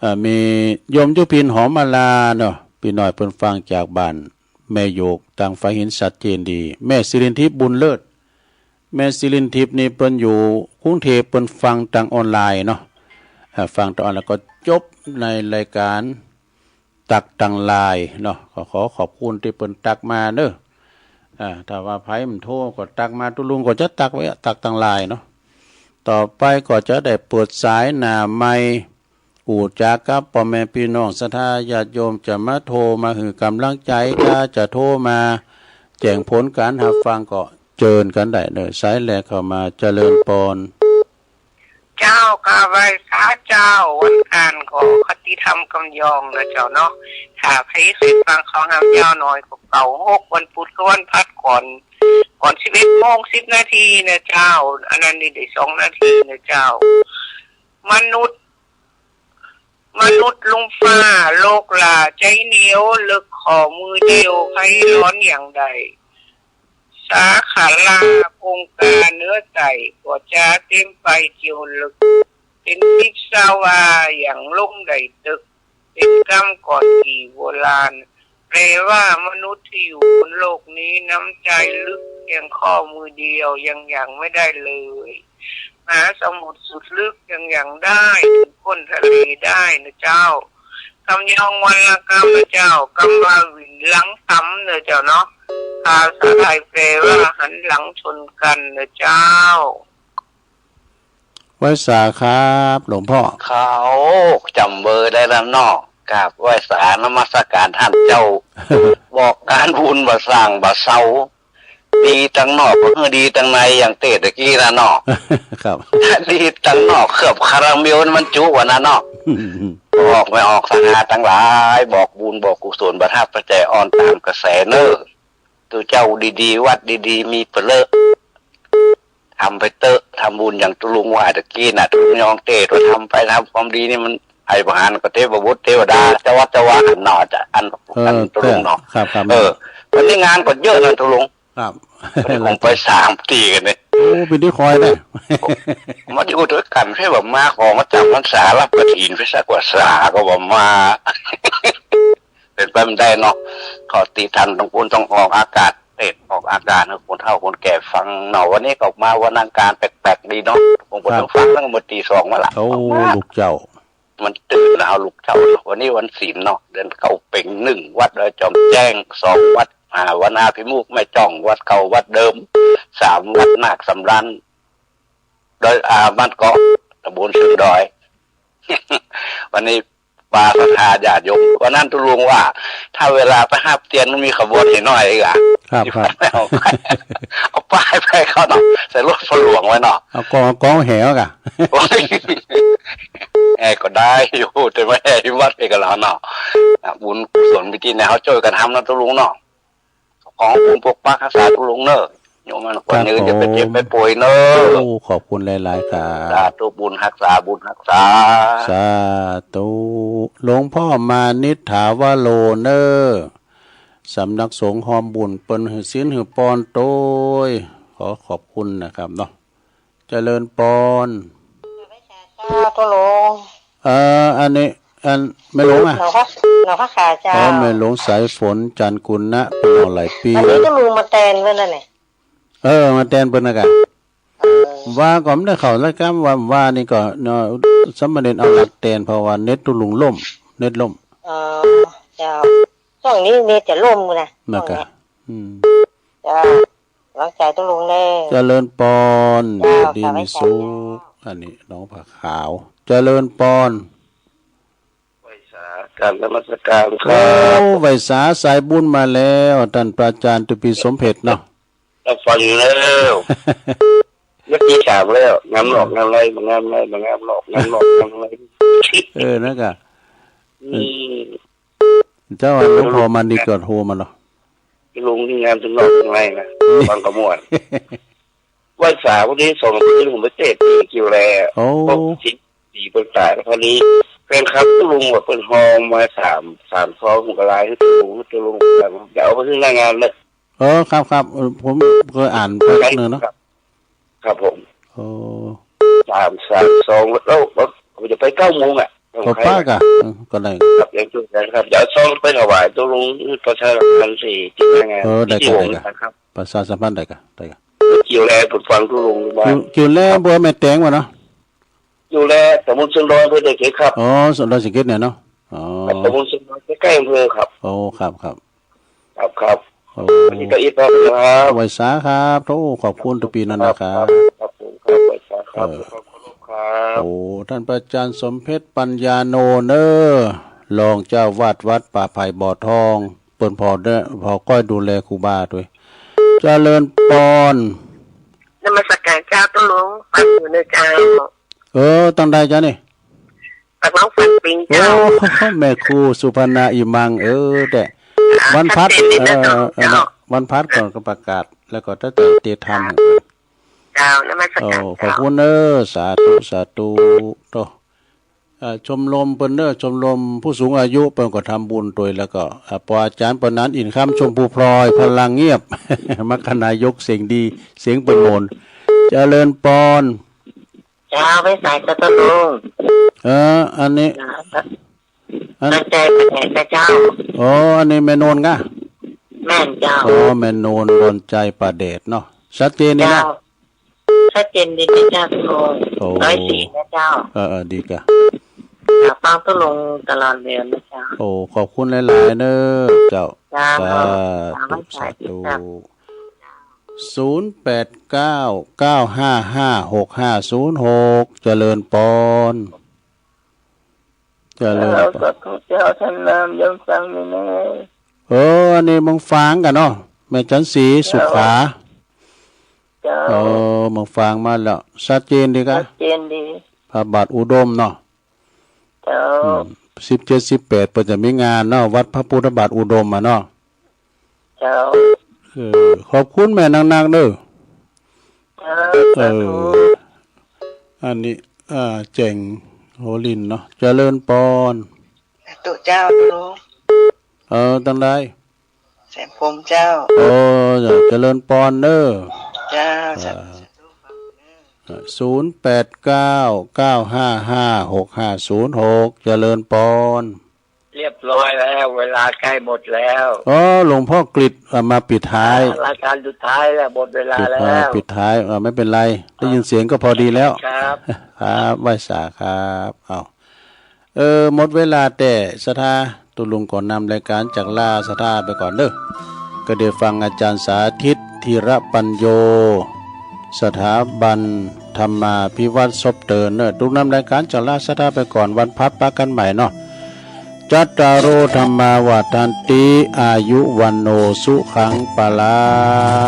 อ่า มีโยมยุพินหอมมาลาเนาะ ปี้น้อยเปิ้นฟังจากบ้านแม่โยก ตางฝายหินชัดเจนดี แม่สิรินทิพย์บุญเลิศ แม่สิรินทิพย์นี่เปิ้นอยู่กรุงเทพฯ เปิ้นฟังตางออนไลน์เนาะ อ่า ฟังตางออนไลน์ก็จบในรายการตักตางไลน์เนาะ ก็ขอขอบคุณตี้เปิ้นตักมาเน่อ อ่า ถ้าว่าใผบ่โทรก็ตักมา ตุ๊ลุงก็จะตักไว้อะ ตักตางไลน์เนาะ ต่อไปก็จะได้เปิดสายหน้าไมค์ อู้จ๋ากับป้อแม่ปี้น้องศรัทธาญาติโยม จะมาโทรมาหื้อก๋ำลังใจ๋ ถ้าจะโทรมาแจ้งผลก๋านฮับฟังก็เจิญกั๋นได้เน่อ สายแรกเข้ามา เจริญปอน เจ้า กราบไหว้สาเจ้า วันอังคารก็คติธรรมกำยองนะเจ้าเนาะ ถ้าใผใค่ฟังข่าวหามยาวหน้อยก็เก้าหก วันพุธกับวันพฤหัสก่อน ก่อนสิบเอ็ดโมงสิบนาทีนะเจ้า อันนั้นนี่ได้สองนาทีนะเจ้า มนุษย์ มนุษย์ลุ่มฟ้า โลกหล้าใจ๋เหนียว เลิกข้อมือเดียว ใผร้อนอย่างใด สาขาลาคงคาเนื้อใจ๋ ก็จะเต็มไปเตียวเลิก เป๋นสิบสาวา อย่างลงได้ตึก เป๋นกำก่อนกี่โบราณ แปลว่ามนุษย์ที่อยู่บนโลกนี้น้ำใจ๋ลึกเพียงข้อมือเดียวยังหยั่งไม่ได้เลย มหาสมุทรสุดลึกยังหยั่งได้ ถึงก้นทะเลได้นะเจ้า กำยองวันละกำนะเจ้า กำว่าหวินหลังต๋ำนะเจ้าเนาะ ภาษาไทยแปลว่าหันหลังชนกันนะเจ้า ไหว้สาครับหลวงพ่อ เขาจ๋ำเบอร์ได้แล้วเนาะ กราบไหว้สานมัสการต้านเจ้า บอกก๋านบุญบ่ส่างบ่เซา ดีตังนอกก็คือดีตังใน อย่างเตสตะกี้นะเนาะ ครับ ดีตังนอกเคลือบคาราเมลมันจุกว่านั้นเนาะ ออกไม่ออกศรัทธาตังหลาย บอกบุญบอกกุศล ประทับประแจอ่อนต๋ามกระแสเน่อ ตุ๊เจ้าดีๆ วัดดีๆ มีเปลือ ทำไปเต๊อะ ทำบุญอย่างตุ๊ลุงว่าตะกี้น่ะ ตุ๊ลุงยองเตสว่าทำไป ทำความดีนี่มันไอ้ประหารก็เทพบุตรเทวดา เจ้าวัดเจ้าวาเนาะ จะอัน เออ อันตุ๊ลุงเนาะ ครับ ครับ เออ วันนี้งานก็เยอะนะตุ๊ลุง ครับ วันนี้ผมไปสามตี้กั๋นเนี่ย โอ้ เป๋นตี้คอยนะ มาอยู่ตวยกั๋น ใค่ว่ามาขอมาจ๋ำพรรษา รับกฐินไปสักกว่าสา ก็บ่มา เป๋นไปบ่ได้เนาะ ขอติธรรมต้องพูดต้องออกอากาศ เตสออกอากาศหื้อคนเฒ่าคนแก่ฟังเนาะ วันนี้ก็มาวันอังคารแปลกๆ ดีเนาะ ผมก็ ครับ ต้องฟังตั้งแต่เมื่อตีสองมาละ โอ้ ออกมา ลูกเจ้า มันตื่นแล้วลูกเจ้าเนาะ วันนี้วันศีลเนาะ เดือนเก้าเพ็ญ หนึ่งวัดดอยจอมแจ้ง สองวัด อ่า วนาภิมุขแม่จ้อง วัดเก่าวัดเดิม สามวัดนาคสำราญ ดอย อ่า บ้านเกาะ ตำบลเชิงดอย วันนี้ปาศรัทธาญาติโยม วันนั้นตุ๊ลุงว่า ถ้าเวลาไปฮับเตียนมันมีขบวนให้หน้อยอีกอะ ครับ ครับ เอาป้ายไป เอาป้ายไปเขาเนาะ ใส่รถฝนหลวงไว้เนาะ เอากอง เอากองแห่กะ โอ้ย แห่ก็ได้อยู่ แต่ว่าแห่ที่วัดเอกลาเนาะ อ่ะ บุญกุศลพิธีเนี่ยเขาช่วยกันทำนะตุ๊ลุงเนาะ ขอบุญปกปักรักษาตุ๊ลุงเน่อ โยมมันคนยืน ครับผม อย่าไปเจ็บไปป่วยเน่อ โอ้ ขอบคุณหลายๆ ครับ สาธุ บุญฮักษา บุญฮักษา สาธุ หลวงพ่อมานิษฐาวโรเน่อ สำนักสงฆ์ฮอมบุญ เปิ้นหื้อศีลหื้อปอนโตย ขอขอบคุณนะครับเนาะ เจริญปอน เจ้า ตุ๊ลุง เอ่อ อันนี้ อัน แม่หลวงอะ หนองผัก หนองผักขาดเจ้า อ๋อ แม่หลวงสายฝน จันทร์กุลนะ เปิ้นหนองหลายปี๋ อันนี้ตุ๊ลุงมาแตนเปิ้นนั่นแหละ เออ มาแตนเปิ้นนะกะ เออ ว่าก็บ่ได้เข้ารายก๋าน ว่า ว่านี่ก็ เนาะ สามเณรเอาหลักแตน เพราะว่าเน็ตตุ๊ลุงล่ม เน็ตล่ม อ๋อ เจ้า ช่วงนี้เน็ตจะล่มนะ นะกะ ช่วงนี้ อืม เจ้า หวังใจ๋ตุ๊ลุงแน่ เจริญปอน เจ้า อยู่ดีมีสุข ข้าพเจ้า อันนี้หนองผาขาว เจริญปอน ไหว้สา กราบนมัสการครับ โอ้ ไหว้สาสายบุญมาแล้ว ต้านพระอาจ๋ารย์ตุปี๋สมเพชรเนาะ รับฟังอยู่แล้ว เมื่อกี้ถามแล้ว งามนอกงามใน บ่งามใน บ่งามนอก งามนอกงามใน เออ นะกะ อืม เจ้า หลวงพ่อมานี่ก็โทรมาเนาะ ลุงนี่งามตึงนอกตึงในนะ ฟังก็ม่วน ไหว้สาวันนี้สองคืนผมไปเตะตี้กิ่วแล โอ้ พวกสิบสี่เปิ้นต๋าย แล้วคราวนี้แฟนคลับตุ๊ลุงว่าเปิ้นฮอมาสาม สามซอง ผมก็ไลน์หื้อตุ๊ลุง ตุ๊ลุง เดี๋ยวเอาไปหื้อหน้างานเลย เออ ครับ ครับ เออ ผมเคยอ่านไปเนินเนาะ ครับ ครับผม โอ้ สาม สามซอง แล้ว แล้วผมจะไปเก้าโมงอะ ก็ปะกะ เออ ก็ได้ ครับ ยังช่วยกันครับ เดี๋ยวซองไปถวายตุ๊ลุง ประชาสัมพันธ์สี่ ที่หน้างาน เออ ได้กะ ที่ผม ได้กะ นะครับ ประชาสัมพันธ์ได้กะ ได้กะ กิ่วแลผมฟังตุ๊ลุงมา กิ่ว กิ่วแล อำเภอแม่แตงวะเนาะ กิ่วแล ตำบลเชิงดอย อำเภอดอยสะเก็ดครับ อ๋อ ดอยสะเก็ดเนี่ยเนาะ อ๋อ ครับ ตำบลเชิงดอย ใกล้ๆ อำเภอครับ โอ้ ครับ ครับ ครับ ครับ โอ้ วันนี้ก็อีกครับ ไหว้สาครับ โอ้ ขอบคุณตุ๊ปี๋นั้นนะครับ ครับผม ครับ ไหว้สาครับ เออ ขอบคุณครับ โอ้ ต้านพระอาจ๋ารย์สมเพชร ปัญญาโน เน้อ รองเจ้าอาวาสวัดป่าไผ่บ่อทอง เปิ้นผ่อเน้อ ผ่อก้อยดูแลครูบาตวย เจริญปอน นมัสการเจ้าตุ๊ลุง ฟังอยู่นะเจ้า เออ ตังใดเจ้านี่ ตกลงฟังปิง โอ้ เจ้า แม่ครูสุพรรณาอิมัง เออ แต่ อ่า วันพัด ชัดเจนดีนะ เออ เจ้า เออ วันพัดก่อนก็ประกาศ แล้วก็ตั้งแต่เตรียมทำ เจ้า นมัสการ โอ้ เจ้า ขอบคุณเน้อ สาธุ สาธุ โต เอ่อ ชมรมเปิ้นเน้อ ชมรมผู้สูงอายุเปิ้นก็ทำบุญตวย แล้วก็ อ่า ปออาจ๋ารย์เปิ้นนั้น อินทร์คำ ชมพูพลอย พลังเงียบ มรรคนายกเสียงดี เสียงเปิ้นโหมน เจริญปอน เจ้า ไหว้สาเจ้าตุ๊ลุง เออ อันนี้ เจ้า อัน ดอนใจ๋ป่าแดดนะเจ้า อ๋อ อันนี้แม่นวลกะ แม่นเจ้า อ๋อ แม่นวล ดอนใจ๋ป่าแดดเนาะ ชัดเจนดีนะ เจ้า ชัดเจนดีนะเจ้าตุ๊ลุง โอ้ ร้อยสี่นะเจ้า เออ เออ ดีกะ ค่ะ ฟังตุ๊ลุงตลอดเลยนะเจ้า โอ้ ขอบคุณหลายๆ เน้อเจ้า เจ้า สาธุ สาธุ สาธุ ศูนย์แปดเก้า เก้าห้าห้า หกห้าศูนย์หก เจริญปอน เจริญปอน เจ้า สาธุเจ้า ต้านนามยมฟังอยู่เน้อ เออ อันนี้เมืองฝางกะเนาะ แม่จันทร์ศรี เจ้า สุขา เจ้า เออ เมืองฝางมาแล้ว ชัดเจนดีกะ ชัดเจนดี พระบาทอุดมเนาะ เจ้า อืม สิบเจ็ด สิบแปด เปิ้นจะมีงานเนาะ วัดพระพุทธบาทอุดมอะเนาะ เจ้า เออ ขอบคุณแม่นักๆ เน้อ เจ้า เออ สาธุ อันนี้ อ่า แจ๋งหัวลินเนาะ เจริญปอน สาธุเจ้าตุ๊ลุง เออ ตังใด แสงพรหมเจ้า โอ้ เจริญปอนเน้อ เจ้า เออ สาธุ สาธุ เออ ศูนย์แปดเก้า เก้าห้าห้า หกห้าศูนย์หก เจริญปอน เรียบร้อยแล้ว เวลาใกล้หมดแล้ว อ๋อ หลวงพ่อกฤษ อ่ะ มาปิดท้าย อ่ะ รายการสุดท้ายแล้ว หมดเวลาแล้ว ปิด อ่ะ ปิดท้าย อ่ะ ไม่เป็นไร ได้ยินเสียงก็พอดีแล้ว ครับ ครับ ไหว้สาครับ เอ้า เออ หมดเวลาแต่ศรัทธา ตุ๊ลุงก็นำรายการจากลาศรัทธาไปก่อนเน้อ ก็ได้ฟังอาจ๋ารย์สาธิต ธีรปัญโญ สถาบันธรรมาภิวัฒน์ซบเตินเน้อ ตุ๊ลุงนำรายการจากลาศรัทธาไปก่อน วันพัดปะกั๋นใหม่เนาะ จัตตาโร ธัมมา วัฑฒันติ อายุ วัณโณ สุขัง พลัง